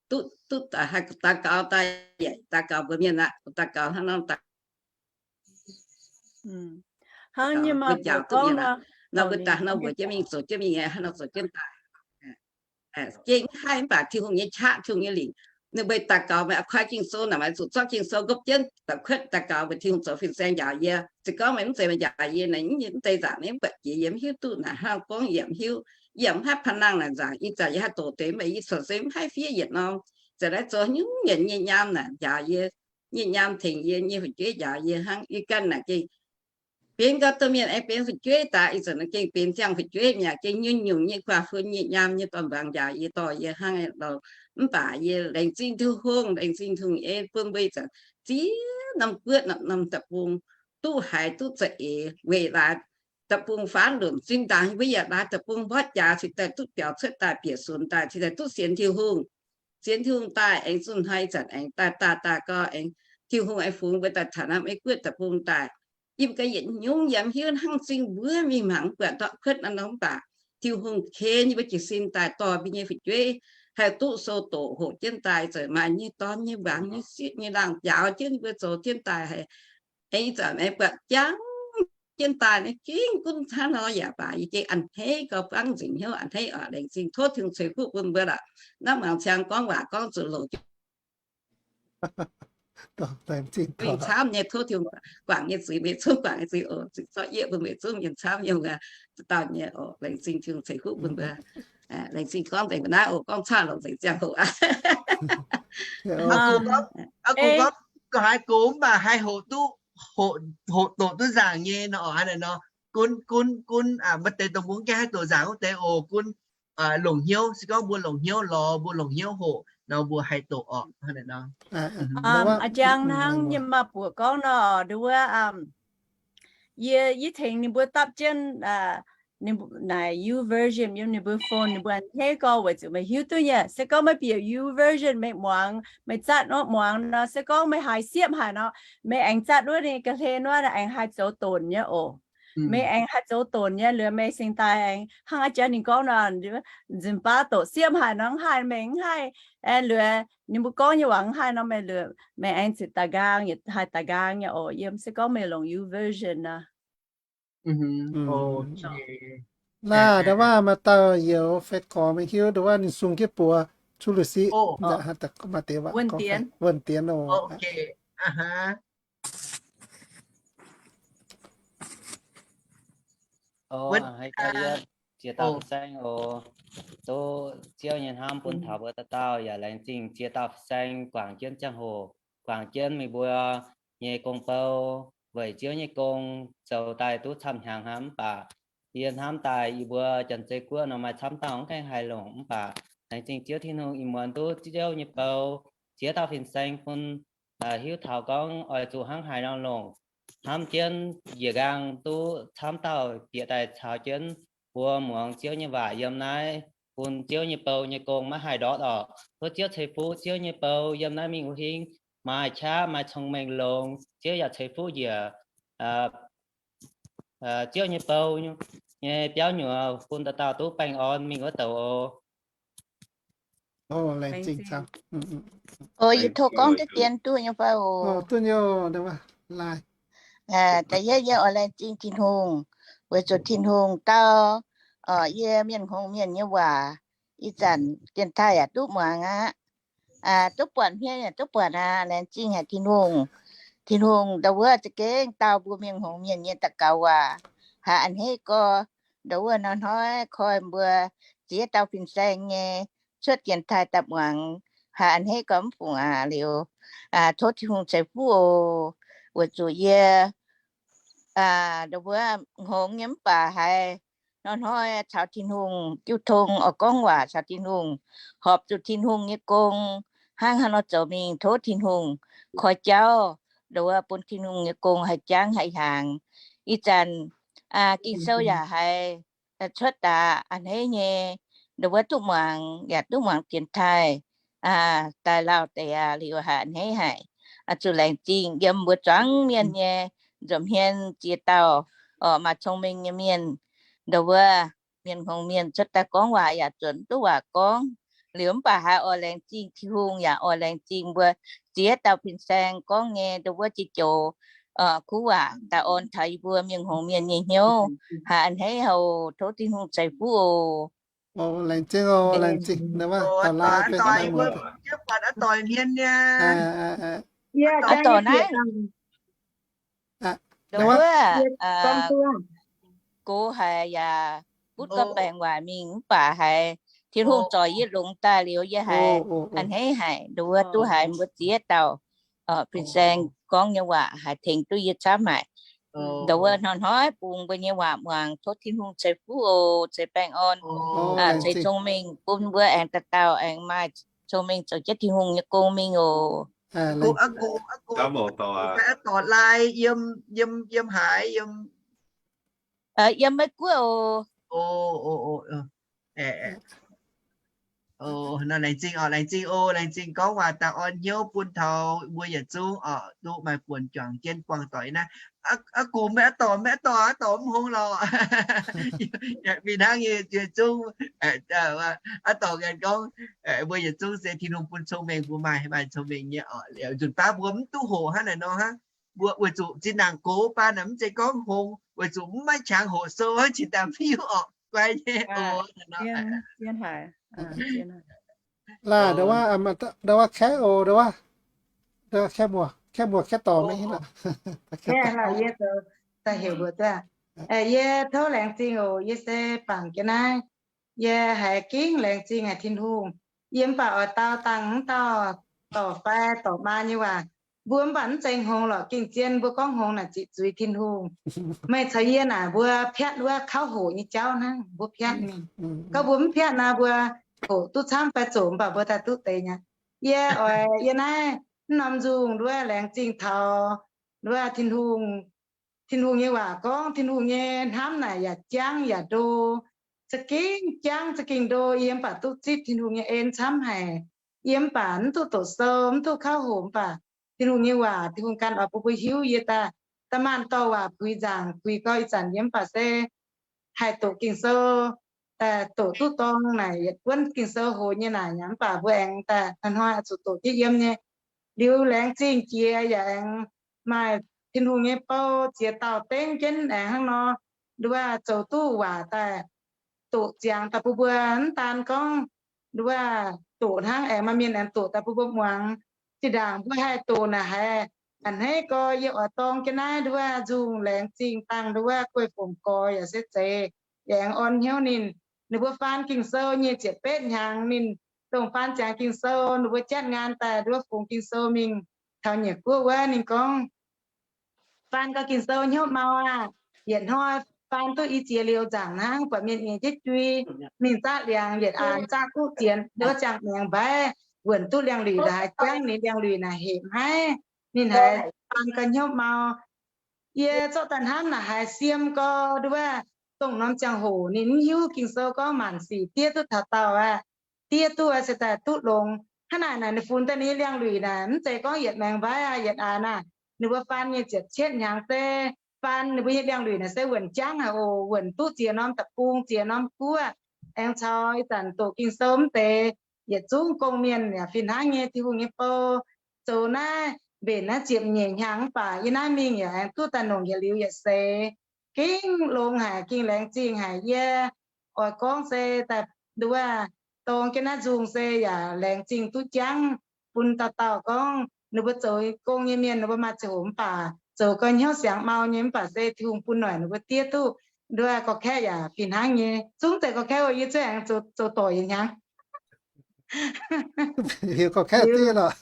Duqv, duqv haih daux gaux daaih, yaac daux gaux mbuox mienh aqv. Daux gaux hnangv nor daaih, hnangv nyei maa mbuo njaaux duqv mienh aqv. Nor mbuo daaih hnangv nor mbuox jienv mingh, zoux jienv mingh, hnangv nor zoux jienv daaih. Gengh mv haih, mv baac Tin-Hungh nyei qaqv, Tin-Hungh nyei lingc. Ninh mbuo daux gaux meih a'kuaih Ging-Sou naaic, meih zuqc zorqv Ging-Sou nqopv jienv daux kuotv daux gaux mbuox Tin-Hungh zoux fin-saeng njaaux yie. Se gorngv meih mv zeiz meih njaaux yie naaic, mv deix nzaangc ninh mv buatc jiex, yie mv hiuv duqv naaic hnangv gorngv, yie mv hiuv. Yie yaac mv haih panh nangh naaic nzaangc. Ih zanc yie haih doqc deix, mv baac yie corc se mv haih fiev yietc norm. Zanc naaiv zoux nyungc-nyungc nyei nyaam naaic njaaux yie, nyei nyaam tengx yie, nyei fu'jueiv njaaux yie hnangv. Yie ganh naaic gengh benx gau domh mienh aengx benx fu'jueiv daaih, ih zanc gengh benx ziangh fu'jueiv mi'aqv. Gengh nyungc-nyungc nyei guaax fun nyei nyaam nyei dorn-mbuangz njaaux yie, dorh yie hnangv. Mv baac yie laengz zingh Tin-Hungh, laengz zingh Tin-Hungh ei bun mbuo ih zanc ziex norm guoqv norm deic-bung duqv haiz duqv za'eix weic laaix deic-bung faanv lunc zinh ndaangc mbuo yaac laaix deic-bung mborqv jaax cingx daaih duqv biaux cuotv daaih bieqc sunx daaih cingx daaih duqv sienx Tin-Hungh. Sienx Tin-Hungh daaih aengx zunh hnoi zanc aengx daaih daaih daaih gau aengx Tin-Hungh aengx fungx mbuo daaih taux naaiv Meiv Guoqv deic-bung daaih. Yie ga'yietc nyungc yaac mv hiuv hnangv zingh mbuo mingh mangc mv buatc ndortv kuotv naaiv nor mv baac Tin-Hungh ken yie mbuo jiez sin daaih dorh mbuo nyei fu'jueiv haih duqv sou doqc hoqc jienv daaih zoux maaih nyei dorn nyei mbuangz nyei sieqv nyei laangh njaaux jienv yie mbuo zoux jienv daaih haic. Aengx zanc aengx buatc jangv jienv daaih naaiv gengh gunv hnangv nor yaac baac yie gengh a'hneiv gau buangv nzengc hnyouv a'hneiv oc. Laengz zingh tov Tin-Hungh ceix fuqv bun mbuo lorqc. Naaiv muangx ciang gorngv waac gorngv zuqc longc mingh camv nyei, tov Tin-Hungh guangc nyei zuiz, meih zungv guangc nyei zuiz oc. Zuqc zorqv yieqv bun meih zungv mienh camv nyei, dauh nyei oc. Laengz zingh Tin-Hungh ceix fuqv bun mbuo. Laengz zingh gorngv nzengc mbuo naaiv oc, gorngv caah longc nzengc ziangh hoc aqv. Gorngv, haiz gox mv baac haih hoqc duqv, hoqc doqc duqv nzaangc nyei nor oc. Hnangv naaic nor, gunv gunv gunv, maaih deix dongh mbuo mv gaengh haih doqc nzaangc wuov deix oc, gunv longc hnyouv. Se gorngv mbuo longc hnyouv lorz, mbuo longc hnyouv hoqc nor, mbuo haih doqc oc. Hnangv naaic nor. A'jang hnangv nyei maaih buoqc gorngv nor, nduov wuov, yie, yie tengx ninh mbuo dapv jienv naaic YouVersion yiem ninh mbuo phone, ninh mbuo a'hneiv gau weic zuqc meih hiuv duqv nyei. Se gorngv maiv bieqc YouVersion meih muangx, meih zatv nor muangx nor, se gorngv meih haiz siepv haic nor, meih aengx zatv wuov ninh ga'hlen wuov aengx haih zoux donc nyei oc. Meih aengx haih zoux donc nyei, liuz meih cingx daaih aengx hnangv a'jang ninh gorngv nor, nzunc baav doqc siepv haic nor, mv haih, meih mv haih, liuz ninh mbuo gorngv nyei waac mv haih nor, meih liuz meih aengx zuqc daaih nqaang, haih daaih nqaang nyei oc, yiem se gorngv meih longc YouVersion nor. Naaiv ndau waac maaih dauh youz fai gorx maiv hiuv, ndau waac ninh sung jienv buoz cuotv luv siqv, maaih deix waac wuonh dienx oc. Ziex dauh fin-saeng oc. Duqv Ziouv nyei hnamv bun taux mbuo dauh dauh, yaac laengz zingh ziex dauh fin-saeng guangc jienv ziangh hoc, guangc jienv meih mbuo nyei gong bou, weic Ziouv nyei gong zoux daaih duqv camv hnyangx hnangv. Mv baac yie hnamv daaih yie mbuo Janx-Zei Guoqv nor maaih camv dauh mv gaengh haih longc, mv baac laengz zingh Ziouv Tin-Hungh ih muonz duqv Ziouv nyei bou ziex dauh fin-saeng bun hiuv taux gorngv oix zuqc hnangv haaix nor longc. Hnamv jienv njiec nqaang duqv camv dauh bieqc daaih caux jienv mbuo muangx Ziouv nyei waac yiem naaiv, bun Ziouv nyei bou nyei gong maiv haih ndortv oc. Tov Ziouv ceix fuqv Ziouv nyei bou yiem naaiv mingh wuov hingv maaih qaqv maaih cong-mengh longx. Ziouv yaac ceix fuqv njiec Ziouv nyei bou nyei biauv nyuoz bun dauh dauh duqv baengh orn mingh wuov douc oc. Yie tov gorngv deix dien duqv nyei fai oc? Da'yietv yie oix laengz zingh Tin-Hungh, weic zuqc Tin-Hungh dau yie mienh hngongx mienh nyei waac, ih zanc dienx taaih yaac duqv muangx aqv. Duqv buatc hmien yaac duqv buatc aqv. Laengz zingh haic Tin-Hungh. Tin-Hungh ndau wuov za'gengh dau mbuo mienh hngongx mienh nyei daux gaux waac, haiz a'hneiv gorx. Ndau wuov hnoi-hnoi koi mbuo ziex dauh fin-saeng nyei cuotv dienx taaih daaih muangx, haiz a'hneiv gorx mv fungc aqv. Liuz, tov Tin-Hungh ceix fuqv oc. Weic zuqc yie ndau wuov hngongx nyei mv baac haiz hnoi-hnoi caux Tin-Hungh jiu tong oix gorngv waac caux Tin-Hungh, horpc zuqc Tin-Hungh nyei gong hnangv haaix nor zoux mingh. Tov Tin-Hungh koi jauv, ndau wuov bun Tin-Hungh nyei gong haih jangv haih hnyangx. Ih zanc Ging-Sou yaac haiz cuotv daaih a'hneiv nyei, ndau wuov duqv muangx yaac duqv muangx dienx taaih daaih lauh deix aqv. Liuz haiz a'hneiv haic. Zuqc laengz zingh yiem mbuo zuangx mienh nyei nza'hmien ziex dauh, oc, maaih cong-mengh nyei mienh, ndau wuov mienh hngongx mienh cuotv daaih gorngv waac yaac zuotc duqv waac gorngv. Liuz mv baac haiz oix laengz zingh Tin-Hungh yaac oix laengz zingh mbuo ziex dauh fin-saeng gorngv nyei ndau wuov jiex joux kuv waac daaih orn taux yie mbuo mienh hngongx mienh nyei hnyouv. Haiz a'hneiv oc. Tov Tin-Hungh ceix fuqv oc. Laengz zingh oc, laengz zingh. Ndau wuov gox haiz yaac butv gorngv baengc waaic mingh mv baac haiz Tin-Hungh zorc yie longx daaih liuz yie haiz a'hneiv haic. Ndau wuov duqv haiz mbuo ziex dauh fin-saeng gorngv nyei waac haiz tengx duqv yie camv haic. Ndau wuov hnoi-hnoi bungx mbuo nyei waac muangx. Tov Tin-Hungh ceix fuqv oc, ceix baengh orn, ceix cong-mengh bun mbuo aengx dauh dauh aengx maaih cong-mengh zoux jienv Tin-Hungh nyei gong mingh oc. Aa, gox, aa, gox, aa, gox, aa, dorc lai yiem, yiem, yiem haaix, yiem, yiem Meiv Guoqv oc. Laengz zingh oc, laengz zingh oc, laengz zingh gorngv waac daaih orn hnyouv bun taux mbuo yietc zungv oc, duqv maaih buonc juangc jienv buangh doic naaiv. Aa, gox maiv, aa, dorc maiv, aa, dorc, aa, dorc mv hngongx lorqc. Fih hnangv nyei yietc zungv, aa, dorc ganh gorngv, mbuo yietc zungv se Tin-Hungh bun cong-mengh, mbuo maaih, maaih cong-mengh nyei oc. Nzunc baav mbuo mv duqv hoqc hnangv naaic nor hnangv. Mbuo weic zuqc zinh ndaangc gox baan naaic mv zeiz gorngv hngongx, weic zuqc mv maiv qangx hoqc sou hnangv, qiex daaih mv hiuv orqc, guai nyei oc. Laah, ndau wuov, ndau wuov kaeqv oc, ndau wuov, kaeqv muoz, kaeqv muoz kaeqv dorc maiv hiuv. Yie tov laengz zingh oc, yie se bangc jienv naaiv. Yie haiz gengh laengz zingh haic Tin-Hungh. Yie mv baac oix dau dangh mv dauh dorc fai dorc maa nyei waac. Mbuo mv baac mv zeiz hngongx lorqc, gengh zien mbuo gorngv hngongx naaic ziqc zuiz Tin-Hungh. Meih caux yie naaic mbuo piatv wuov kauv hoqc nyei jauv hnangv, mbuo piatv mingh. Gorngv mbuo mv piatv naaic, mbuo hoqc duqv camv fai zoqc mv baac mbuo daaih duqv deix nyei. Yie oix, yie naaiv mv norm nzungh nduov laengz zingh taux nduov Tin-Hungh, Tin-Hungh nyei waac gorngv Tin-Hungh nyei hnamv naaic yaac jangv yaac ndo, za'gengh jangv za'gengh ndo. Yie mv baac duqv zipv Tin-Hungh nyei en camv haic. Yie mv baac mv duqv doqc sou, mv duqv kauv hoqc, mv baac Tin-Hungh nyei waac, Tin-Hungh ganh oix bun mbuo hiuv. Yie daaih, da'maanc dorh waac puix nzaangc puix gau ih zanc, yie mv baac se haih doqc Ging-Sou, daaih doqc duqv dorng naaic yietc buonv Ging-Sou hoz nyei naaic, mv baac mbuo aengx daaih hnoi-hnoi zuqc doqc jienv yiem nyei. Liuz laengz zingh jiex yaac aengx maaih Tin-Hungh nyei bou ziex dauh dengv jienv aengx hnangv nor, nduov zoux duqv waac daaih doqc ziangx daaih bun mbuo. Mv daan gorngv nduov doqc hnangv, aengx maaih mienh aengx doqc daaih bun mbuo muangx. Zinh ndaangc mbuo haih doqc naaic haiz a'hneiv gorx, yie oix dorng jienv naaiv nduov nzungh laengz zingh dangh nduov Guei Fongc Gorx yaac se zeiz, yaac aengx orn hnyouv ninh. Ninh mbuo faan Ging-Sou nyei ziepc betv hnyangx, ninh dongh faan ziangx Ging-Sou, ninh mbuo jatv ngaan daaih nduov fungx Ging-Sou mingh taux nyiec guoqv wuov, ninh gorngv, faan gau Ging-Sou hnyouv mau aah! Yietc hnoi faan duqv i ziex liuz nzaangc hnangv, buatc mienh nyiex jienv jui, mingh zaqv liangx, yietc aanx zaqv duqv zienx nduov ziangh maengx mbaiv, wuonc duqv liangx-luic la'haaix jangv, ninh liangx-luic naaic hepc haiv. Ninh haiz faan gau hnyouv mau. Yie zorqv daaih hnamv naaic haiz siem gau nduov, dongh norm ziangh hoc ninh mv hiuv Ging-Sou gorngv maanc sic diev duqv taux daauh aqv. Diev duqv se daaih duqv longx. Hnangv naaic naaic ninh funx daaih ninh nyei liangx-luic naaic mv zeiz gorngv yietc maengx mbaiv aqv, yietc aanx aqv. Ninh mbuo faan nyei ziepc cietv hnyangx se faan ninh mbuo nyei liangx-luic naaic se wuonc jangv haic oc, wuonc duqv ziex norm deic-bung, ziex norm guoqv. Aengx caux ih zanc doqc Ging-Sou mv deix, yietc zungv gong-mienh yaac fih hnangv nyei Tin-Hungh nyei bou, zoux naaiv mbenc naaiv ziepc nyeic hnyangx mv baac yie naaiv mingh yaac aengx duqv daaih nongc yietc liuz yietc seix. Gengh longx haic, gengh laengz zingh haic. Yie oix gorngv se daaih nduov dorng jienv naaiv nzungh se yaac laengz zingh duqv jangv bun dauh dauh gorngv ninh mbuo zoux gong nyei mienh ninh mbuo maaih ziangh hoc mv baac zoux gau hnyouv siangx mau nyei mv baac se Tin-Hungh bun noic ninh mbuo diev duqv nduov gorx-kaeqv yaac fih hnangv nyei. Zungv zeiz gorx-kaeqv oc, yie zuov aengx zoux dorc yietc hnyangx. Heuc gorx-kaeqv diev lorqc.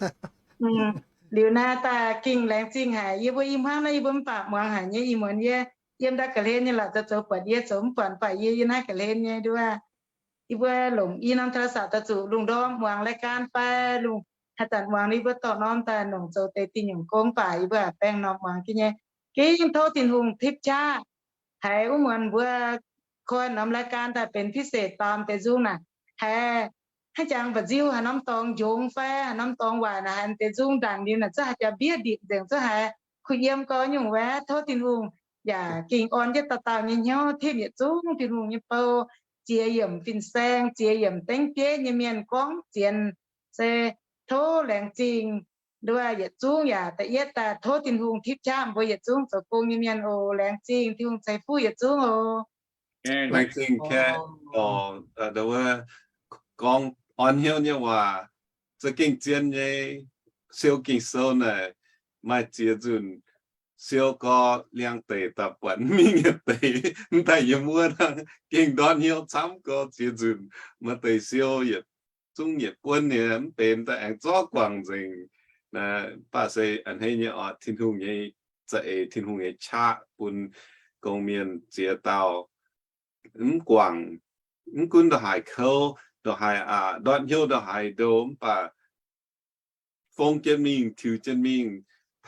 Liuz naaiv daaih gengh laengz zingh haic. Yie mbuo i hmuangv naaiv yie mbuo mv baac muangx haic nyei, ih muonz yie yiem ndau ga'hlen nyei lorqc, zoux zoux buatc yie zoux mv buatc, mv baac yie yie naaiv ga'hlen nyei nduov. Yie mbuo longc i norm โทรศัพท์ daaih zuqc lungh ndorm muangx รายการ fai lungh haaix zanc muangx yie mbuo dorh norm daaih nongc zoux deix dingh nyungc gong baac yie mbuo baengh norm muangx jienv nyei. Gengh tov Tin-Hungh tipv qaqv haiz wuov muonz mbuo koi norm รายการ daaih benx พิเศษ daam deix nzung naaic, haiz haaix jangx mba'nziu haaix norm dorngx njongx fai haaix norm dorngx waaic naaic, haiz deix nzung ndaangc liuz naaic zungv haaix jangx mbiev ndipc nzengc, zungv haiz kuh yiem gau nyungc wuov. Tov Tin-Hungh yaac gengh orn jienv dauh dauh nyei hnyouv, tipv yietc zungv Tin-Hungh nyei bou, ziex yiemc fin-saeng, ziex yiemc dengv bieiv nyei mienh gorngv zienx. Se tov laengz zingh nduov yietc zungv yaac da'yietv daaih tov Tin-Hungh tipv qaqv mbuo yietc zungv zoux gong nyei mienh oc. Laengz zingh, Tin-Hungh ceix fuqv yietc zungv oc. Laengz zingh kaeqv, gorngv orn hnyouv nyei waac, za'gengh zien nyei. Siou Ging-Sou naaic maaih ziex nzunc siou gau liangx-deic daaih buatc mingh yietc deix, mv daaih yiem wuov hnangv, gengh ndortv hnyouv camv gau ziex nzunc. Maaih deix siou yietc zungv yietc buonv nyei mv benx daaih aengx zorqv guangc nzengc. Mv baac se a'hneiv nyei oc, Tin-Hungh nyei za'eix, Tin-Hungh nyei qaqv bun gong-mienh ziex dauh mv guangc, mv gunv ndongc haaix kouv, ndongc haaix aqc, ndortv hnyouv ndongc haaix ndo, mv baac fong jienv mingh, tiux jienv mingh,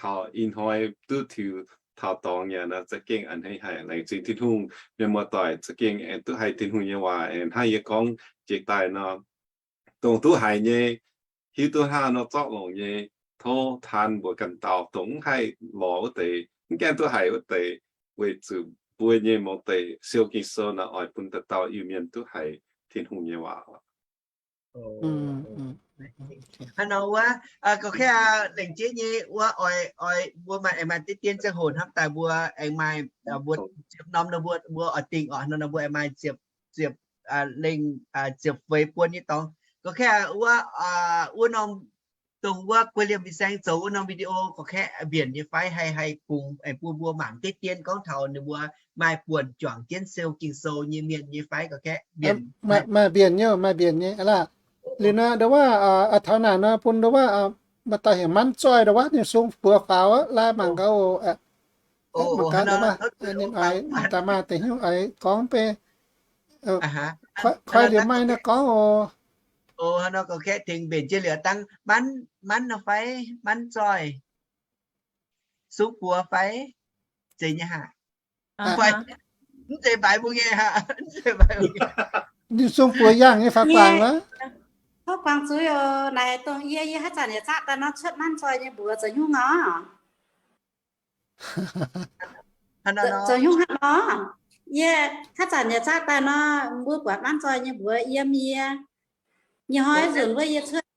taux ih hnoi duqv tiux taux dorngx yaac nor za'gengh a'hneiv haic. Laengz zingh Tin-Hungh, mienh muoz-doic za'gengh aengx duqv haiz Tin-Hungh nyei waac, aengx hnangv yie gorngv jiex daaih nor, dongh duqv haiz nyei, hiuv duqv hnangv nor zorqv longc nyei, tov taan mbuox ganh dauh. Dongh mv haih lorz wuov deix, mv gaengh duqv haiz wuov deix, weic zuqc mbuo nyei mouz deic siou Ging-Sou naaic oix bun dauh dauh Iu-Mienh duqv haiz Tin-Hungh nyei waac. Hnangv nor wuov, gorngv kaav lengc jeiv nyei wuov, oix, oix mbuo maaih, aengx maaih deix dien ziangh hoc hnamv daaih mbuo aengx maaih, mbuo ziepc norm nor mbuo, mbuo oix dingh oc. Hnangv nor mbuo aengx maaih ziepc, ziepc, lengh, ziepc feix buon nyei dorngx. Gorngv kaav wuov, wuov norm, dongh wuov guei liemh fin-saeng zoux wuov norm video gorngv kaav mbienc nyei fai, haih, haih bungx aengx bun mbuo mangc deix dien gorngv taux ninh mbuo maaih buonc juangc jienv siou Ging-Sou nyei mienh nyei fai gorngv kaav mbienc. Maaih mbienc nyei, maaih mbienc nyei aqv laah. Liuz nor, nduov waac, taux naaic nor bun nduov waac, maaih dauh heuc Manv Zoih nduov waac, ninh sung buoz faaux aqv, lai mangc gaax oc. Mangc gaax nduov waac, ninh oix daaih maaih deix hnyouv oix gorngv beiv. Koi liuz maaih nor gorngv oc. Hnangv nor gorngv kaeqv tengx mbenc jienv liuz dangh Manv, Manv nor fai, Manv Zoih, sung buoz fai, zeiz nyei haic. Mv zeiz mbaix mbuo nyei haic. Ninh sung buoz yangh nyei faaux guangc wuov. Tov guangc zuiz oc. Naaic dongh yie, yie haaix zanc yaac zaatv daaih nor cuotv Manv Zoih nyei mbuox zoux nyungc oc. Zoux nyungc hnangv nor. Yie haaix zanc yaac zaatv daaih nor, mbuo buatc Manv Zoih nyei mbuox yiem yie. Nyei hnoi nzunc wuov yie cuotv.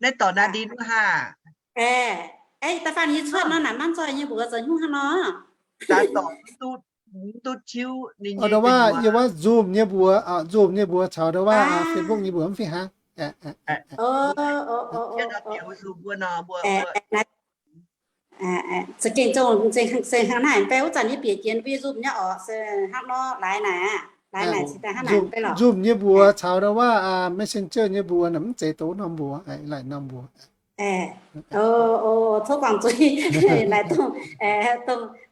Naaiv dorc naaiv ndin wuov haah? Aeqv, da'faanh yie cuotv nor naaic Manv Zoih nyei mbuox zoux nyungc hnangv nor. Daaih dorc mv duqv, mv duqv tiuv ninh nyei. Nduov waac yie wuov Zoom nyei mbuox, Zoom nyei mbuox caux nduov waac Facebook nyei mbuox mv fih hnangv. Za'gengh zungv se hnangv naaic, mv baac wuov zanc yie bieqc jienx mbuo Zoom nyei orqc, se hnangv nor laaix naaic aqv, laaix naaic cingx daaih hnangv naaic mv bei lorqc. Zoom nyei mbuox caux nduov waac Messenger nyei mbuox naaic mv zeiz doqc norm mbuox, laaix norm mbuox. Tov guangc zuiz, laaix dongh,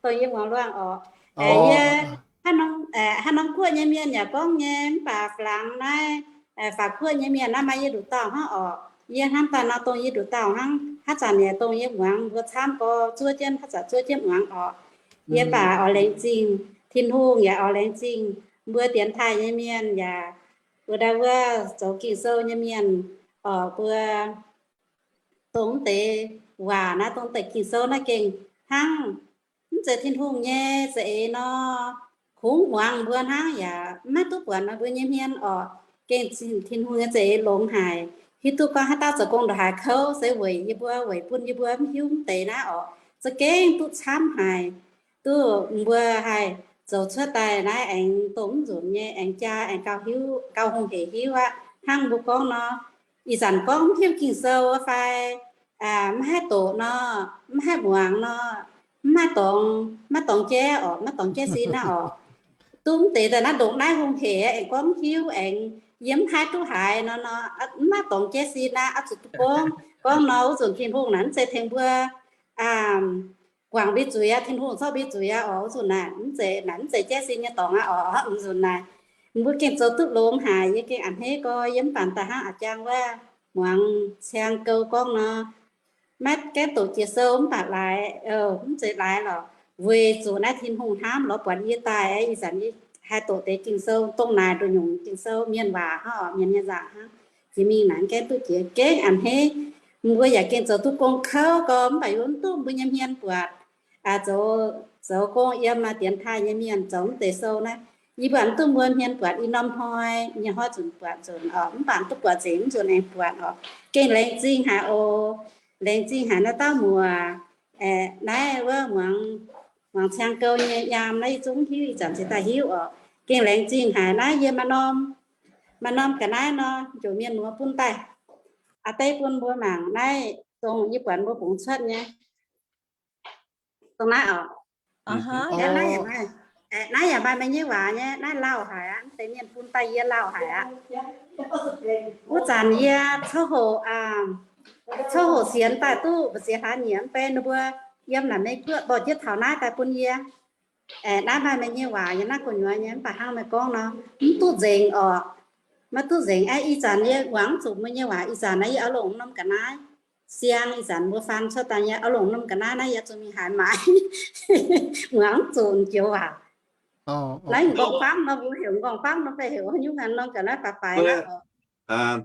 dongh yie muangx luangh orqc. Yie hnangv norm guoqv nyei mienh yaac gorngv nyei, mv baac Faa^laangx naaiv, Faa^guoqv nyei mienh naaiv maaih yie nduqc dauh hnangv orqc. Yie hnamv daaih nor dongh yie nduqc dauh hnangv, haaix zanc yaac dongh yie muangx mbuo camv gorx zuov jienv, haaix zanc zuov jienv muangx orqc. Yie baac oix laengz zingh Tin-Hungh yaac oix laengz zingh mbuo dienx taaih nyei mienh yaac wuov daaih wuov zoux Ging-Sou nyei mienh orqc. Mbuo dongh deix waac naaiv, dongh deix Ging-Sou naaiv gengh hnangv mv zeiz Tin-Hungh nyei za'eix nor, kungx muangx mbuo hnangv yaac maiv duqv buatc meih mbuo nyei hmien orqc. Gengh Tin-Hungh nyei za'eix longx haic. Hiuv duqv gorngv haaix dauh zoux gong ndongc haaix kouv se weic yie mbuo, weic bun yie mbuo mv hiuv mv deix naaiv orqc. Za'gengh duqv camv haic. Duqv mbuo haih zoux cuotv daaih naaiv aengx dongh mv nzunc nyei aengx jaa aengx gauh hiuv, gauh hungh hec hiuv aqv. Hnangv mbuo gorngv nor, ih zanc gorngv mv hiuv Ging-Sou fai maiv haih doqc nor, mv haih muangx nor, mv maaih dorngx, maiv dorngx jaiv orqc, maiv dorngx jaiv sin naaiv orqc. Duqv mv deix daaih naaiv ndongc naaiv hungh hec aengx gorngv mv hiuv aengx yiem mv haih duqv haaix nor, mv maaih dorngx jaiv sin naaiv oix zuqc duqv gorngv. Gorngv nor wuov nzunc Tin-Hungh naaic mv zeiz tengx mbuo guangc mbuo zuiz aqv, Tin-Hungh zorqv mbuo zuiz aqv orqc. Wuov nzunc naaic mv zeiz, naaic mv zeiz jaiv sin nyei dorngx aqv orqc. Wuov nzunc naaic mbuo gengh zoux duqv longx haic. Yie gengh a'hneiv gorx, yie mv baac daaih hnangv a'jang wuov muangx Ciang Gou gorngv nor, maiv gaengh doqc Ging-Sou mv baac laaix, mv zeiz laaix lorqc, weic zuqc naaiv Tin-Hungh hnamv lorz buatc yie daaih, ih zanc yie haih doqc deix Ging-Sou, dongh naaic nduqc nyungc Ging-Sou mienh waac hnangv orqc, mienh nyei waac hnangv. Jiex mingh naaic gaengh duqv jiex gengh a'hneiv. Mbuo yaac gengh zoux duqv gong kouv gorx, mv baac yie mv duqv mbuo nyei hmien buatc. Zoux, zoux gong yiem maaih dienx taaih nyei mienh zoux mv deix sou naaiv, yie mbuo mv duqv mbuo hmien buatc. Ih norm hnoi nyei hnoi nzunc buatc nzunc orqc, mv baac mv duqv buatc nzengc, mv nzunc aengx buatc orqc. Gengh laengz zingh haic oc. Laengz zingh haic naaiv dauh muoc, naaiv wuov muangx, muangx Ciang Gou nyei yaam naaiv, yie zungv hiuv ih zanc cingx daaih hiuv orqc. Gengh laengz zingh haic. Naaiv yie maaih norm, maaih norm ga'naaiv nor, njoux mienh muoz bun daaih. Aa deix bun mbuo mangc naaiv, dongh yie buatc mbuo bungx cuotv nyei. Dongh naaiv orqc. Naaiv yaac maaih, naaiv yaac maaih meih nyei waac nyei. Naaiv lauh haic aqv. Mv deix mienh bun daaih yie lauh haic aqv. Wuov zanc yie coqv hoc, coqv hoc sienx daaih duqv mbu'ziex hlaax nyieqc mv bei, ninh mbuo yiem naaic Meiv Guoqv dorh jienv taux naaiv daaih bun yie. Aeqv, naaiv maaih meih nyei waac nyei, naaiv gu'nyuoz nyei, mv baac hnangv meih gorngv nor, mv duqv nzengc orqc. Maiv duqv nzengc. Aeqv, ih zanc yie muangx mv zuqc meih nyei waac, ih zanc naaiv yie oix longc norm ga'naaiv. siang ih zanc mbuo faan cuotv daaih nyei, oix longc norm ga'naaiv naaiv yie zuqc mingh haaix maaiz, muangx zuqc joux waac. Naaiv m'nqorngv-famv nor, mbuo heuc m'nqorngv-famv nor, fai heuc haaix nyungc, norm ga'naaiv faix-faix naaiv.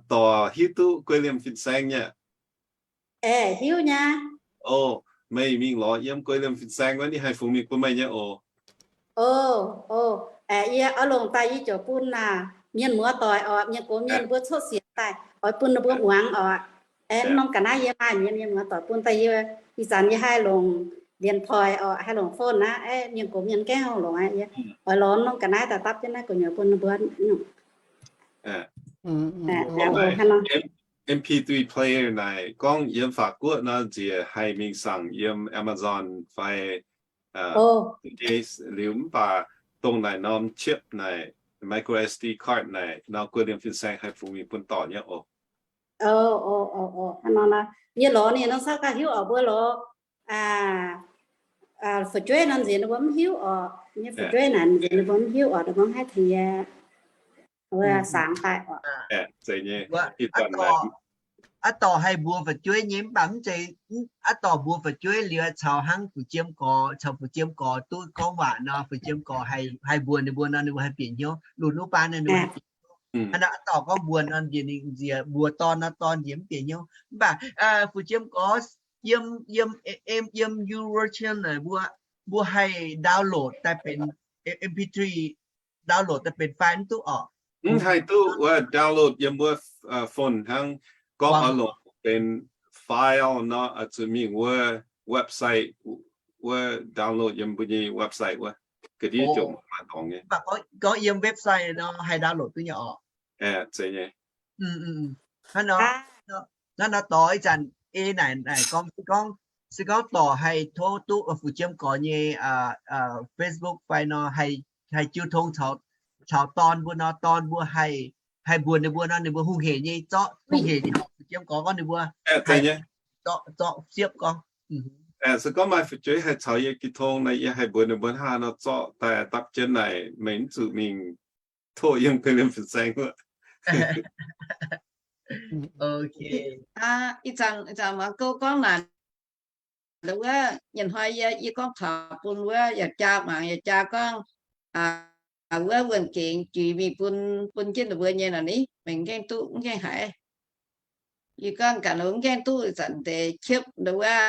Dorc hiuv duqv guei liemh fin-saeng nyei? Aeqv, hiuv nyei. O, meih mingh lorz yiem guei liemh fin-saeng wuov, ninh haih fungx mingh bun meih nyei oc. O, o, aeqv, yie oix longc daaih yie ziouc bun naaic mienh muoz-doic oc, mienh gox mienh mbuo cuotv sienx daaih oix bun ninh mbuo muangx oc. Aeqv, norm ga'naaiv yie maaih mienh, mienh muoz-doic bun daaih yie, ih zanc yie haih longc lienx poix oc, haih longc phone aqv. Aeqv, mienh gox mienh gaengh longc aqv. Yie oix lorz norm ga'naaiv daaih dapv jienv naaiv gu'nyuoz bun ninh mbuo. M P three player naaic gorngv yiem法國nor nziex haih mingh saangc yiem Amazon fai liuz, mv baac dongh naaic norm chip naaic, micro S D card naaic nor, guei liemh fin-saeng haih fungx mingh bun dorc nyei oc. Hnangv nor, yie lorz ninh nor, caux gauh hiuv oc, mbuo lorz fu'jueiv nor nziex ninh mbuo mv hiuv oc. Nyei fu'jueiv naaic nziex ninh mbuo mv hiuv oc, ninh mbuo mv haih tengx yie saangx daaih oc. Aav dorh haih mbuox fu'jueiv nyei, mv baac mv zeiz, aav dorh mbuox fu'jueiv liuz caux hnangv fu'jiem gorx, caux fu'jiem gorx duqv gorngv waac nor, fu'jiem gorx haih mbuox ninh mbuo nor, ninh mbuo haih bieqc hnyouv. Lunx wuov baan naaiv ninh mbuo haih bieqc hnyouv. Hnangv naaic, aav dorh gorngv mbuox nor nziex ninh nziex mbuox dorn nor, dorn nziex mv bieqc hnyouv. Mv baac fu'jiem gorx yiem, yiem, yiem YouVersion naaic mbuo, mbuo haih download daaih benx M P three, download daaih benx file mv duqv oc? Mv haih duqv. Wuov download yiem wuov phone hnangv. Gorngv oix longc benx file nor, oix zuqc mingh wuov website, wuov download yiem mbuo nyei website wuov, ga'ndiev ziouc maaih dorngx nyei. Mv baac gorngv yiem website nor haih download duqv nyei oc. Zeiz nyei. Hnangv nor, hnangv nor dorh ih zanc ei naaic, naaic gorngv se gorngv, se gorngv dorh haih tov duqv fu'jiem gorx nyei Facebook fai nor, haih jiu tong caux dorn mbuo nor, dorn mbuo haih mbuox ninh mbuo nor, ninh mbuo hungh hec nyei zorqv, hungh hec nyei fu'jiem gorx gorngv ninh mbuo haih zorqv siepv gorngv. Se gorngv maaih fu'jueiv haih caux yie jiu tong naaic, yie haih mbuox ninh mbuo hnangv haaix nor zorqv daaih dapv jienv naaic, meih mv zuqc mingh tov yiem guei liemh fin-saeng wuov. Ih zanc, ih zanc muangx gouv gorngv naaic, wuov nyenh hnoi yie, yie gorngv taux bun wuov yaac jaa mangc, yaac jaa gorngv wuov wuonh gengx juix mingh bun, bun jienv ninh mbuo nyei nor ni, meih mv gaengh duqv, mv gaengh haiz. Yie gorngv gaax, mv gaengh duqv ih zanc deix qiepv ndo wuov,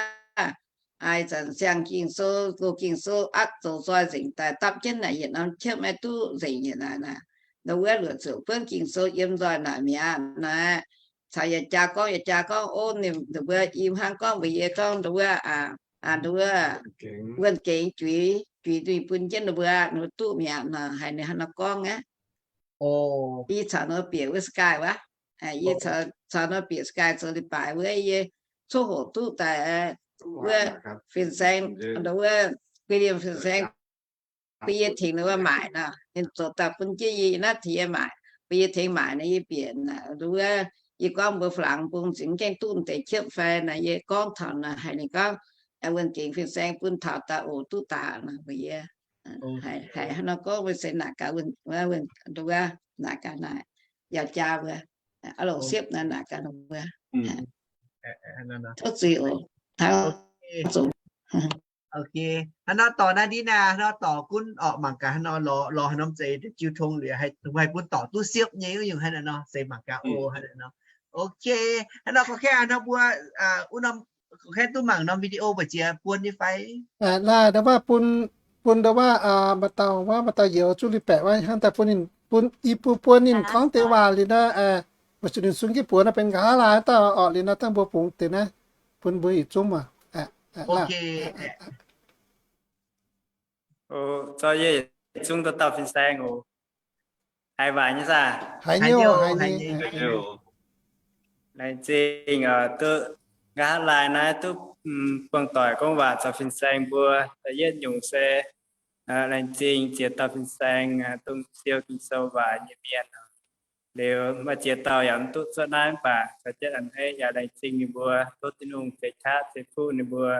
ih zanc siang-ging-sou, loz-ging-sou, atv zoux nzoih nzengc daaih dapv jienv naaic yietc norm qiepv maiv duqv nzengc yietc naaic naaic. Ndo wuov luoqc ziouc buonv ging-sou yiem nzoih naaic mi'aqv naaic. Caux yaac jaa gorngv, yaac jaa gorngv, o, ninh mbuo i hnangv gorngv mbuox yie gorngv ndo wuov, ndo wuov wuonh gengx juix, juix duih bun jienv ninh mbuo, ninh mbuo duqv mi'aqv nor, haiz ninh hnangv nor gorngv aqv. Yie caux ninh bieqc wuov Skype wuov. Yie caux ninh bieqc Skype zoux leiz-baaix wuov, yie coqv hoqc duqv daaih wuov fin-saeng, ndo wuov guei liemh fin-saeng, bun yie tengx ninh wuov maaic nor, ninh zoux daaih bun jienv yie, yie naaiv tengx yie maaic, bun yie tengx maaic nor yie bieqc, ndo wuov, yie gorngv mbuo Faa-laangc bung zingx gaengh duqv deix qiepv fai nor, yie gorngv taux nor haiz ninh gorngv, wuonh gengx fin-saeng bun taux daaih oc, duqv daaih nor mbuox yie. Haiz hnangv nor gorngv mbuo se naaic gaax, ndo wuov, naaic gaax naaic, yaac jaa mbuo, aa, longc siepv naaic, naaic gaax mbuo. Tov zuiz oc. Hnangv nor dorh naaiv ndiev naaiv, hnangv nor dorh gunv orqc, mangc gaax hnangv nor lorz, lorz haaix norm zeiz jiu tong liuz haih bun dorc duqv siepv nyei wuov nyungc haaix nor, se mangc gaax oc, hnangv nor. Ok, hnangv nor gorngv hnangv nor mbuo wuov norm gorngv duqv mangc norm video mbu'ziex buon nyei fai? Naaiv ndau wuov bun, bun ndau wuov maaih dauh wuov, maaih dauh youz zuqv li baeqc wuov hnangv daaih bun ninh, bun i bun buon ninh gorngv deix waac liuz nor, maiv zuqc ninh sun jienv buoz nor benx nqa'haav laai dauh orqc liuz nor dangh mbuo bungx deix naaiv bun mbuo yietc zungv aqv. Zoi yie yietc zungv dauh dauh fin-saeng oc. Haiz waac nyei saah? Haiz nyei, haiz nyei. Laengz zingh duqv nqa'haav laai naaiv duqv buangh doic gorngv waac caux fin-saeng mbuo da'yietv nyungc se laengz zingh ziex dauh fin-saeng dongh siou Ging-Sou waac nyei mienh. Liuz maaih ziex dauh yaac mv duqv cuotv naaiv mv baac caux jienv a'hneiv yaac laengz zingh ninh mbuo, tov Tin-Hungh ceix qaqv ceix fuqv ninh mbuo,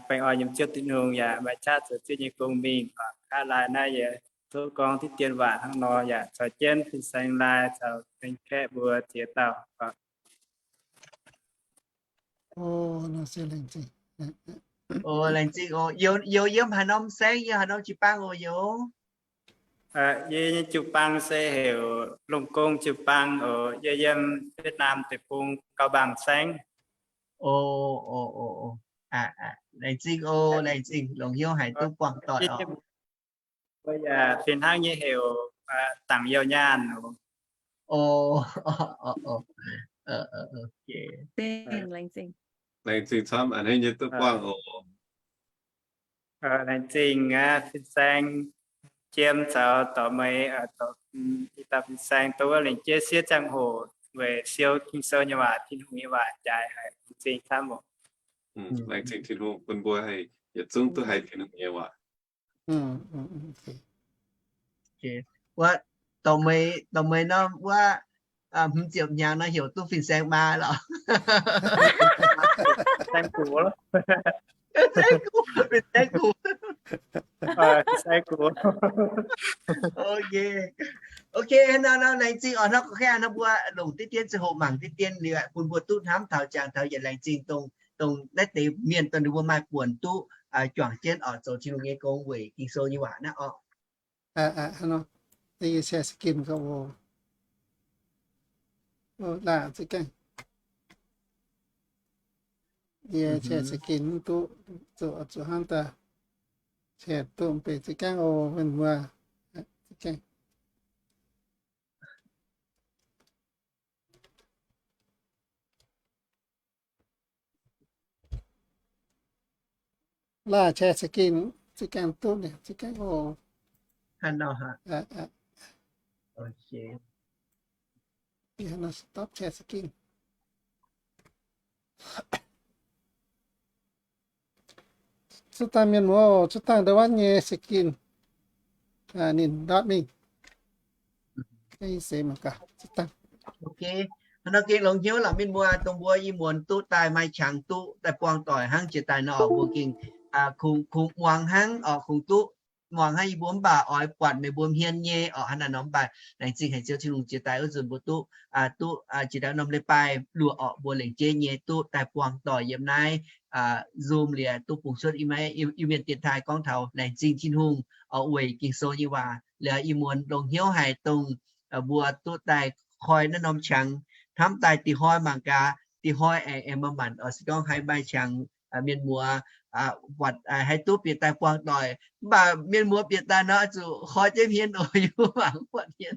baengh orn yiem Ziouv Tin-Hungh yaac maaih qaqv zoux Ziouv nyei gong mingh. Nqa'haav laai naaiv yie tov gorngv diqv dien waac hnangv nor yaac caux jienv fin-saeng laai caux fin-saeng kaeqv mbuo ziex dauh. O, nor se laengz zingh. O, laengz zingh oc. Youz, youz yiem haaix norm saengv, yiem haaix norm jiu-baang oc, youz? Yie nyei jiu-baang se heuc Longc Gong jiu-baang oc. Yie yiem Việt Nam deic-bung Cao Bằng saengv. O, o, o, o. Laengz zingh oc, laengz zingh, longc hnyouv haiz duqv buangh doic oc. Yie yaac fih hnangv nyei heuc Dangc Youh Nyaanh oc. O, laengz zingh camv, a'hneiv nyei duqv buangh oc. Laengz zingh aqv, fin-saeng Jiem caux dorc Meix, i dauh fin-saeng dongh wuov lengc jeiv siev ziangh hoc weic siou Ging-Sou nyei waac, Tin-Hungh nyei waac jaaix haic. Laengz zingh camv oc. Laengz zingh Tin-Hungh bun mbuo haih yietc zungv duqv haiz Tin-Hungh nyei waac. Wuov, dorc Meix, dorc Meix norm wuov, hmz ziepc hnyangx nor heuc duqv fin-saeng maa lorqc. Fin-saeng gux, fin-saeng gux. Ok, ok, hnangv nor laengz zingh oc. Hnangv gorngv hnangv nor mbuo longc diqv dien ziangh hoc mangc diqv dien liuz, bun mbuo duqv hnamv taux jangx taux yietc laengz zingh dongh, dongh naaiv deix mienh dongh ninh mbuo maaih buonc duqv juangc jienv oc zoux Tin-Hungh nyei gong weic Ging-Sou nyei waac naaiv oc. Hnangv nor, yie share screen gau oc. Laah, za'gengh yie share screen mv duqv, zuqc, zuqc hnangv daaih share duqv mv baac za'gengh oc, mienh muoz, za'gengh. Laah, share screen za'gengh duqv, za'gengh oc. Stop share screen. Cuotv dangh mienh muoz, cuotv dangh ndau wuov nyei screen ninh ndortv mingh. Cuotv dangh. Ok, hnangv nor gengh longx hnyouv lorqc mienh muoz, dongh mbuo ih muonz duqv daaih maaih qangx duqv daaih buangh doic hnangv jiex daaih nor oc, mbuo gengh kungx, kungx muangx hnangv oc, kungx duqv muangx hnangv yie mbuo mv baac oix buatc meih mbuo hmien nyei oc. Hnangv naaiv nor mv baac laengz zingh haic Ziouv Tin-Hungh jiex daaih wuov nzunc mbuo duqv, duqv jiex daaih norm leiz-baaih luoqc oc, mbuo lengc jeiv nyei duqv daaih buangh doic yiem naaiv Zoom liuz duqv bungx cuotv Iu-Mienh dienx taaih gorngv taux laengz zingh Tin-Hungh oc weic Ging-Sou nyei waac. Liuz ih muonz longx hnyouv haic dongh mbuo duqv daaih koi naaiv norm qangx hnamv daaih dih hnoi mangc gaax, dih hnoi aengx, aengx maaih manc oc, se gorngv haih maaih qangx mienh muoz buatc haih duqv bieqc daaih buangh doic. Mv baac mienh muoz bieqc daaih nor zuqc koi jienv hmien oc, yie mangc buatc hmien.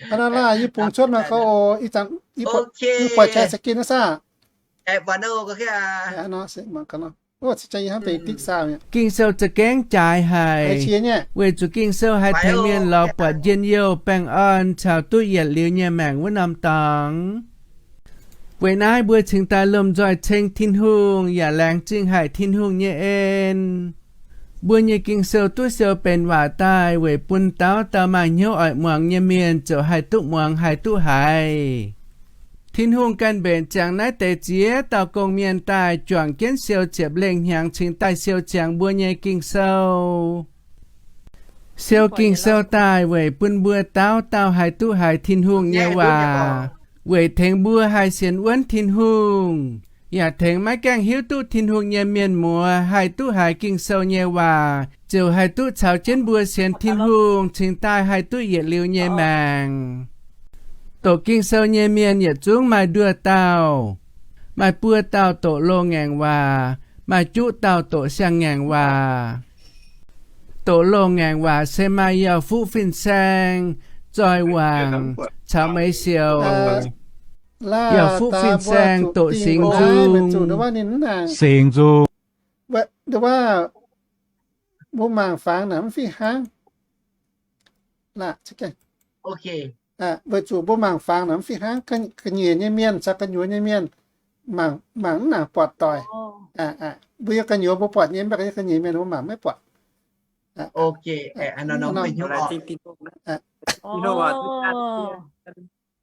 Hnangv naaiv laah, yie bungx cuotv mangc gaax oc. Ih zanc yie buatc share screen naaiv saah? Ging-Sou za'gengh jaaix haic, weic zuqc Ging-Sou haih tengx mienh lorz buatc njien-youh, baengh orn caux duqv yietc liuz nyei maengc wuov norm dorngx. Weic naaiv mbuo cingx daaih lomh nzoih ceng Tin-Hungh yaac laengz zingh haic Tin-Hungh nyei en. Mbuo nyei Ging-Sou duqv siou benx waac daaih weic bun dauh dauh maaih hnyouv oix muangx nyei mienh ziouc haih duqv muangx haih duqv haiz. Tin-Hungh ganh mbenc ziangx naaiv deix ziex dauh gong-mienh daaih juangc jienv siou ziepc lengh hnyangx cingx daaih siou ziangx mbuo nyei Ging-Sou. Siou Ging-Sou daaih weic bun mbuo dauh dauh haih duqv haiz Tin-Hungh nyei waac, weic tengx mbuo haih sienx wuonv Tin-Hungh, yaac tengx maiv gaengh hiuv duqv Tin-Hungh nyei mienh muoz haih duqv haiz Ging-Sou nyei waac, ziouc haih duqv caux jienv mbuo sienx Tin-Hungh cingx daaih haih duqv yietc liuz nyei maengc. Doqc Ging-Sou nyei mienh yietc zungv maaih nduoh dauh, maaih buo dauh doqc loz-ngaengc waac, maaih juqv dauh doqc siang-ngaengc waac. Doqc loz-ngaengc waac se maaih Yauh Fuqv Fin-Saeng, Zoih Waangc, caux Meix Siouc. Yauh Fuqv Fin-Saeng doqc Singx Nzung. Singx Nzung. Nduov waac, mbuo mangc fangx naaic mv fih hnangv. Weic zuqc mbuo mangc fangx naaic mv fih hnangv. Ga'nyiec nyei mienh caux gu'nyuoz nyei mienh mangc mv nangc buatc doic. Mbuo yiem gu'nyuoz mbuo buatc nyei, mv baac yiem ga'nyiec mienh mbuo mangc maiv buatc.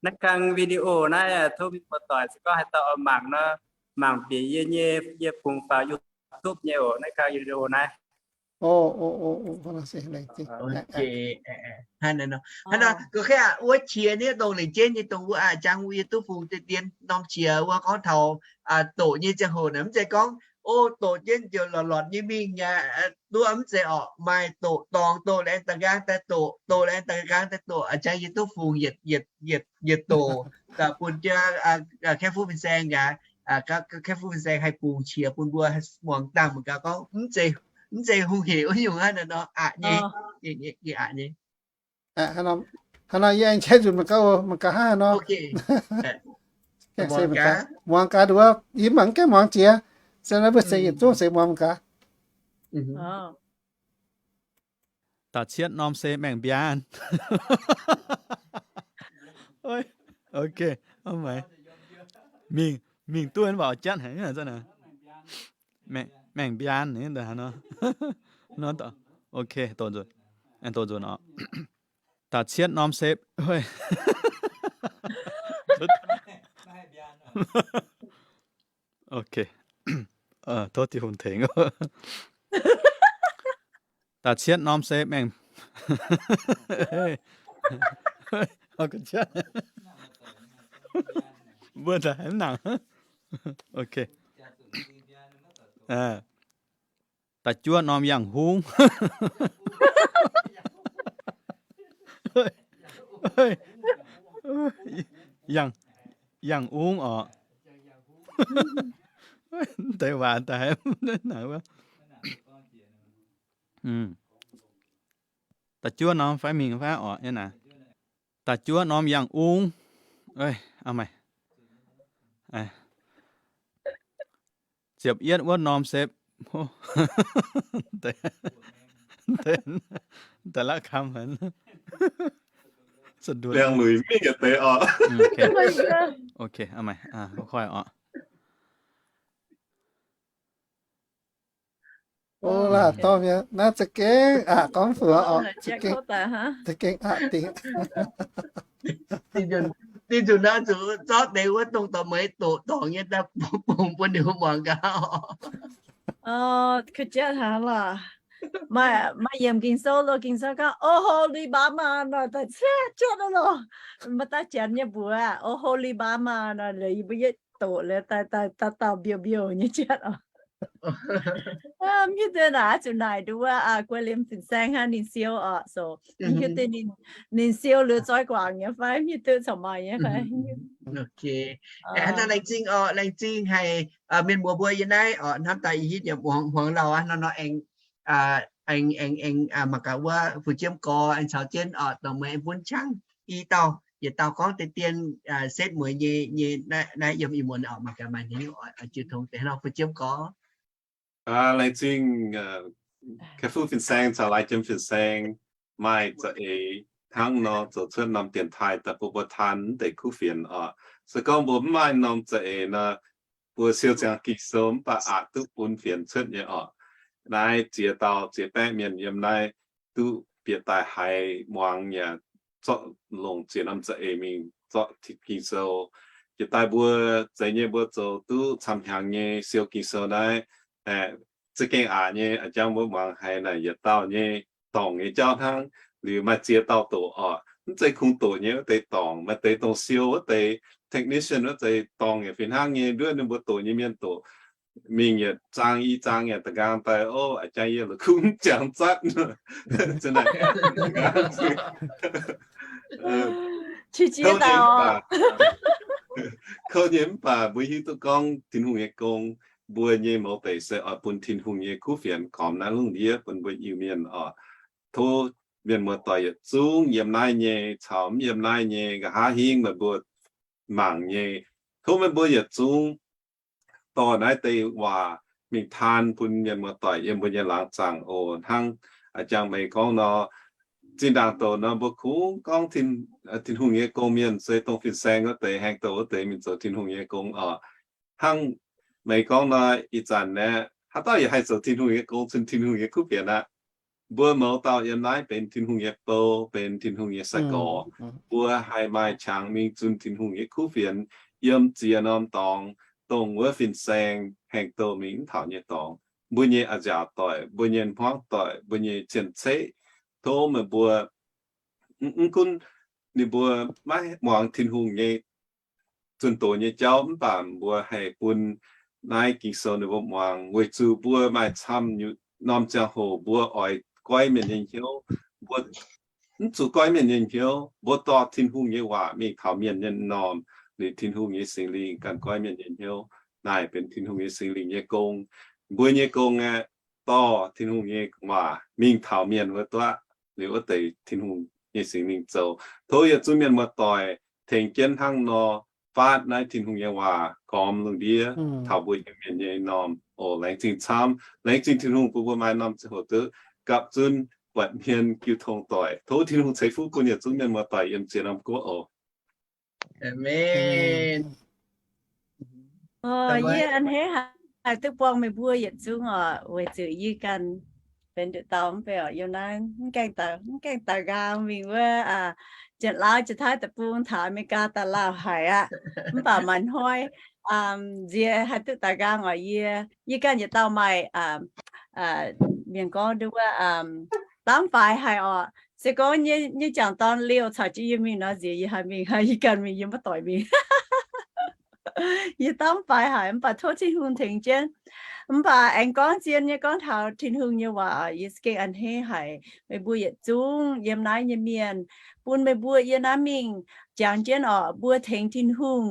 Naaiv kang video naaiv tov mienh muoz-doic se gorngv haaix dauh oix mangc nor, mangc bieqc yie nyei, yie bungx faaux YouTube nyei oc, naaiv kang video naaiv. Hnangv nor, gorngv wuov qiex nyei dongh lengc jeiv nyei dongh wuov a'jang wuov yie duqv fungx deix dien norm qiex wuov gorngv taux doqc nyei ziangh hoc naaic mv zeiz gorngv, o, doqc jienv ziouc lorqc lorqc nyei mingh aqv. Duqv mv zeiz orqc, maaih doqc dorngx, doqc laengz da'nqaang daaih doqc, doqc laengz da'nqaang daaih doqc. A'jang yie duqv fungx yietc doqc daaih bun jienv Kaeqv Fuqv Fin-Saeng gaax. Kaeqv Fuqv Fin-Saeng haih bungx qiex bun mbuo muangx dangh mangc gaax gorngv mv zeiz hungh hec wuov nyungc aqv nor, aqc nyei. Aqc nyei. Hnangv nor yie aengx qiex nzunc mangc gaax, mangc gaax hnangv haaix nor. Muangx gaax nduov, yie mangc mv gaengh muangx jiex. Se naaiv mbuo seix yietc zungv seix muangx mangc gaax. Da'cietv norm se maengh mbiaan. Ok, mingh, mingh duqv mv baac jatv haic. Maengh mbiaan nor. Ok, doqc nzunc oc. Da'cietv norm se, ok, tov Tin-Hungh tengx. Da'cietv norm se maengh, mbuo haiz mv nangc. Ok. Da'juov norm yangh hungv. Yangh, yangh ungv oc. Deix waac daaih, da'juov norm fai mingh fai oc, naaiv. Da'juov norm yangh ungv. Ziepc yietv wuov norm se, da'laqv kamv haic. Liangh luic mingh deix oc. Ok, oc. O, laaih dorh mienh naaiv za'gengh aqc gorngv fuox oc, za'gengh aqc dingc. Dinh nzunc naaiv zuqc zorqv deix wuov dongh dorh meix doqc dorngc nyei daaih bungx bun ninh mbuo muangx gaax. Ka'jatv hnangv lorqc. Maaih, maaih yiemc Ging-Sou loz, Ging-Sou gorngv, O holy mama nor, daaih cietv jatv loh. Maaih daaih janx nyei mbuox, O holy mama nor, liuz yie mbuo yietv doqc liuz daaih, daaih dauh dauh mbiouh mbiouh nyei jatv oc. Mv hiuv duqv naaic zuqc naaic nduov wuov Guai Liemh fin-saeng hnangv ninh siou oc. So mv hiuv duqv ninh siou liuz zoi guangc nyei fai, mv hiuv duqv corc maaih nyei fai. Ok. Hnangv nor laengz zingh oc, laengz zingh haic mienh muoz mbuo yiem naaiv oc, hnamv daaih ih hitv yaac muangx lauh aqv. Hnangv nor aengx, aengx, aengx, aengx mangc gaax wuov fu'jueiv gorx aengx caux jienv oc, dongh meih aengx bun qangx i dauh yietc dauh gorngv deix dien setv mueiz nyei, nyei naaiv yiem ih muonz oc, mangc gaax maaih hnyouv oix jiu tong deix hnangv nor fu'jueiv gorx. Laengz zingh Kaeqv Fuqv fin-saeng caux Laaix Jiem fin-saeng maaih za'eix hnangv nor zoux cuotv norm dienx taaih daaih bun mbuo taan deix kuv fienx oc. Se gorngv mbuo mv maaih norm za'eix nor, mbuo siou ziangx Ging-Sou mv baac aqc duqv bun fienx cuotv nyei oc. Naaiv ziex dauh ziex baeqv mienh yiem naaiv duqv bieqc daaih haiz muangx yaac zorqv longc ziex norm za'eix mingh zorqv Ging-Sou. Jiex daaih mbuo zeiz nyei mbuo zoux duqv camv-hnyangx nyei siou Ging-Sou naaiv, za'gengh aqc nyei. A'jangv mbuo muangx haiz naaic yietc dauh nyei dorngc nyei jauv hnangv. Liuz maaih ziex dauh doqc oc. Mv zeiz kungx doqc nyei wuov deix dorngc, maaih deix dongh siou wuov deix technician wuov deix dorngc yaac fih hnangv nyei. Nduov ninh mbuo doqc nyei mienh doqc mingh yietc zaang i zaang yaac da'nqaang daaih, O, a'jangv yie la'kuqv mv jangx zatv. Kouv nyei mv baac mbuo hiuv duqv gorngv Tin-Hungh nyei gong, mbuo nyei mouz deic se oix bun Tin-Hungh nyei kuv fienx gormx naaiv lungh ndiev bun mbuo Iu-Mienh oc. Tov mienh muoz-doic yietc zungv yiem naaiv nyei caux mv yiem naaiv nyei, nqa'haav hingv meih mbuo mangc nyei, tov meih mbuo yietc zungv dorh naaiv deix waac mingh taan bun mienh muoz-doic yiem mbuo nyei laangz zaangc oc. Hnangv a'jangv meih gorngv nor, zinh ndaangc douc nor mbuo kungx gorngv Tin-Hungh nyei gong mienh se dongh fin-saeng wuov deix, haengh douc wuov deix mingh zoux Tin-Hungh nyei gong oc. Hnangv meih gorngv nor, ih zanc naaiv haaix dauh yaac haih zoux Tin-Hungh nyei gong, zunh Tin-Hungh nyei kuv fienx aqv. Mbuo mouz dauh yiem naaiv benx Tin-Hungh nyei bou, benx Tin-Hungh nyei sai-gorx. Mbuo haih maaih qangx mingh zunh Tin-Hungh nyei kuv fienx yiem ziex norm dorngx, dongh wuov fin-saeng haengh douc mingh mv taux nyei dorngx. mbuo nyei a'nziaauc doic, mbuo nyei hmuangv doic, mbuo nyei cien-ceqv. Tov meih mbuo, mv gunv ninh mbuo maiv muangx Tin-Hungh nyei zunh doz nyei jauv, mv baac mbuo haih bun naaiv Ging-Sou ninh mbuo muangx, weic zuqc mbuo maaih camv nyungc norm ziangh hoc mbuo oix goiv mienh nyei hnyouv. Mbuo mv zuqc goiv mienh nyei hnyouv, mbuo dorh Tin-Hungh nyei waac mingh taux mienh nyei m'normh, liuz Tin-Hungh nyei Singx Lingh ganh goiv mienh nyei hnyouv. Naaic benx Tin-Hungh nyei Singx Lingh nyei gong. Mbuo nyei gong aeqv, dorh Tin-Hungh nyei waac mingh taux mienh wuov duqv, liuz wuov deix Tin-Hungh nyei Singx Lingh zoux. Tov yietc zungv mienh muoz-doic tengx jienv hnangv nor faatv naaiv Tin-Hungh nyei waac gormx lungh ndiev taux mbuo Iu-Mienh nyei m'normh oc. Laengz zingh camv. Laengz zingh Tin-Hungh bun mbuo maaih norm ziangh hoc duqv gapv zunv buatc hmien jiu tong doic. Tov Tin-Hungh ceix fuqv bun yietc zungv mienh muoz-doic yiem ziex norm guoqv oc. Aamen. Yie a'hneiv haic duqv buangh meih mbuo yietc zungv oc, weic zuqc yie ganh benx nduqc dauh mv bei oc, yiem naaiv mv gaengh daux nqaang mingh wuov Janx-Lauv Janx-Taiv deic-bung taux America daaih lauh haic aqv. Mv baac maaih hnoi nziex haih duqv daux nqaang oc. Yie, yie ganh yietc dauh maaih mienh gorngv nduov wuov, dangv faix haic oc. Se gorngv nyei jangc dorn liouh caux jienv yie mingh nor, nziex yie haih mingh, yie ganh mingh, yie maiv doic mingh. Yie dangv faix haic, mv baac tov Tin-Hungh tengx jienv. Mv baac aengx gorngv zien nyei gorngv taux Tin-Hungh nyei waac, yie za'gengh a'hneiv haic meih mbuo yietc zungv yiem naaiv nyei mienh, bun meih mbuo yiem naaiv mingh jangx jienv oc, mbuo tengx Tin-Hungh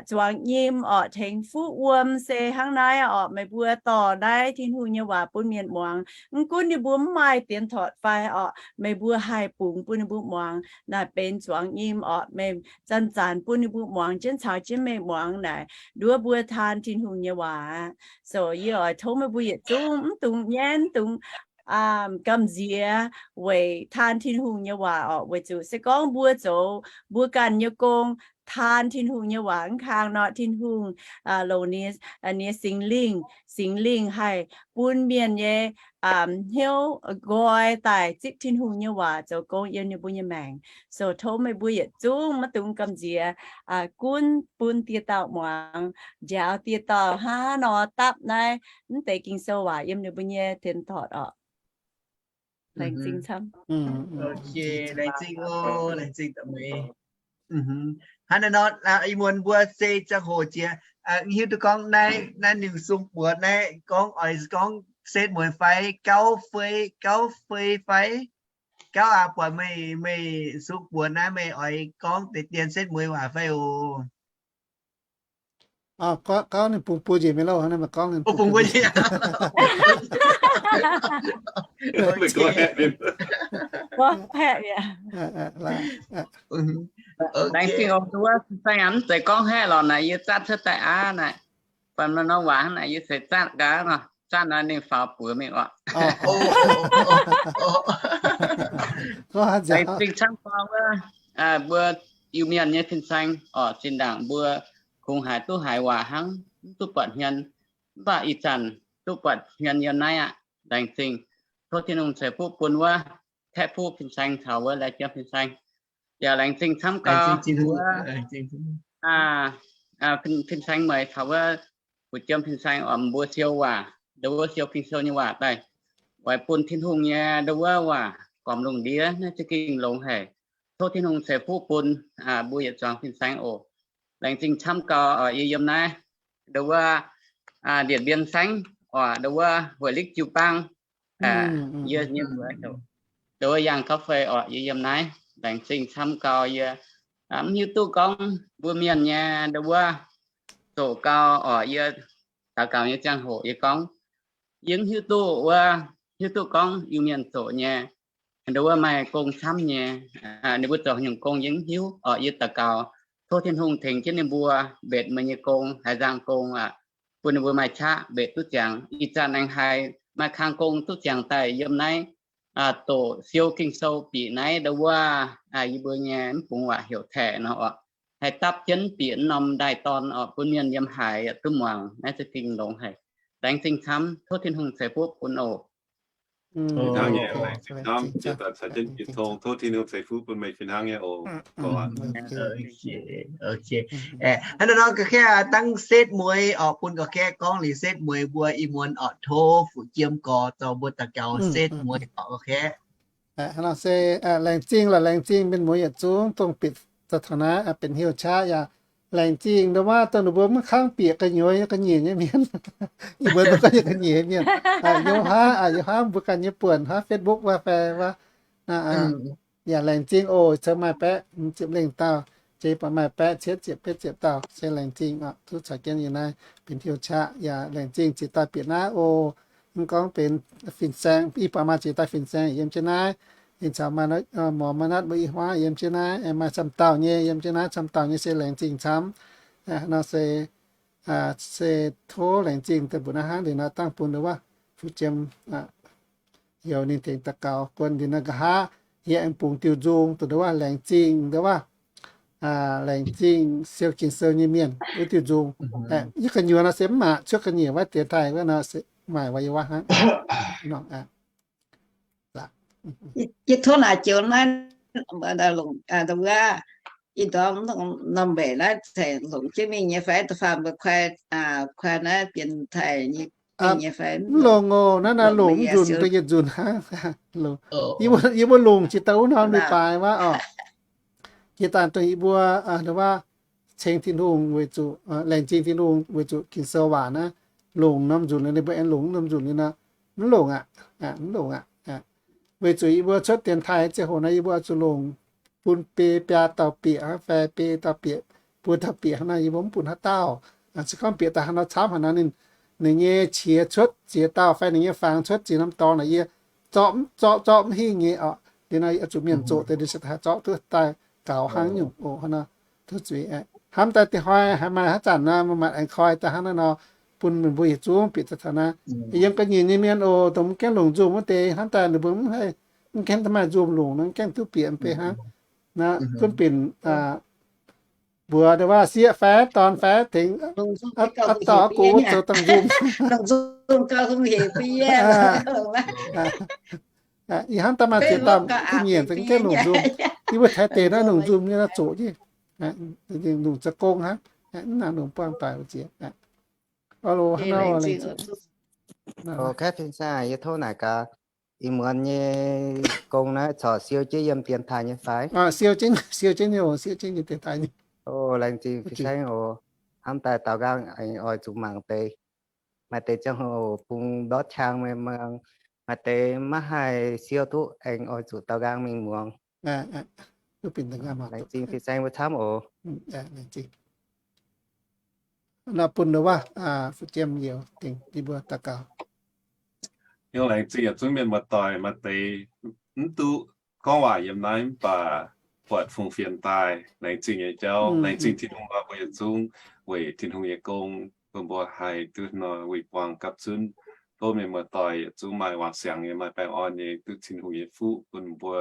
zuangx nyim oc, tengx fuqv wuom se hnangv naaiv oc. Meih mbuo dorh naaiv Tin-Hungh nyei waac bun mienh muangx, mv gunv ninh mbuo mv maaih dienx torqc fai oc, meih mbuo haih bungx bun ninh mbuo muangx. Naaic benx zuangx nyim oc, meih zanc-zanc bun ninh mbuo muangx jienv, caux jienv meih muangx naaic, nduov mbuo taan Tin-Hungh nyei waac. So yie oix tov meih mbuo yietc zungv mv dungx nyaanh, mv dungx gamh nziex weic taan Tin-Hungh nyei waac oc. Weic zuqc se gorngv mbuo zoux mbuo ganh nyei gong, taan Tin-Hungh nyei waac mv kang nor, Tin-Hungh longc ninh nyei Singx Lingh, Singx Lingh haih bun mienh nyei hnyouv nqoi daaih zipv Tin-Hungh nyei waac zoux gong yiem ninh mbuo nyei maengc. So tov meih mbuo yietc zungv maiv dungx gamh nziex, gunv bun dieh dauh muangx, njaaux dieh dauh hnangv haaix nor dapv naaiv mv deix Ging-Sou waac yiem ninh mbuo nyei dienx torqc oc. Laengz zingh camv. Laengz zingh oc, laengz zingh da'meix. Hnangv naaiv nor, ih muonz mbuo se ziangh hoc jiex, hiuv duqv gorngv naaiv, naaiv ninh sung buoz naaiv gorngv oix gorngv setv mueiz fai gauv fei, gauv fei fai gauv aqv. Buatc meih, meih sung buoz naaiv meih oix gorngv deix dien setv mueiz waac fai oc? Gauv ninh bungx buoz njiec mingh lauh, hnangv naaiv meih gorngv ninh bungx buoz njiec. Laengz zingh oc, nduov fin-saeng aac, mv zeiz gorngv haeqv lorqc naaic, yie zatv cuotv daaih aqv naaic. Baac maaih norm waac hnangv naaic yie se zatv gaax nor, zatv naaiv ninh faaux buoz mingh oc. Laengz zingh camv gorngv wuov, mbuo Iu-Mienh nyei fin-saeng oc, zinh ndaangc mbuo kungx haiz duqv haiz waac hnangv, mv duqv buatc hmien, mv baac ih zanc duqv buatc hmien yiem naaiv aqv. Laengz zingh. Tov Tin-Hungh ceix fuqv bun wuov Kaeqv Fuqv fin-saeng caux wuov Lai Jiem fin-saeng. Yaac laengz zingh camv gau wuov fin-saeng meih caux wuov Fu Jiem fin-saeng oc, mbuo siou waac, nduov wuov siou Ging-Sou nyei waac daaih, oix bun Tin-Hungh nyei nduov wuov waac gormx lungh ndiev naaiv za'gengh longx haic. Tov Tin-Hungh ceix fuqv bun mbuo yietc zuangx fin-saeng oc. Laengz zingh camv gau oc. Yie yiem naaiv nduov wuov Điện Biên saengv oc, nduov wuov Huệ Lích Jiu Bang. Yie nyei mbuox heuc nduov wuov Yangh Gauv Fei oc. Yie yiem naaiv. Laengz zingh camv gau. Yie mv hiuv duqv gorngv mbuo mienh nyei nduov wuov zoqc gau oc. Yie daux gaux nyei ziangh hoc yie gorngv, yie mv hiuv duqv wuov, hiuv duqv gorngv Iu-Mienh zoqc nyei nduov wuov maaih gong camv nyei. Ninh mbuo zoux haaix nyungc gong yie mv hiuv oc. Yie daux gaux tov Tin-Hungh tengx jienv ninh mbuo mbetc meih nyei gong, haaix nzangc gong aqv, bun ninh mbuo maaih qaqv mbetc duqv ziangx. Ih zanc aengx haiz maaih kang gong duqv ziangx daaih yiem naaiv doqc siou Ging-Sou bieqc naaiv nduov wuov yie mbuo nyei mv bungx waac heuc taeqc nor oc. Haih dapv jienv bieqc norm ndaaih dorn oc, bun mienh yiem haaix yaac duqv muangx. Naaiv za'gengh longx haic. Laengz zingh camv. Tov Tin-Hungh ceix fuqv bun oc. Fih hnangv nyei, laengz zingh camv, jiex daaih caux jienv jiex tong, tov Tin-Hungh ceix fuqv bun meih fih hnangv nyei oc. Hnangv nor ga'keh dangv setv mueiz oc, bun ga'keh gorngv liuz setv mueiz mbuo ih muonz oc, tov fu'jiem gorx dorh mbuo daux gaux setv mueiz oc, ga'keh. Se laengz zingh lorqc, laengz zingh mienh muoz yietc zungv dongh bieqc taux naaiv benx hnyouv qaqv yaac laengz zingh ndongc wuov dongh ninh mbuo mv kangv bieqc gu'nyuoz nyei ga'nyiec nyei mienh. Ih muonz mbuo gorngv nyei ga'nyiec mienh, yiem haav, yiem haav mbuo ganh nyei buonc, haav Facebook wuov fai wuov. Yaac laengz zingh oc, cingx maaih baeqv ziepc lengh dauh, jiex baac maaih baeqv cietv ziepc betv ziepc dauh, se laengz zingh oc, duqv caux jienv yiem naaiv benx hnyouv qaqv. Yaac laengz zingh ziex dauh bieqc naaiv oc. Mv gorngv benx fin-saeng, ih baac maaih ziex dauh fin-saeng yiem jienv naaiv. Ninh caux Mormon Natv mbuo i hmuangv yiem jienv naaiv, maaih camv dauh nyei yiem jienv naaiv, camv dauh nyei se laengz zingh camv. Nor se, se tov laengz zingh daaih mbuox naaiv hnangv, liuz nor dangh bun wuov fu'jiem youz ninh tengx daux gaux bun. Liuz nor nqa'haav yie aengx bungx diuh nzung dongh wuov laengz zingh, dongh wuov laengz zingh siou Ging-Sou nyei mienh wuov diuh nzung. Yie gu'nyuoz nor se mv maaih, cuotv ga'nyiec wuov dienx taaih wuov nor se maaih wuov yie waac hnangv. Yie tov naaic joux naaiv, wuov, ih ndorm norm mbeix naaiv ceix longc jienv mingh nyei fai? Da'faanh mbuo kuaai, kuaai naaiv dienx taaih nyei mingh nyei fai? Mv longc oc, naaiv naaiv longc mv nzunc, dongh yietc nzunc hnangv. Yie mbuo longc jiex daaih wuov norm leiz-baaix wuov oc. Jiex daaih dongh yie mbuo, wuov, ceng Tin-Hungh weic zuqc, laengz zingh Tin-Hungh weic zuqc Ging-Sou waac naaiv longc norm nzunc, ninh mbuo aengx longc norm nzunc liuz nor, mv longc aqv, mv longc aqv. Weic zuqc yie mbuo cuotv dienx taaih ziangh hoc nor, yie mbuo oix zuqc longc bun biaa dauh bieqc hnangv fai biaa dauh bieqc, buo dauh bieqc hnangv nor, yie mbuo mv bun haaix dauh. Se gorngv bieqc daaih hnangv nor camv haic nor, ninh, ninh nyei qiex cuotv ziex dauh fai ninh nyei fangx cuotv ziex norm dorngx naaic, yie zorqv, zorqv, zorqv mv hingh nyei oc. Liuz nor oix zuqc mienh zoqc deix, liuz se haaix zorqv duqv daaih gaux hnangv nyungc oc. Hnangv nor tov zuiz. Hnamv daaih dingc hnoi haaix maaih haaix zanc nor, maaih maaih aengx koi daaih hnangv naaiv nor, bun meih mbuo yietc zungv bieqc daaih taux naaiv. Yiem ga'nyiec nyei mienh oc, dongh mv gaengh longc nzumh wuov deix hnamv daaih ninh mbuo mv haih, mv gaengh maaih nzumh longc nor, mv gaengh duqv bieqc mv bei hnangv. Naaiv gunv binc mbuox deix waac sieqv fai dorn fai tengx, aa, dorh gu wuov zoux dangh nzumh. Ih hnamv daaih maaih ziex dauh ga'nyiec za'gengh longc nzumh. Yie mbuo taaix deix naaiv longc nzumh nyei naaiv zoqc jienv, longc za'gong hnangv, mv nangc longc buangh daic wuov ziex. Hnangv nor, Kaeqv fin-saeng, yie tov naaic gaax, ih muonz nyei gong naaiv corc siou jienv yiem dienx taaih nyei fai? Siou jienv, siou jienv nyei oc, siou jienv yiem dienx taaih nyei. O, laengz zingh fin-saeng oc. Hnamv daaih daaux nqaang aengx oix zuqc mangc deix. Maaih deix ziangh hoc bungx ndortv qang mienh muangx, maaih deix maiv haih siou duqv aengx oix zuqc daaux nqaang mingh muangx. Laengz zingh fin-saeng mbuo camv oc. Nor bun wuov, fu jiem youz dingc yie mbuo daux gaux. Hnyouv laengz zingh yietc zungv mienh muoz-doic, maaih deix mv duqv gorngv waac yiem naaiv mv baac buatc fungx fienx daaih, laengz zingh nyei jauv. Laengz zingh Tin-Hungh oc, mbuo yietc zungv weic Tin-Hungh nyei gong, bun mbuo haih duqv hnoi wuic buangh gapv zunv. Tov mienh muoz-doic yietc zungv maaih wangc siangx nyei, maaih baengh orn nyei, duqv Tin-Hungh nyei fuqv bun mbuo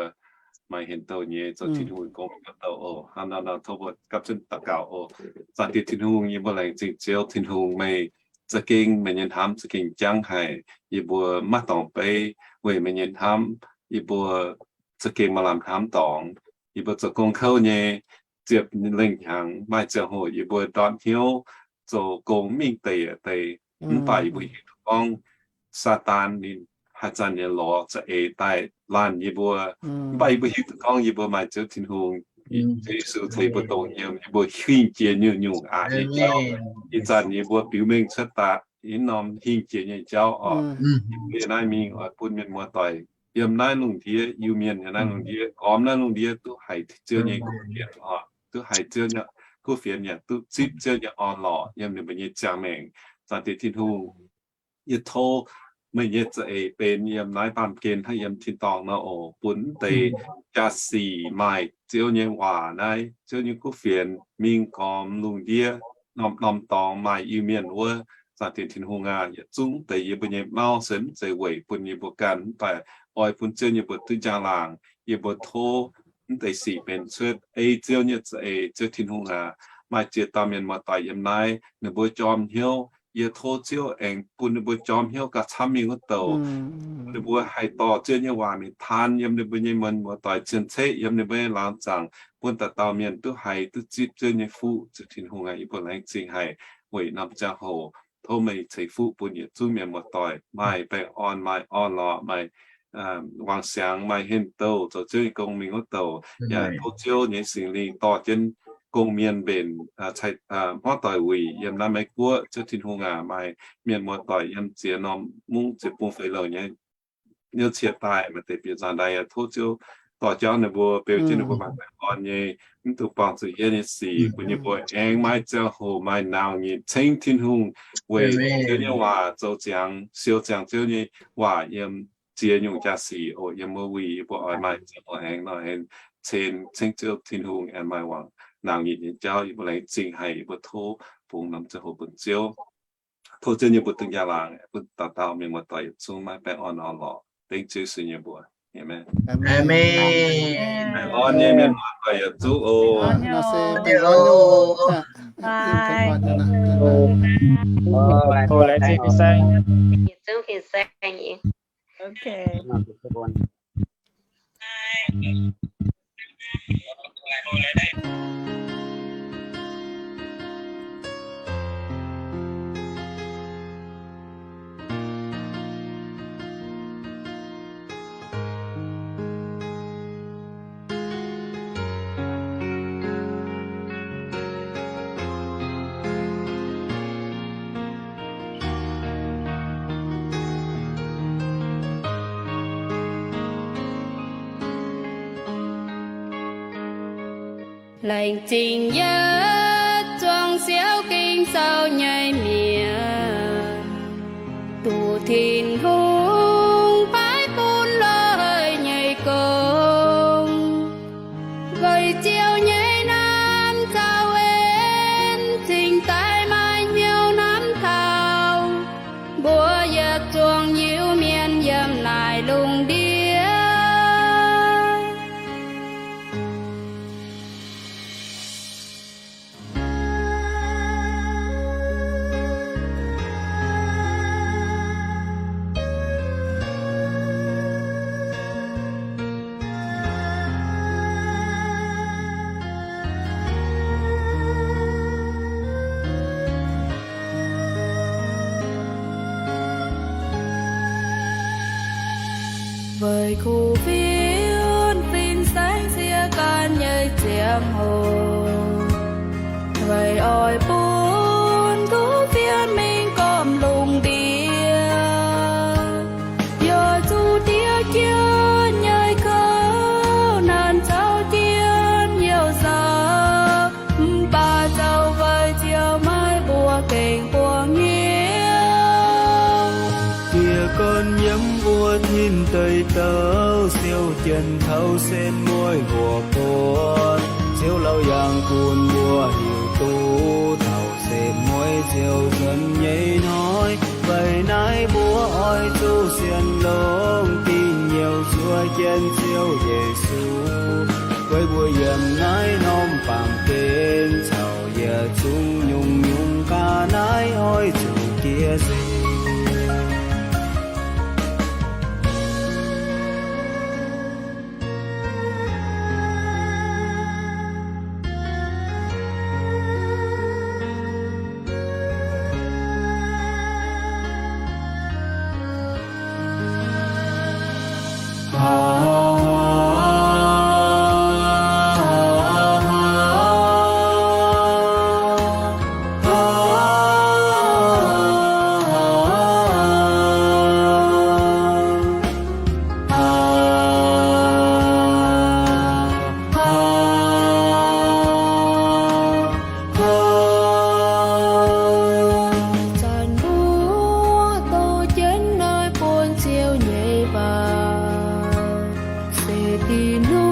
maaih hien douh nyei zoux Tin-Hungh nyei gong mingh gapv douh oc. Hnangv naaiv nor tov mbuo gapv zunv daux gaux oc. Zaangc Diex Tin-Hungh, yie mbuo laengz zingh Ziouv Tin-Hungh, meih za'gengh meih nyei hnamv za'gengh jangv haic. Yie mbuo maiv dorngc beiv weic meih nyei hnamv, yie mbuo za'gengh maaih lamh hnamv dorngx. Yie mbuo zoux gong kouv nyei, ziepc lengh hnyangx maaih ziangh hoc yie mbuo ndortv hnyouv zoux gong mingh deix deix. Mv baac yie mbuo hiuv duqv gorngv Saadaan ninh haaix zanc nyei lorz za'eix daaih laanh yie mbuo. Mv baac yie mbuo hiuv duqv gorngv yie mbuo maaih Ziouv Tin-Hungh, Ziouv Yesu ceix mbuo dongh yiem, yie mbuo hingh jiex nyungc-nyungc aqc nyei jauv. Ih zanc yie mbuo biux mengh cuotv daaih yiem norm hingh jiex nyei jauv oc. Yie mbuo naaiv mingh oix bun mienh muoz-doic yiem naaiv lungh ndiev, Iu-Mienh yiem naaiv lungh ndiev, gormx naaiv lungh ndiev duqv haiz Ziouv nyei kuv fienx oc, duqv haiz Ziouv nyei kuv fienx yaac duqv zipv Ziouv nyei orn-lorqc yiem ninh mbuo nyei ziangh maengc. Zaangc Diex Tin-Hungh, yie tov meih nyei za'eix benx yiem naaiv baamh gen hnangv yiem tin-dorngh nor oc, bun mv deix jaa-sic maaih Ziouv nyei waac naaiv, Ziouv nyei kuv fienx mingh gormx lungh ndiev norm-norm dorngx maaih Iu-Mienh wuov. Zaangc Diex Tin-Hungh aac, yietc zungv deix yie mbuo nyei mauv se mv zeiz weic bun yie mbuo ganh, mv baac oix bun Ziouv nyei mbuox duqv njang-laangc. Yie mbuo tov mv deix sic benx cuotv ei Ziouv nyei za'eix. Ziouv Tin-Hungh aac, maaih ziex dauh mienh muoz-doic yiem naaiv, ninh mbuo jorm hnyouv Yie tov Ziouv aengx bun ninh mbuo jorm hnyouv gauh camv mingh wuov douc. Ninh mbuo haih dorh Ziouv nyei waac mingh taan yiem ninh mbuo nyei mienh muoz-doic, cien-ceqv yiem ninh mbuo nyei laangz zaangc, bun dauh dauh mienh duqv haiz duqv zipv Ziouv nyei fuqv. Ziouv Tin-Hungh aac, yie mbuo laengz zingh haic weic norm ziangh hoc. Tov meih ceix fuqv bun yietc zungv mienh muoz-doic, maaih baengh orn, maaih orn-lorqc, maaih wangc siangx, maaih hinh douh zoux Ziouv nyei gong mingh wuov douc. Yaac tov Ziouv nyei Singx Lingh dorh jienv gong-mienh mbenc hmuangv doic wuic yiem naaiv Meiv Guoqv. Ziouv Tin-Hungh aac, maaih mienh muoz-doic yiem ziex norm mungv ziex bung feix louc nyei niouv cie daaih, maaih deix bieqc nzaangc daaih. Yaac tov Ziouv dorh jauv ninh mbuo, beu jienv ninh mbuo maaih baengh orn nyei, mv dungx buangh zuqc yie nyei sic, bun ninh mbuo aengx maaih ziangh hoc maaih nauc nyitc ceng Tin-Hungh weic Ziouv nyei waac zoux ziangx, siou ziangx Ziouv nyei waac yiem ziex nyungc jaa-sic oc. Yiem wuov wuic yie mbuo oix maaih ziangh hoc aengx nor aengx ceng, ceng Ziouv Tin-Hungh aengx maaih wangc nauc nyitc nyei jauv. Yie mbuo laengz zingh haic, yie mbuo tov bungx norm ziangh hoc bun Ziouv. Tov Ziouv nyei mbuox dingh njang-laangc bun dauh dauh mienh muoz-doic yietc zungv maaih baengh orn orn-lorqc. Dengv Ziouv Yesu nyei mbuox. Aamen. Baengh orn nyei mienh muoz-doic yietc zungv oc. Laengz zingh yietc zuangx siouv ging sou nyei mienh, duqv Tin-Hungh paaiv bun loz-hnoi nyei gong. Weic Ziouv nyei naamh caux en cingx daaih maaih hnyouv hnamv taux mbuo yietc zuangx Iu-Mienh yiem naaic lungh ndiev. Weic kuv fienx fin-saeng sieqv gan nyei ziangh hoc, weic oix bun kuv fienx mingh gormx lungh ndiev. Yaac zuqc diev jienv nyei kouv naanc caux jienv youh nzauh, mv baac zoux weic Ziouv maiv mbuox gengh mbuox hnyouv. Dieh gan yiem mbuo tin deic douh siou jienv taux setv mueiz mbuo buonc. Ziouv lauh yangh gunv mbuo heuc duqv taux setv mueiz ziouc nzuonx nyei hnoi. Weic naaiv mbuo oix zuqc sienx longx dingc youh zuov jienv Ziouv Yesu, weic mbuo yiem naaiv norm baamh gen caux yietc zungv nyungc-nyungc ga'naaiv oix zuqc jiex nzengc. Zanc mbuo doqc jienv naaiv buonc Ziouv nyei waac, se Tin-Hungh